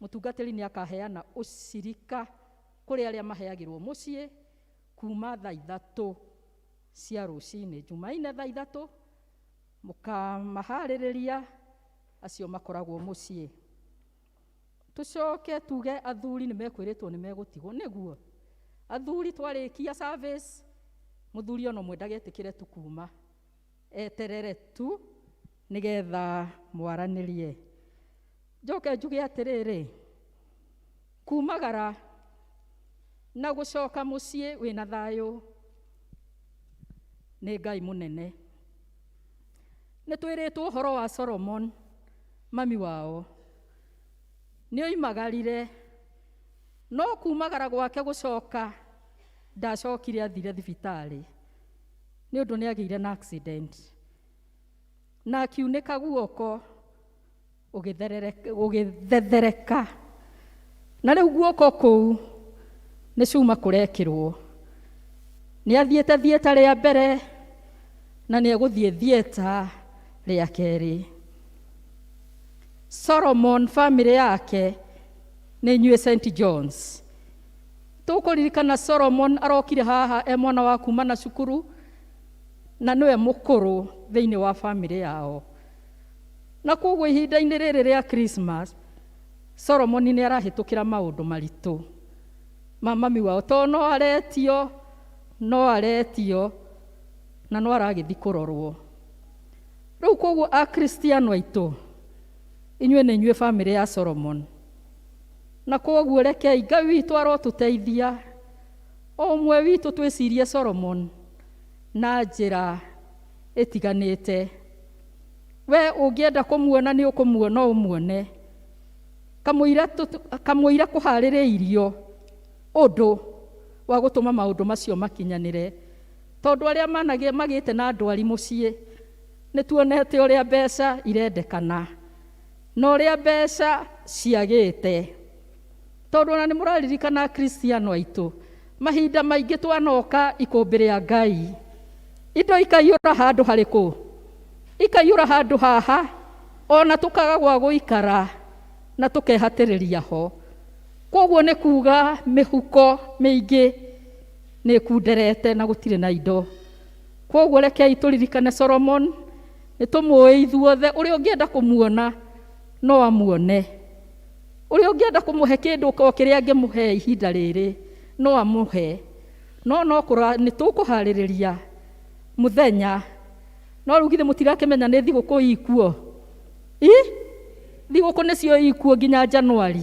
mũtungatĩri nĩ akaheana ũcirika kũrĩ arĩa maheagĩrwo mũciĩ kuma thaa ithatũ cia rũcinĩ. Jumaine thaa ithatũ mũkamaharĩrĩria acio makoragwo mũciĩ. Tũcoke tuge athuri nĩ mekwĩrĩtwo nĩ megũtigwo, nĩguo athuri twarĩkia service mũthuri ona ũmwe ndagetĩkĩre tu kuma, eterere tu nĩgetha mwaranĩrie. Njoke njuge atĩrĩrĩ, kumagara na gũcoka mũciĩ wĩna thayũ nĩ Ngai mũnene. Nĩ twĩrĩtwo ũhoro wa Solomon mami wao nĩ oimagarire, no kumagara gwake gũcoka ndacokire, athire thibitarĩ nĩ ũndũ nĩ agĩire na accident na akiunĩka guoko ũgĩthethereka, na rĩu guoko kũu nĩ cuma kũrekĩrwo. Nĩ athiĩte thieta rĩa mbere na nĩ egũthiĩ thieta rĩa kerĩ. Solomon family yake nĩ inyuĩ St John's. Tũkũririkana Solomon arokire haha e mwana wa kuma na cukuru na nĩwe mũkũrũ thĩinĩ wa family yao, na koguo ihinda-inĩ rĩrĩ rĩa Christmas Solomon nĩ arahĩtũkĩra maũndũ maritũ ma mami wao, tondũ no aretio, no aretio na no aragĩthiĩ kũrorwo rĩu. Koguo akristiano aitũ, inyuĩ nĩ inyuĩ family ya Solomon, na koguo rekei Ngai witũ arotũteithia o ũmwe witũ twĩcirie Solomon na njĩra ĩtiganĩte. We ũngĩenda kũmuona nĩ ũkũmuona, ũmuone kamũira kamũira kũharĩrĩirio ũndũ wa gũtũma maũndũ macio makinyanĩre, tondũ arĩa managĩa magĩte na ndwari mũciĩ nĩ tuonete ũrĩa mbeca irendekana na ũrĩa mbeca ciagĩte, tondũ ona nĩ mũraririkana kristiano aitũ mahinda maingĩ twanoka ikũmbĩ rĩa Ngai indo ikaiyũra handũ harĩkũ, ikaiyũra handũ haha, ona tũkaga gwa gũikara na tũkehatĩrĩria ho. Koguo nĩ kuga mĩhuko mĩingĩ nĩ ĩkunderete na gũtirĩ na indo. Koguo rekei tũririkane Solomon, nĩ tũmũĩ ithuothe, ũrĩa ũngĩenda kũmuona no amuone, ũrĩa ũngĩenda kũmũhe kĩndũ o kĩrĩa angĩmũhe ihinda rĩrĩ no amũhe, no no nĩ tũkũharĩrĩria mũthenya. No rĩu githĩ mũtirakĩmenya nĩ thigũkũ ikuo? I thigũkũ nĩcio ikuo nginya Januari.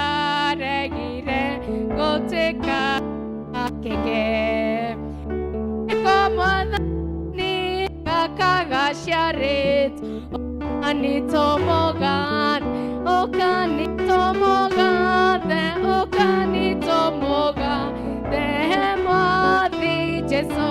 Waciarĩtwo ũkanitũmũgathe ũkanitũmũgathe ũkanitũmũgathe Mwathi Jesũ.